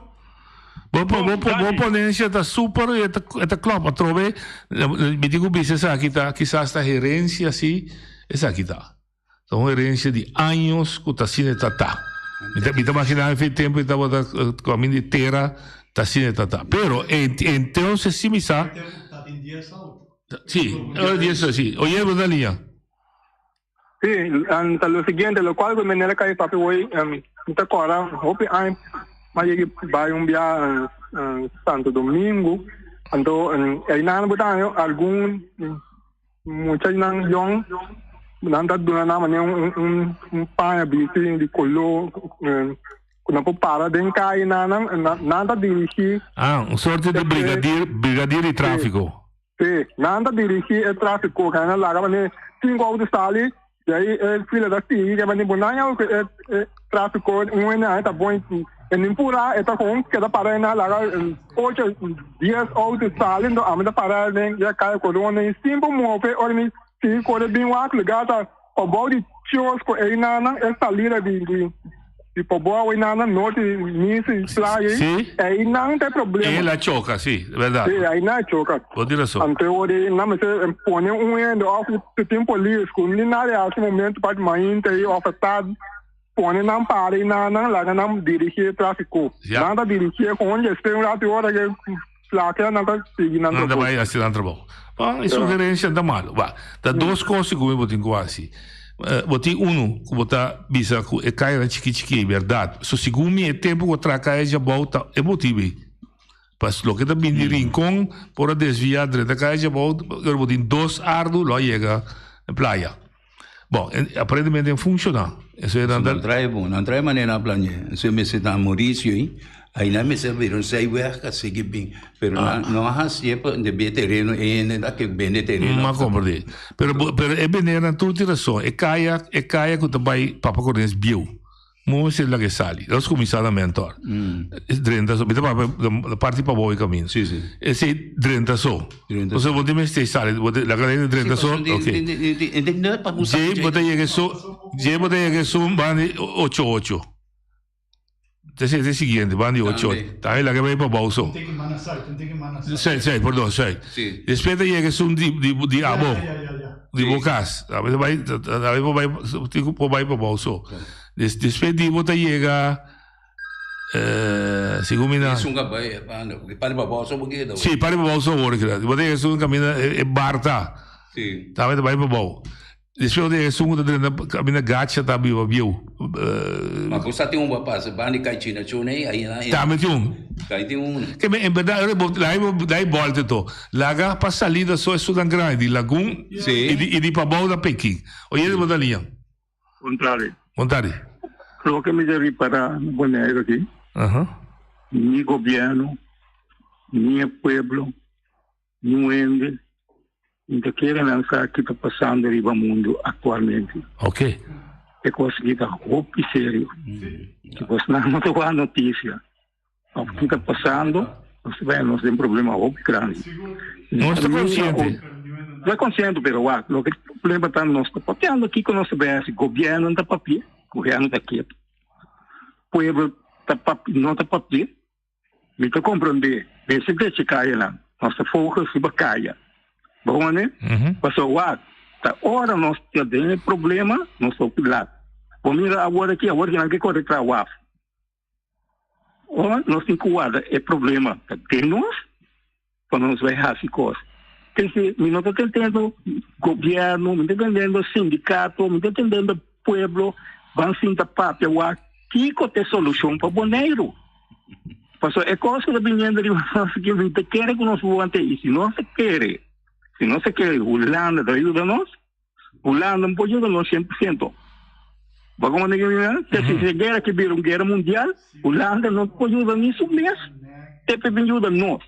Bo bo bo bo ponencia ta super y ta ta klop. Atrobe mi tin ku bisa esaki ta kisas ta herencia si esaki ta. Ta un herencia di años cu ta asina e ta ta. Mi ta, mi ta imagina e tempo e tabata camin di tera ta asina e ta ta. Pero entonces si mi sa. Si, ora dies si. Oye, bo ta liña. Si, ta lo siguiente, lo cual cu manera cay papia hoy, mi ta corda hopi aña mi a yega bay un bia Santo Domingo, anto eynan bo ta haña algun Muchanan yòn nan ta duna nan manera un un un paña bisti di koló ku nan por para den kai nan nan ta dirigí. Ah, un sorte di brigadier, brigadier di tráfiko. Sí, nan ta dirigí e tráfiko, nan ta laga manera sinku outo sali i ai e fila ta sigui ke manera bo nan ya e e tráfiko un hende ta bon e nin purá e ta kon keda para nan laga Ocho, dies outo sali, ento ami ta para den e kaya Corona i sin por move ora mi sigui kore bin wak lugar ta pabou di kiosko einanan e salida di di di pabou einanan norte di Misa i Playa Sí. einan ta e problema. El a choka, sí, berdad. Sí, einan a choka. Bo tin rason. Anto ora nan mester pone un hende of si tin polis ku ni nada hasi momento pa mainta ei of tardi. Pone nan para i nan nan laga nan dirigí e tráfiko. Ja. Nan ta dirigí e kon despues un ratu i ora ke flakea nan ta sigui nan Nan ta trabou. bai hasi nan trabou. Bon, e Ja. sugerencia no ta malo. Ba, ta dos kos ku mi bo tin ku hasi. Eh, bo tin unu ku bo ta bisa ku e kayanan chiki chiki ei bèrdat. So segun mi e tempu ku a traha kaya djabou ta e motibu ei. Pas loke ta bini di Rincon por a desviá drenta kaya djabou, ora bo tin dos ardu lo a yega playa. Bon, aparentemente en funciona. Eso era Nan trae bon, nan trae manera nan plania. Eso mester ta Mauricio ahí. Ahí nan mester bira un zijweg ka sigui bin. Pero nan no a hacié pa debí e tereno e hende ta ke bende tereno. M'a comprende. Pero pero e benenan tur tin rason. E kaya e kaya ku ta bai Papa Cornes bieu. Moe mester laga e sali. Nos kuminsá na Mentor. Drenta so. Mi ta papia na parti pabou e kaminda. Sí, sí. Esei drenta so. Drenta so. Bo tin mester sali. Bo tin laga hende drenta so. Ok. Djei bo ta yega esun, djei bo ta yega esun banda di ocho ocho. Esei ta e siguiente, banda di ocho ocho. Tambe laga e bai pabou so. Sùit, sùit, perdon, sùit. Despues ta yega esun di di di abo. Di bo kas. Tambe ta bai, tambe por bai, tin ku por bai pabou so. Des, despues di bo ta yega, eh, segun mi na. Esun ka bai banda, porque pari pabou so bo keda. Sí, pari pabou so awor keda. Bo ta yega esun kaminda e, e bar ta. Sí. Tambe ta bai pabou. Despues bo ta yega esun ku ta drenta kaminda Gacha ta biba bieu. Ma ku sa tin un bo pasa banda di kai China Chun ei, ahi na. Tambe tin un. Kai tin un. Ke men, en berdad, ora bo, laga bo, laga bolta to. Laga pa salida so esunnan grandi, di Lagun Sí. i di, i di pabou na Peking. Oye, bo ta liña. Contrario. Contrario. Loke mi ta ripará na Boneiru aki, ni gobièrnu, ni e pueblo, niun hende no ta kere nan sa ki ta pasando riba mundu aktualmente. Ok. E kos aki ta hopi serio. Si bos nan no ta wak notisia òf ki ta pasando, nos ta bai nos den problema hopi grandi. Nos ta konsiente. Nos ta konsiente, pero wak, loke problema ta nos ta papiando kiko nos ta bai hasi. Gobièrnu no ta papia, gobièrnu ta ketu. Pueblo ta papia, no ta papia. Mi ta komprondé, mester drecha kayanan. Nos ta focus riba kaya. Bo wone? Paso wak, ta ora nos ta den e problema, nos ta laat. Bo mira awor aki, awor ki nan ke kore tra waf. Ora nos tin ku warda e problema ta den nos, pa nos bai hasi kos. Kese, mi no ta tentendo gobierno, mi ta tentendo sindikato, mi ta tentendo pueblo, ban sinta papia wak kiko ta e solushon pa Boneiru. Pasobra e kos ku ta biniendo riba nos aki, mi ta kere ku nos wanta i si nos ta kere, si nos ta kere Hulanda ta yuda nos, Hulanda no por yuda nos 100%. Bo a komprende ke mi mira? Te si e guera ke bira un guera mundial, Hulanda no por yuda ni su mes, te pe bin yuda nos.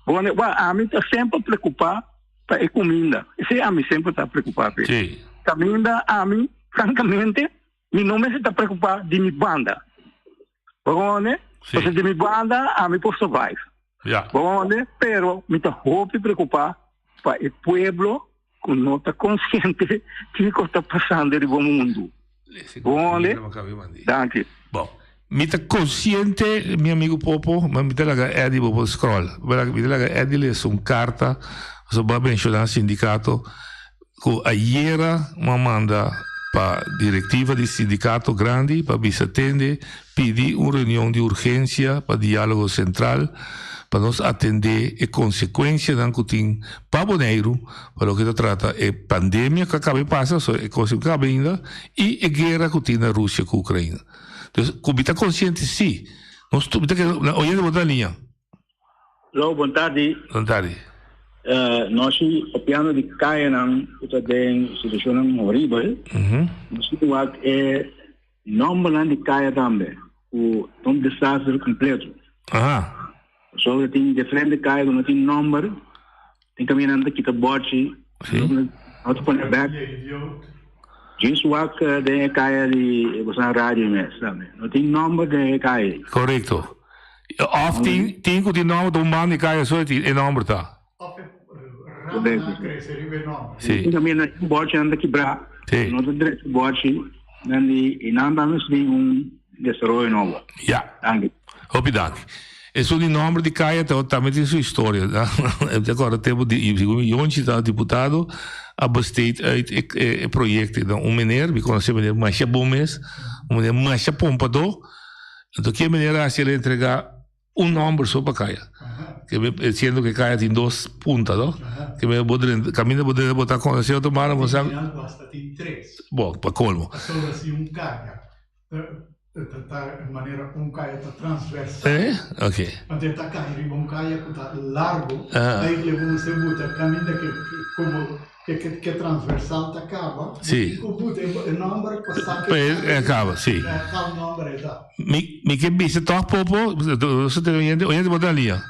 Bo a komprende? Wak, ami ta semper preokupa pa e kuminda. Esei ami semper ta preokupa p'e. Kaminda ami, frankamente, mi no mester ta preokupa di mi banda. Bo komprende? Pasobra di mi banda ami por survive. Bo komprende? Pero mi ta hopi preokupa pa e pueblo ku no ta konsiente kiko ta pasando riba mundu. Bo komprende? Danki. Bon. Mi ta konsiente, mi amigu Popo, ma mi ta laga Eddy bo por scroll. Mi ta laga Eddy lesa un karta, pasobra bo a menshoná sindikato. Ku ayera m'a manda pa direktiva di sindikato grandi pa bisa tende pidi un reunion di urgensia pa Diálogo Sentral pa nos atendé e konsekuensianan ku tin pa Boneiru pa loke ta trata e pandemia ku a kaba di pasa, so e kos no kaba ainda, i e guera ku tin na Rusia ku Ukraina. Dus ku mi ta konsiente si, nos tur mi ta kere oyente bo ta liña. Lo, bon tardi. Bon tardi. Nos si papiando di kayanan ku ta den situashonnan horibel, nos tin wak e nòmbernan di kaya tambe ku ta un desaster kompleto. Pasobra tin diferente kaya ku no tin nòmber, tin kaminda nan ta kita bòchi, no ta pone bèk. Djis wak den e kaya di bosan radio mes tambe, no tin nòmber den e kaya. Korekto. Of tin tin ku tin nòmber ta un man di kaya so e nòmber ta. Si. Tin kaminda un bòchi nan ta kibrá. Si. No ta drecha bòchi nan di i nan ta nos tin un desaroyo nobo. Ya. Danki. Hopi danki. Esun di nòmber di kaya ta tambe tin su historia. Mi ta kòrda tempu di segun mi Yonchi tabata diputado a besteed uit e proyekto. Un meneer, mi konosé meneer masha bon mes, un meneer masha pompadó. Anto ke manera haci el entrega un nomber so pa caya? Ke me siendo ke caya tin dos punta no? Ke me bo drenta caminda bo drenta bo ta conoce otro mara bo sa. Final basta tin tres. Bo pa colmo. Pasobra si un caya ta ta manera un caya ta transversal. Eh ok. Anto e ta cay riba un caya cu ta largo eigenlijk bo mester buta caminda ke como Ke ke ke transversal ta kaba. Sí. Ku buta e nomber pa sa ke Pa e kaba, sí. Tal nomber e ta. Mi mi ke bisa tòg Popo, nos ta oyente, oyente bo ta lia.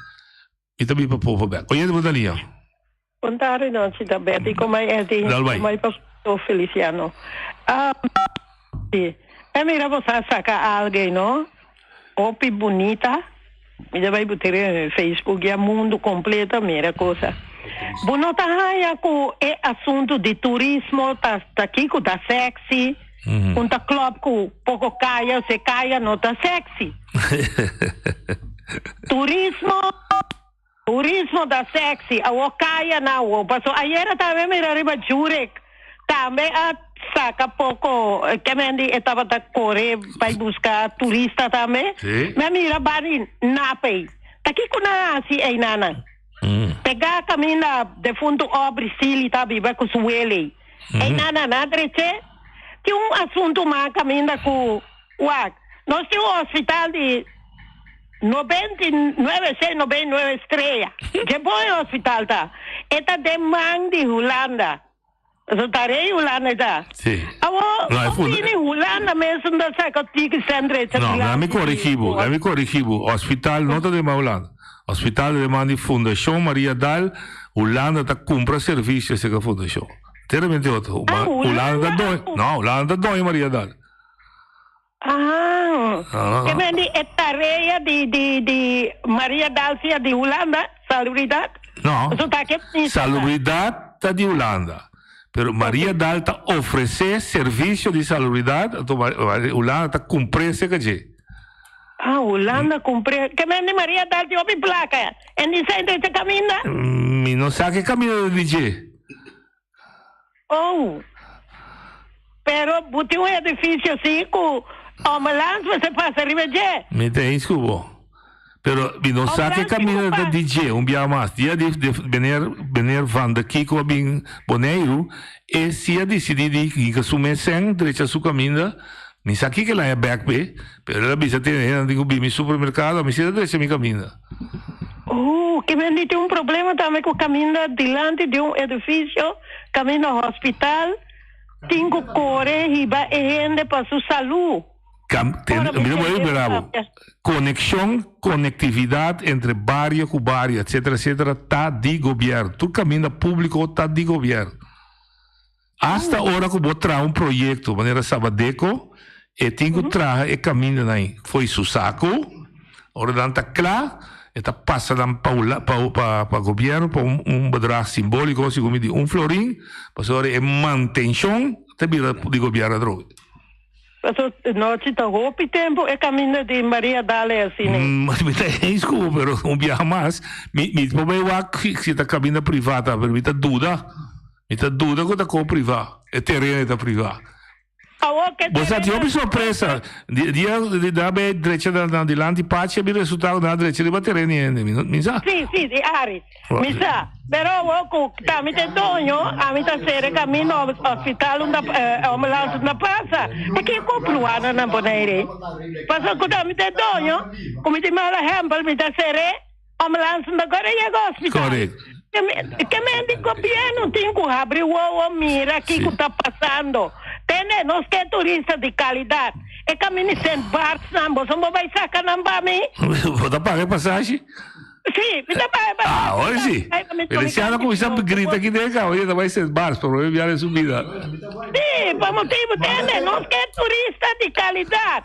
Mi ta bin pa Popo bèk. Oyente bo ta lia. Bon tardi nochi ta Betty komai Eddy Dal bai. komai pastor Feliciano. Sí. E mira bo sa saka algei no. Hopi bunita. Mi ta bai butere Facebook ya mundo completo a mira cosa. Bo no ta haya cu e asunto di turismo ta ta kico ta sexy, un ta club cu poco caya o se caya no ta sexy. Turismo Turismo ta sexy, awor caya na awor. Paso ayera tambe mira riba Jurek tambe a saca poco kemendi e tabata core bay busca turista tambe. Sí. Mi a mira bari Napey. Ta kico nan a haci eynanan? Pega caminda defunto Aubrey Sealy ta biba cu su weley. Eynanan a dreche. Tin un asunto mas caminda cu Wak, nos tin un hospital di 99, sei 99 strea. Dje bon e hospital ta. E ta den man di Hulanda. Pasobra ta rei Hulanda e ta. Sí. Awor, No, e bo funda- bini Hulanda mes ta saka tiki centro e No, laat mi corrigi bo, laat mi corrigi bo. Hospital no ta den man Hulanda. Hospital ta den man di Fundacion Maria Daal. Hulanda ta cumpra servicio cerca fundacion. Enteramente otro. Ah, Hulanda ta Hulanda doño. No, Hulanda ta doño Maria Daal. Ah, Ah. ke men di e tarea di di di Maria Dalcia di Hulanda, salubridad? No. Eso ta ke minister ta? Salubridad ta di Hulanda. Pero Maria Dal ta ofrece servicio di salubridad, anto Hulanda ta cumpr'e cerca dje. Ah, Hulanda kumpr'é. Ke men di Maria dal tin hopi plaka en di sa entre kaminda? Mi no sa ke kaminda ta di dje. Oh. Pero bo tin un edifisio si ku ambulans mester pasa riba dje. Mi ta eens ku bo. Pero mi no sa ke kaminda ta di dje un bia mas. Dia di meneer meneer Van de Kiko a bin Boneiru e si a disidí di hinka su mes sèn drecha su kaminda. Mi sa kiko el haña bèk p'e, pero el a bisa tene hende nan tin ku bin mi supermerkado, ami si ta drecha mi kaminda. Oh, ke men di tin un problema tambe ku kaminda dilanti di un edifisio, kaminda hospital, tin ku kore hiba e hende pa su salú. Kam, ten, Ora mi mi ta tende bai bravo. papia. Konekshon, konektividat entre bario ku bario, etcetera, etcetera, ta di gobièrnu. Tur kaminda públiko ta di gobièrnu. Asta ora ku bo traha un proyekto manera Sabadeco, e tin ku traha e kamindanan ei fo'i su saku. Ora nan ta kla, e ta pasa nan pa pa pa gobièrnu pa un un bedrag simbóliko, segun mi di un florin, pasobra e mantenshon ta bira di gobièrnu atrobe. Paso nochi ta hopi tempo e caminda di Maria Dale asina. Mi ta eens cu bo, pero un biaha mas mi mi por bay wak si ta caminda priva ta, pero mi ta duda, mi ta duda cu ta co priva, e tereno ta priva. Awor ke Bo sa tin tereno hopi sorpresa, di dia di da bay drecha na na dilanti Pachi a bin resulta cu nan a drecha riba tereno di hende, mi no mi sa. Si, si, di Aris. Mi sa, pero awor cu ta mi ta e doño, ami ta cera camino hospital unda ambulance unda pasa. E ki cumpluana na Bonaire? Pasobra cu ta mi ta e doño, cu mi tin mal ehempel, mi ta cere ambulance unda gora yega hospital. Correct. Ke men di gobierno tin cu habri wowo mira kico ta pasando. Tende, nos ke turista di calidad. E camino di Sint Barts nan, boso bo bay saca nan pa mi? Bo ta paga e pasashi? Sí, mi ta paga pa Ah, hoy sí. Feliciano cuminsa grita aquí den cama, oye, ta bay Sint Barts, por primer biaha den su vida. Sí, pa motibo tende, nos ke turista di calidad.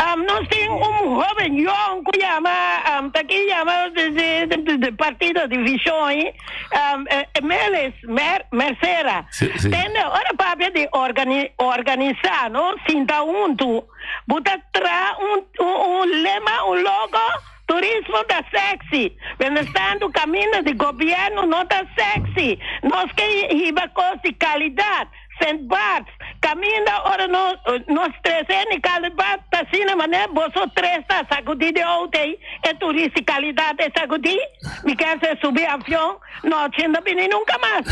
Um, nos tin un hoben jong ku yama, um, ta ki yama de, de, de, de partido di Vision, um, eh, Meles Mer, Mercera. Sí, sí. Tende, ora papia di organi, organisa, no? Sinta huntu, bo ta traha un, un, un lema, un logo, Turismo ta sexy. Mientrastantu kaminda di gobièrnu no ta sexy. Nos ke hiba kos di kalidat. Sint Barts, kaminda ora nos nos trese ni kalidat ta asina manera boso tres ta sakudí di outo ei, e turist di kalidat e sakudí. Mi kier ser subi avion, no chinda bini nunka mas.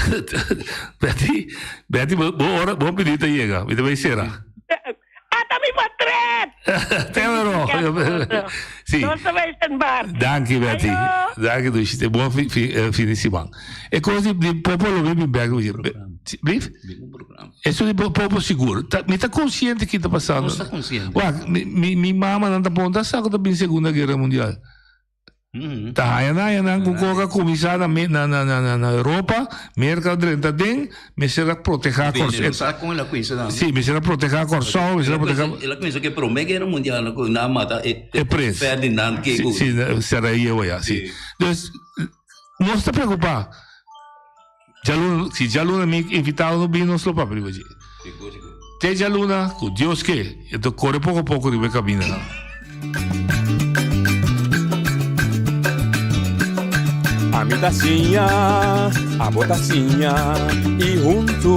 Betty, Betty, bo ora, bo pidi ta yega. Mi ta bay sera. Ata mi portret! Te bro. Sí. Nos ta bay Sint Bart. Danki Betty. Ayo. Danki Dushi. Te bon fi, fi, eh, fin di siman. E kos di, di popo lo bin bek. Blief? Eso di popo sigur. Ta, mi ta konsiente ki ta pasando. Nos ta konsiente. Wak, mi, mi, mi mama nan ta pregunta sa ku ta bin Segunda Guera Mundial. Ta haña nan haña nan ku koka kuminsá na na na na na Europa, Merka a drenta aden, mester a protehá Kòrsou. No sa kon el a kuminsá tambe. Sí, mester a protehá Kòrsou, mester a protehá. El a kuminsá ku e promé guera mundial ku nan a mata e E prens. Ferdinand ke ku. Sí, sí, Sarajevo ya, sí. Dus, nos ta preokupá. Djaluna, si djaluna mi invitado no bini nos lo papia riba dje. Sigur, sigur. Te djaluna, ku Dios ke, e ta kore poko poko riba e kamindanan. Ami ta siña, abo ta siña, i huntu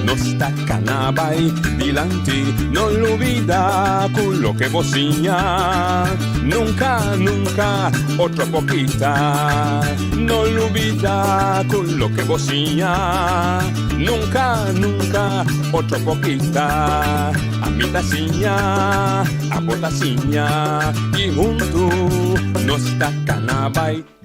nos ta kana bai dilanti. No lubida ku loke bo siña, nunka, nunka otro por kita. No lubida ku loke bo siña, nunka, nunka otro por kita. Ami ta siña, abo ta siña, i huntu nos ta kana bai.